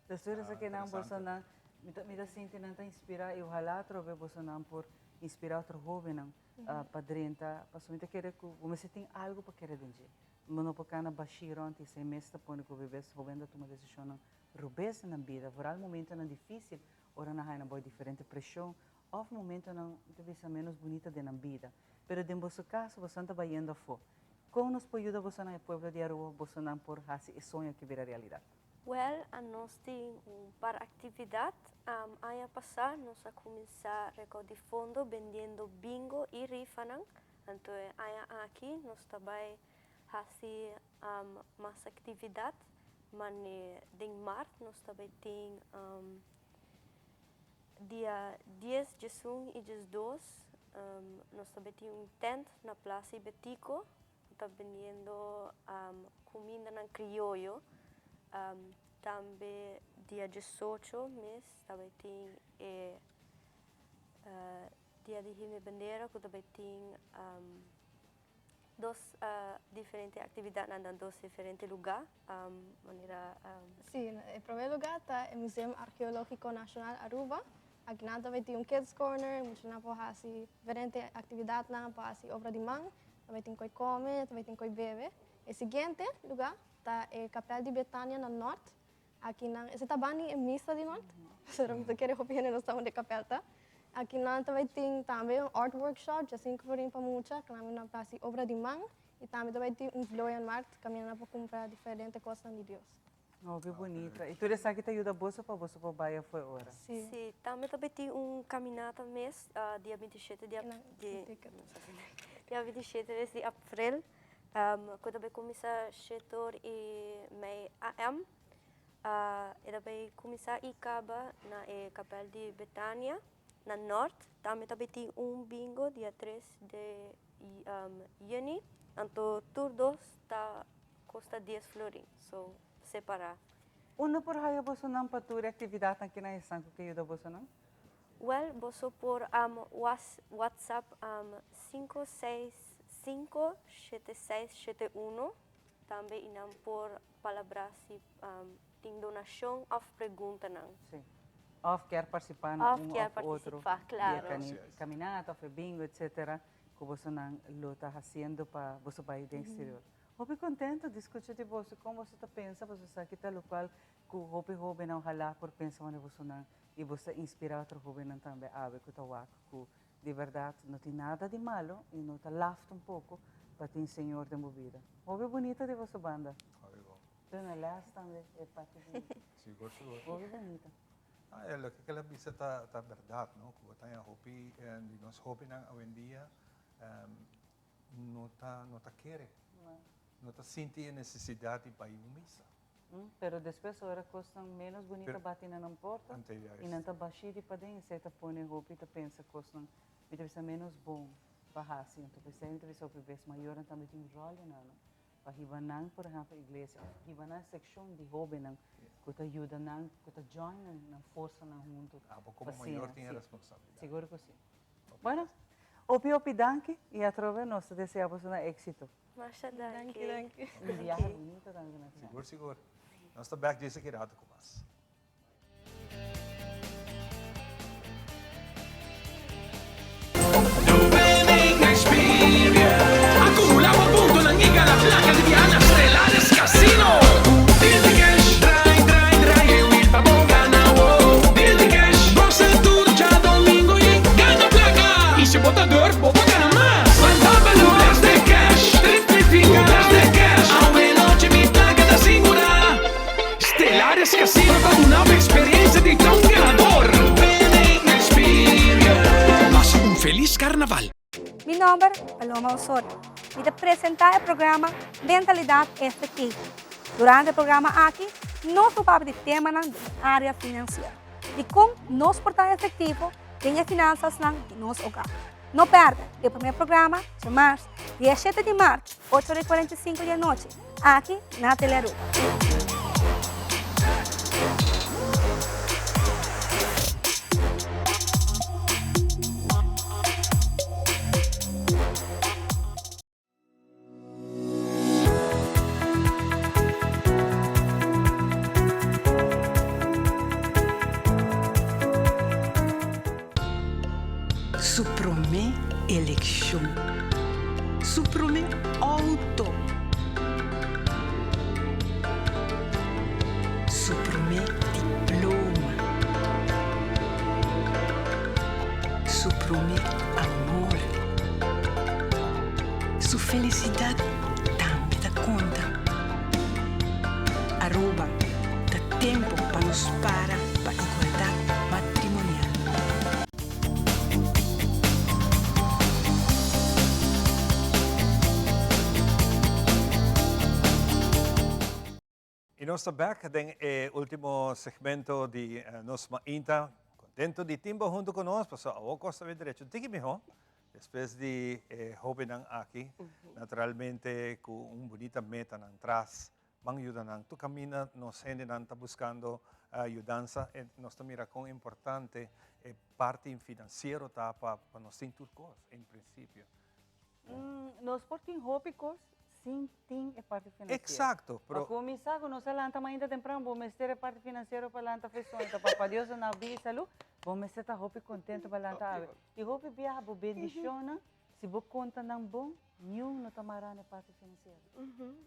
Despues esaki nan bosonan mi ta mi ta sinti nan ta inspira y ojalá atrobe bosonan por inspira otro hobennan pa drenta pasobra mi ta kere ku bo mester tin algo pa kere den dje. Bo no por kana bashí rònt y esei mes ta pone ku bebes hoben ta tuma desishonnan robes den nan bida vooral momentonan difícil ora nan haña nan bou diferente preshon òf momentonan mi ta bisa ménos bunita den nan bida. Pero den boso kaso bosonan ta bayendo afó. Kon nos por yuda bosonan e pueblo di Aruba bosonan por hasi e soño aki bira realidat? Wèl, anos tin un par aktividat. Aña pasá nos a kuminsá rekòdí fondo bendiendo bingo i rifanan. Anto e aña aki nos ta bai hasi mas aktividat. Mane den mart nos ta bai tin. Dia dies, diesun i diesdos nos ta tin un tent na Plaza Betico ku ta bendiendo kumindanan krioyo. Tambe dia diesocho mes ta bai tin e dia di Himno i Bandera ku ta bai tin dos diferente actividadnan na dos diferente lugar, manera. Sí, e prome lugar ta e Museum Arqueologico Nacional Aruba. Akinan ta bay tin un kids corner, muchanan por haci diferente actividadnan, por haci obra di man, ta bay tin coy come, ta bay tin coy bebe. E siguiente lugar ta e Kapel di Betania na Noord. Akinan, esei ta bani e misa di nort, pero mi ta kere hopi hende no sa unda e kapel ta. Akinan ta bai tin tambe un art workshop, djasinko florin pa mucha, ku nan a hasi obra di man, i tambe ta bai tin un vlooienmarkt kaminda nan por kumpra diferente kosnan di Dios. Hopi bunita. I tur esaki ta yuda boso pa boso por bai afo e ora? Si. Tambe ta bai tin un kaminata mes dia 27 di dia 27 mes di april. Ku ta bai kuminsá shete or i mei AM. E ta bai kuminsá i kaba na e kapèl di Betania na Nòrt. Tambe ta bai tin un bingo dia tres di yüni. Anto tur dos ta kosta dies florin, so separá. Unda por haya bosonan pa tur e aktividatnan ki nan esnan ku ke yuda bosonan? Wel, boso por WhatsApp 565 7671 tambe y nan por palabra si tin donacion of preguntanan. Sí. Of kier participa na Of un kier of otro participa, claro. di e caminata of e bingo etcetera cu bosonan lo ta haciendo pa boso bay den exterior. Hopi contento di scucha di boso con boso ta pensa, boso sa ki ta locual cu hopi hobennan ojalá por pensa wanneer bosonan I bo sa inspirá otro hóbennan tambe awe ku ta wak ku di bèrdat no tin nada di malu i no ta laf tampoko pa tin Señor den bo bida. Hopi bunita di boso banda. Hopi bon. Duna lès tambe e parti di. Sigur sigur. Hopi bunita. Ah, e loke kel a bisa ta ta bèrdat no, ku bo ta haña hopi di nos hóbennan awendia no ta no ta kere, no ta sinti e nesesidat di bai un misa. Pero despues ora kosnan ménos bunita bati na nan porta i nan ta bashí di paden, esei ta pone hopi ta pensa kosnan mi ta bisa ménos bon pa hasi. Anto p'esei mi ta bisa hopi bes mayornan tambe tin un ròl den nan pa hiba nan por ehèmpel iglesia òf hiba nan sekshon di hóbennan ku ta yuda nan, ku ta join nan, nan forsanan huntu Abo komo mayor tin e responsabilidat. Sigur ku si. Bueno, hopi hopi danki i atrobe nos ta desea boso nan éksito. Masha danki. Danki, danki. Un biahe bunito tambe na final. Sigur, sigur. Nos ta bek djis aki rato ku mas. Acumula bo puntonan y gana placa di biaha na Stellaris Casino. Deal di cash, draai, draai, draai e wiel pa bo gana wo. Deal di cash, gosa tur djadomingo y gana placa. Y si bo ta durf, bo por gana mas. Bless the cash, triplifica. Bless the cash, awe nochi mi placa ta sigura. Stellaris Casino ta duna bo experiencia di ta un ganador. Winning experience. Pasa un feliz carnaval. Mi nomber Paloma Osorio. Mi ta presenta e programa Mentalidad Efectivo. Durante e programa aki nos lo papia di temanan den e area financiero. Di con nos por ta efectivo den e finanzasnan di nos hogar. No perde e prome programa djamars 17 di mart 8 ora y 45 di anochi aki na Telearuba. Su promé elekshon. Su promé outo. Su promé diploma. Su promé amor. Su felisidat tambe ta konta. Aruba, ta tempo pa nos para pa igualdat matrimonial. Y nos ta bek den e ultimo segmento di nos mainta. Contento di tin bo hunto cu nos, pasobra awor cos ta bay derecho un tiki miho, despues di e hobennan aki, naturalmente cu un bunita meta nan tras, ban yuda nan. Tur caminda nos hendenan ta buscando yudansa, e nos ta mira con importante e parti financiero ta pa nos tin tur cos, en principio. Nos por tin hopi cos sin tin e parti financiero. Exacto, pero. Pa cuminsa cu nos a lanta mainta tempran, bo mester e parti financiero pa lanta feson. Ta Papa Dios a na bida y salud, bo mester ta hopi contento pa lanta awe. Y hopi biaha bo bendicionnan, si bo conta nan bon, niun no ta mara na e parti financiero.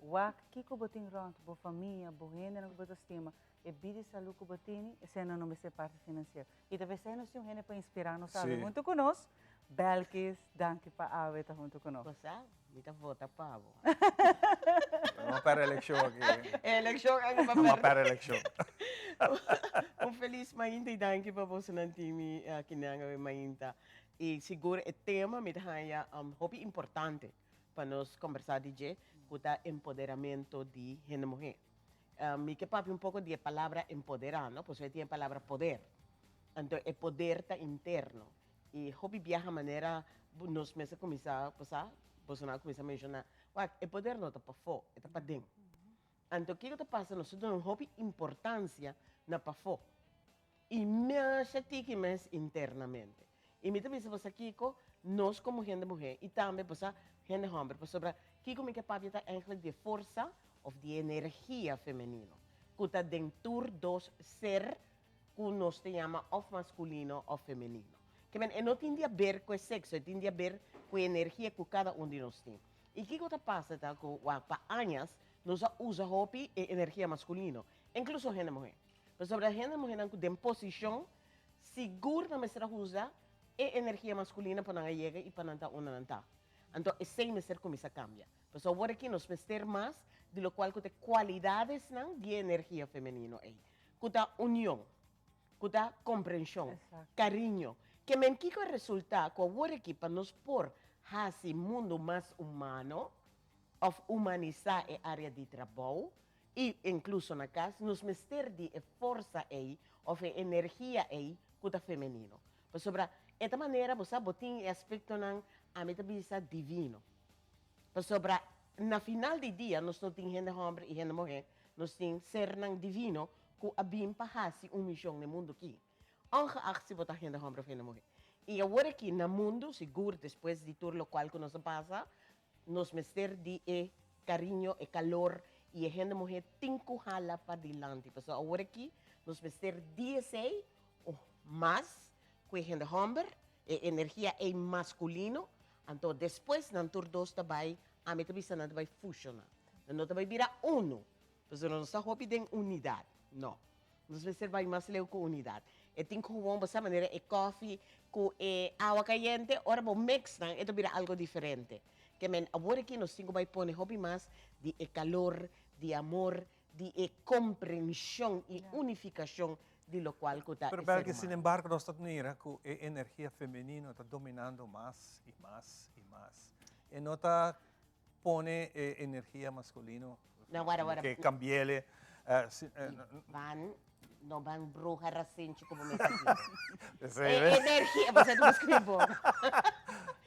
Wak kico bo tin rond, bo famia, bo hendenan cu bo ta stima, e bida y salud cu bo tini, eseinan no mester parti financiero. Y ta pesey nos tin un hende pa inspira nos awe hunto cu nos. Belkis, danki pa awe ta hunto cu nos. Bo sa, mi ta vota pa bo. Nos a perde eleccion aki. E eleccion aki pa perde. Nos a perde eleccion. Un feliz mainta y danki pa bosonan tin mi aki nan awe mainta. Y sigur e tema mi ta haya hopi importante pa nos combersa di dje, cu ta empoderamento di hende muhe. Mi ke papia un poko di e palabra empoderá, no? Pasobra e tin e palabra poder. Anto e poder ta interno. I hopi biaha manera nos mes a kuminsá pasá, bosonan a kuminsá menshoná, wak, e poder no ta pafó, e ta paden. Anto kiko ta pasa? Nos ta duna un hopi importansia na pafó i masha tiki mes internamente. I mi ta bisa boso kiko, nos komo hende muhé i tambe boso hende hòmber, pasobra kiko mi ke papia ta èinklik di e forsa òf di e energia femenino ku ta den tur dos ser ku nos ta yama òf maskulino òf femenino. Ke men e no tin di aber ku e sekso, e tin di aber ku e energia ku kada un di nos tin. I kiko ta pasa ta ku wak pa añas nos a usa hopi e energia maskulino, inkluso hende muhé. Pasobra hende muhénan ku den posishon Sigur nan mester a usa e energia masculina pa nan a yega y pa nan ta unda nan ta. Anto esey mester cuminsa cambia. Pasobra awor aki nos mester mas di locual cu ta e cualidadesnan di e energia femenino ey. Cu ta union, cu ta comprension, cariño. Ke men kico a resulta cu awor aki pa nos por haci mundo mas humano of humanisa e area di trabou, I inkluso na kas nos mester di e forsa ei òf e energia ei ku ta femenino. Pasobra e ta manera bo sa bo tin e aspektonan ami ta bisa divino. Pasobra na final di dia nos no tin hende hòmber i hende muhé, nos tin sernan divino ku a bin pa hasi un mishon na e mundu aki. Ongeacht si bo ta hende hòmber òf hende muhé. I awor aki na mundu, sigur despues di tur lokual ku nos a pasa, Nos mester di e cariño, e calor y e hende muher tin cu hala padilanti. Pasobra awor aki nos mester di esey o mas cu e hende homber, e energia ey masculino. Anto despues nan tur dos ta bay, ami ta bisa nan ta bay fusiona. Nan no ta bay bira uno, pasobra nos ta hopi den unidad. No. Nos mester bai mas leu ku unidat. E tin ku gewoon bo sa manera e kofi ku e awa kayente, ora bo mix nan e ta bira algo diferente. Ke men awor aki nos tin ku bai pone hopi mas di e kalor, di amor, di e komprenshon i unifikashon di lokual ku ta Pero e ser Belkis, humano. sinembargo nos ta mira ku e energia femenino ta dominando mas i mas i mas. E no ta pone e energia masculino No, wara, wara. ke cambiele. Ban, no ban bruha rasenchi como me está Esei E mes. energia, bo sa di busca mi boca.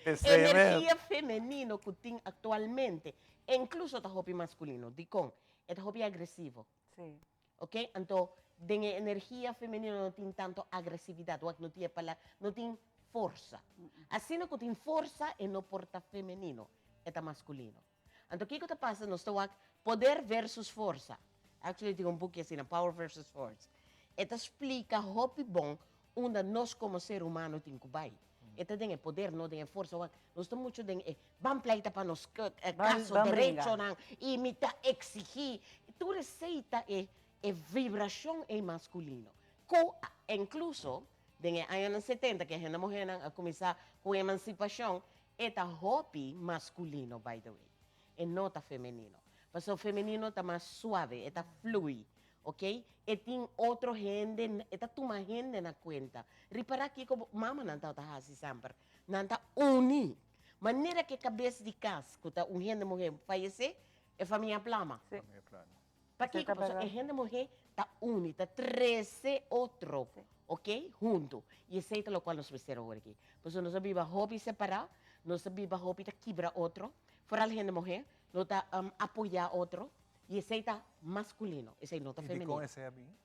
Esei mes. Energia femenino cu tin actualmente, incluso ta hopi masculino. Dicon? E ta hopi agresivo. Sí. Ok, anto den e energia femenino no tin tanto agresividad, wak no tin e pala, no tin forsa. Asina cu tin forsa e no por ta femenino, e ta masculino. Anto kico ta pasa nos ta wak poder versus forsa. Actually tin un buki asina, Power versus Force. E ta splica hopi bon unda nos como ser humano tin cu bay. E ta den e poder, no den e forsa. Wak, nos ta mucho den e ban pleita pa nos caso, derechonan, y mi ta exigi. Tur esey ta e e vibracion ey masculino. Cu incluso den e añanan setenta cu e hende muhernan a cuminsa cu emancipacion, e ta hopi masculino by the way. E no ta femenino. Pasobra femenino ta mas suave, e ta flui. Ok, e tin otro hende, e ta tuma hende na cuenta. Ripara kico bo mamanan tabata haci semper. Nan ta uni. Manera cu e cabes di cas, cu ta un hende muhe, fayece, e famia a plama. Famia plama. Pakiko? Pasobra e hende muhé ta uni, ta trese otro, ok, huntu. I esei ta lokual nos mester awor aki. Pasobra nos a biba hopi separá, nos a biba hopi ta kibra otro, foral hende muhé no ta apoyá otro, i esei ta maskulino, esei no ta I femenino. dikon esei a bini?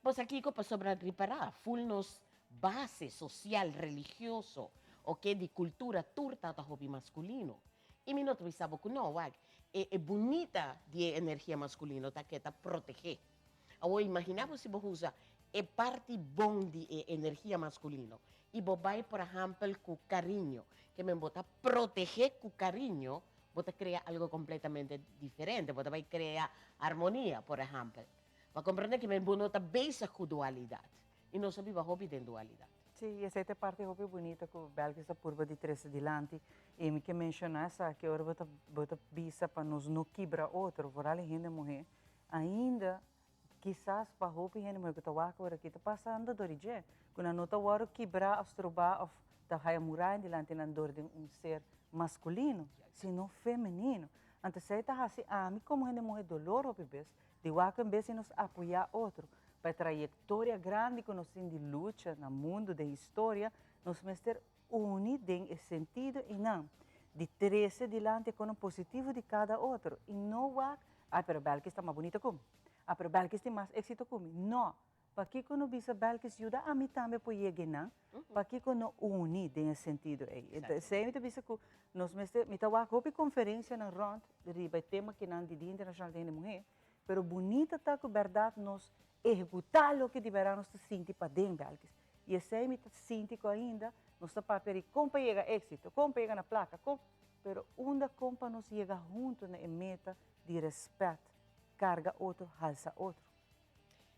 Bo sa kiko? Pasobra ripará, ful nos base sosial, religioso, ok, di kultura tur ta ta hopi maskulino. I mi no ta bisa bo ku no, wak, e e bunita di e energia maskulino ta ke ta protegé. Awor imaginá bo si bo usa e parti bon di e energia maskulino i bo bai por ehèmpel ku kariño, ke men bo ta protegé ku kariño, bo ta krea algo kompletamente diferente, bo ta bai krea armonia, por ehèmpel. Pa komprendé ke men bo no ta bezig ku dualidat. I nos a biba hopi den dualidat. Sí, i esei ta e parti hopi bunita ku Belkis ta purba di trese dilanti. I mi ke menshoná esaki ora bo ta bo ta bisa pa nos no kibra otro, foral e hende muhé, ainda kisas pa hopi hende muhé ku ta wak ora aki ta pasando dor di dje, ku nan no ta wòrdu kibrá òf strobá òf ta haya muraya dilanti nan dor di un ser maskulino, sino femenino. Anto esei ta hasi ami komo hende muhé dolor hopi bes Di wak en bes di nos apoyá otro pa e trayektoria grandi ku nos tin di lucha na mundu den historia, nos mester uni den e sentido einan di trese dilanti e kono positivo di kada otro i no wak, ay pero Belkis ta mas bunita ku mi, ah pero Belkis tin mas éksito ku mi. No! Pakiko no bisa Belkis yuda ami tambe por yega einan? Pakiko no uni den e sentido ei? Esei mi ta bisa ku nos mester, mi ta wak hopi konferensianan rònt riba e tema kinan di Dia Internashonal di Hende Muhé, pero bunita ta ku bèrdat nos ehekutá loke di bèrdat nos ta sinti paden Belkis. I esei mi ta sinti ku ainda nos ta papia di kon pa yega éksito, kon pa yega na plaka, kon, pero unda kon pa nos yega huntu na e meta di rèspèt, karga otro, halsa otro.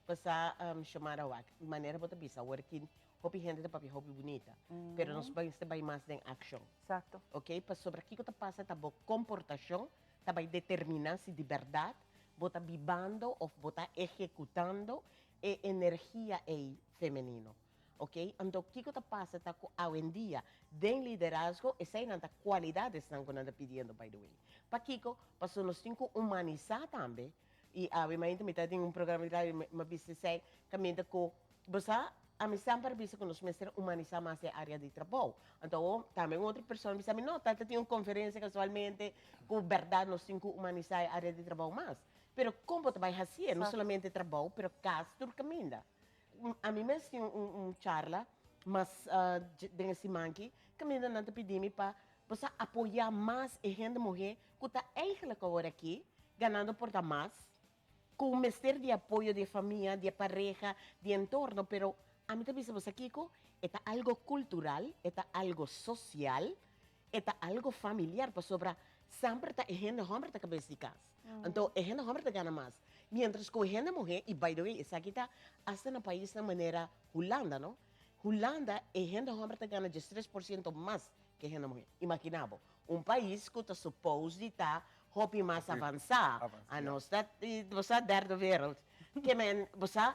Pasá Shomara wak, manera bo ta bisa awor ki hopi hende ta papia hopi bunita, pero nos mester bai mas den akshon. Exacto. Ok, pasobra kiko ta pasa ta bo komportashon ta bai determiná si di bèrdat bo ta bibando òf bo ta ehekutando e energia ei femenino. Ok, anto kiko ta pasa ta ku awendia den liderazgo eseinan ta kualidadesnan ku nan ta pidiendo by the way. Pakiko? Pasobra nos tin ku humanisá tambe I awe mainta mi ta den un programa di radio, mi a bisa esei kaminda ku bo sa, ami semper a bisa ku nos mester humanisá mas e área di trabou. Anto awor tambe un otro persona a bisa mi, no, ta tin un konferensia kasualmente ku bèrdat nos tin ku humanisá e área di trabou mas. Pero kon bo ta bai hasié? No solamente trabou, pero kas tur kaminda. Ami mes tin un charla mas den e siman aki kaminda nan ta pidi mi pa Bo sa apoyá mas e hende muhé ku ta eigentlik awor aki ganando por ta mas, ku mester di apoyo di e famia, di e pareha, di e entorno, pero ami ta bisa bo sa kiko? E ta algo kultural, e ta algo sosial, e ta algo familiar, pasobra semper ta e hende hòmber ta kabes di kas. Anto e hende hòmber ta gana mas, miéntras ku e hende muhé, i by the way esaki ta asta na paisnan manera Hulanda no, Hulanda e hende hòmber ta gana 13% mas ke hende muhé. Imaginá bo, un pais ku ta supos di ta hopi mas avansá, anos ta, bo sa, derde wereld. Ke men, bo sa,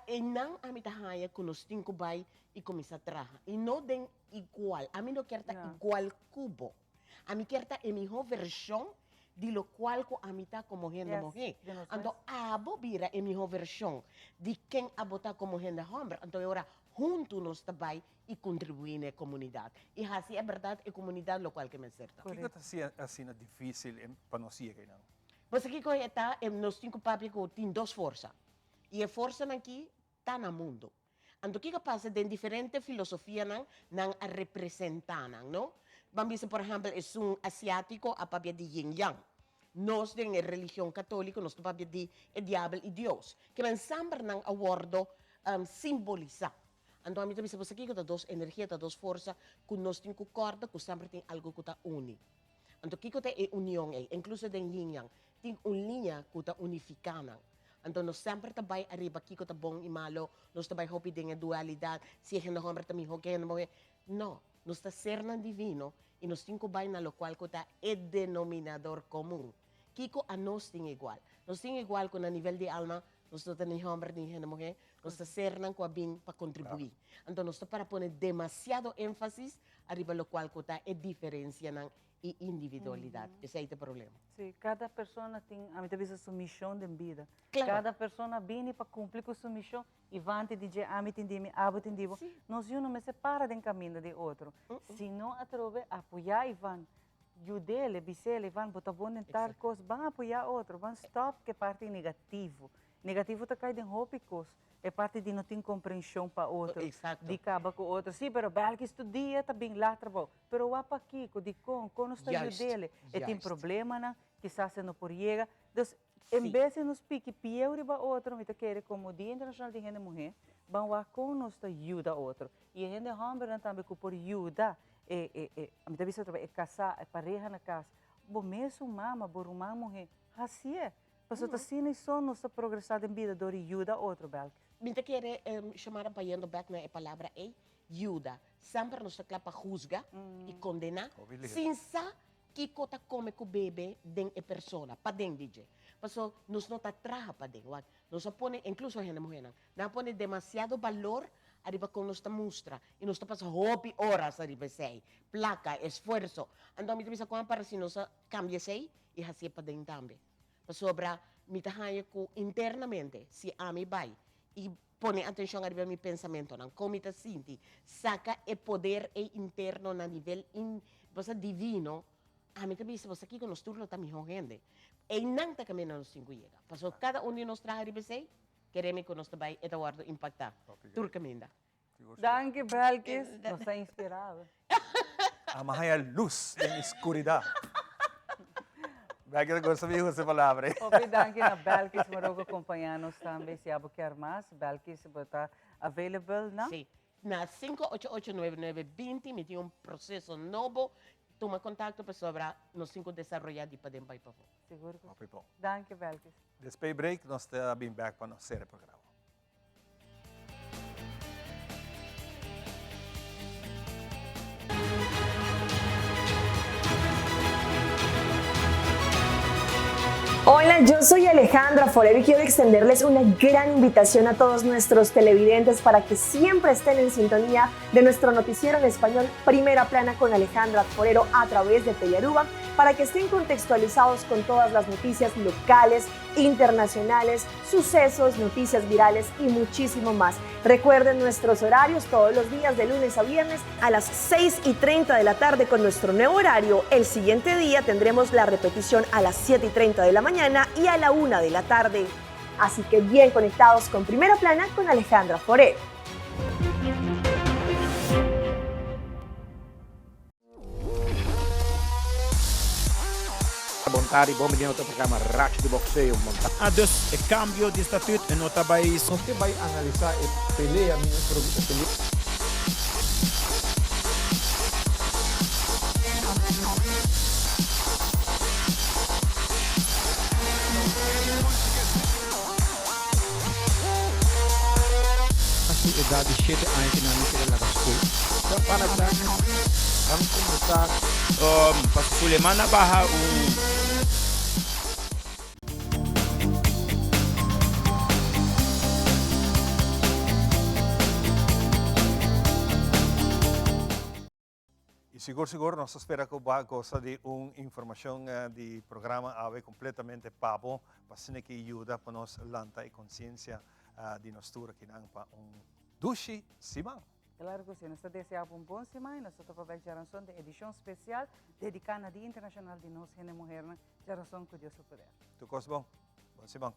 einan ami ta haña ku nos tin ku bai i kuminsá traha. I no den igual, ami no kier ta igual ku bo. Ami kier ta e mihó vershon di lokual ku ami ta komo hende muhé. Anto abo bira e mihó vershon di ken abo ta komo hende hòmber. Anto e ora huntu nos ta bai i kontribuí na e komunidat i hasi e bèrdat e komunidat lokual ke mester ta. Kiko ta hasi asina difísil pa nos yega einan? Pasobra kiko e ta, nos tin ku papia ku tin dos forsa i e forsanan aki ta na mundu. Anto kiko a pasa den diferente filosofianan nan a representá nan, no? Ban bisa por ehèmpel esun asiátiko a papia di yin yang. Nos den e religion katóliko nos ta papia di e diabel i Dios. Kiba semper nan a wòrdu simbolisá. Anto ami ta bisa boso kiko ta dos energia, ta dos forsa ku nos tin ku kòrda ku semper tin algu ku ta uni. Anto kiko ta e union ei? Inkluso den yin yang tin un liña ku ta unifiká nan. Anto nos semper ta bai ariba kiko ta bon i malo, nos ta bai hopi den e dualidat, si e hende hòmber ta mihó ku e hende muhé. No, nos ta sernan divino i nos tin ku bai na lokual ku ta e denominador komun. Kiko anos tin igual? Nos tin igual ku na nivel di alma nos no ta ni hòmber ni hende muhé, nos ta sernan ku a bin pa kontribuí. Anto nos ta para pone demasiado énfasis ariba lokual ku ta e diferensianan. i individualidat. Esei ta e problema. Sí, kada persona tin, ami ta bisa, su mishon den bida. Kada persona bini pa kumpli ku su mishon i vanti di dje, ami tin di mi, abo tin di bo. Nos yu no mester para den kaminda di otro. Si no atrobe, apoyá Ivan, yud'el, bis'el, Ivan, bo ta bon den tal kos, ban apoyá otro, ban stòp ku e parti negativo. Negativo ta kai den hopi kos. E parti di no tin komprenshon pa otro, di kaba ku otro. Sí, pero Belkis tur dia ta bin lat trabou. Pero wak pakiko, dikon, kon nos ta yud'el? E tin problemanan, kisas e no por yega. Dus, en bes di nos piki pieu riba otro, mi ta kere komo Dia Internashonal di Hende Muhé, ban wak kon nos ta yuda otro. I e hende hòmbernan tambe ku por yuda e, e, e, mi ta bisa otra bes, e kasá, e pareha na kas. Bo mesun mama, bo ruman muhé, hasié. Pasobra ta asina i so nos ta progresá den bida dor di yuda otro, Belkis. Mi ta kere, Xiomara, bayendo bèk na e palabra ei, yuda. Semper nos ta kla pa husga i kondená sin sa kiko ta kome ku bebe den e persona, paden di dje. Paso nos no ta traha paden. Wak, nos a pone, inkluso hende muhénan, nan a pone demasiado balor ariba kon nos ta mustra i nos ta pasa hopi oras ariba esei, plaka, esfuerso. Anto mi ta bisa kon a para si nos a kambia esei i hasié paden tambe. Pasobra mi ta haña ku internamente si ami bai i pone atenshon ariba mi pensamentonan, kon mi ta sinti, saka e poder ei interno na nivel in, bo sa, divino, ami ta bisa bo sa kiko, nos tur lo ta mihó hende. Einan ta kaminda nos tin ku yega. Pasobra kada un di nos traha riba esei, keremi ku nos ta bai e ta wòrdu impaktá tur kaminda. Danki Belkis, nos ta inspirado. Ama haya luz den oscuridad. Belkis a gosta mi usa e palabra. Hopi danki na Belkis Maroko acompaña nos tambe. Si abo kier mas, Belkis bo ta available na? Si, na 5889920 mi tin un proceso nobo. Tuma contacto pasobra nos tin cu desaroya di paden bay pafo. Sigur cu si. Danki Belkis. Despues break nos ta bin bek pa nos cera e programa. Hola, yo soy Alejandra Forero y quiero extenderles una gran invitación a todos nuestros televidentes para que siempre estén en sintonía de nuestro noticiero en español Primera Plana con Alejandra Forero a través de Telearuba para que estén contextualizados con todas las noticias locales, internacionales, sucesos, noticias virales y muchísimo más. Recuerden nuestros horarios todos los días de lunes a viernes a las 6 y 30 de la tarde con nuestro nuevo horario. El siguiente día tendremos la repetición a las 7 y 30 de la mañana y a la 1 de la tarde. Así que bien conectados con Primera Plana con Alejandra Forero. Bon tardi, bon bini na otro programa Racho di Boxeo. Ah, dus e cambio di statuut e no ta bay. Nos ke bay analisa e pelea mi e pelea. Su edad di shete aña ki nan a keda laga skol. Ban kombersá. Pa Suleman a baha un. Y sigur sigur nos ta spera cu bo a goza di un informacion di programa awe completamente pa bo, pa asina ki yuda pa nos lanta e conciencia di nos tur akinan pa un dushi siman. Claro cu si, nos ta desea bo un bon siman y nos ta topa bek djaranson den edicion special dedica na Dia Internacional di nos Hende Muhernan, djaranson cu Dios su poder. Tur cos bon. Bon siman.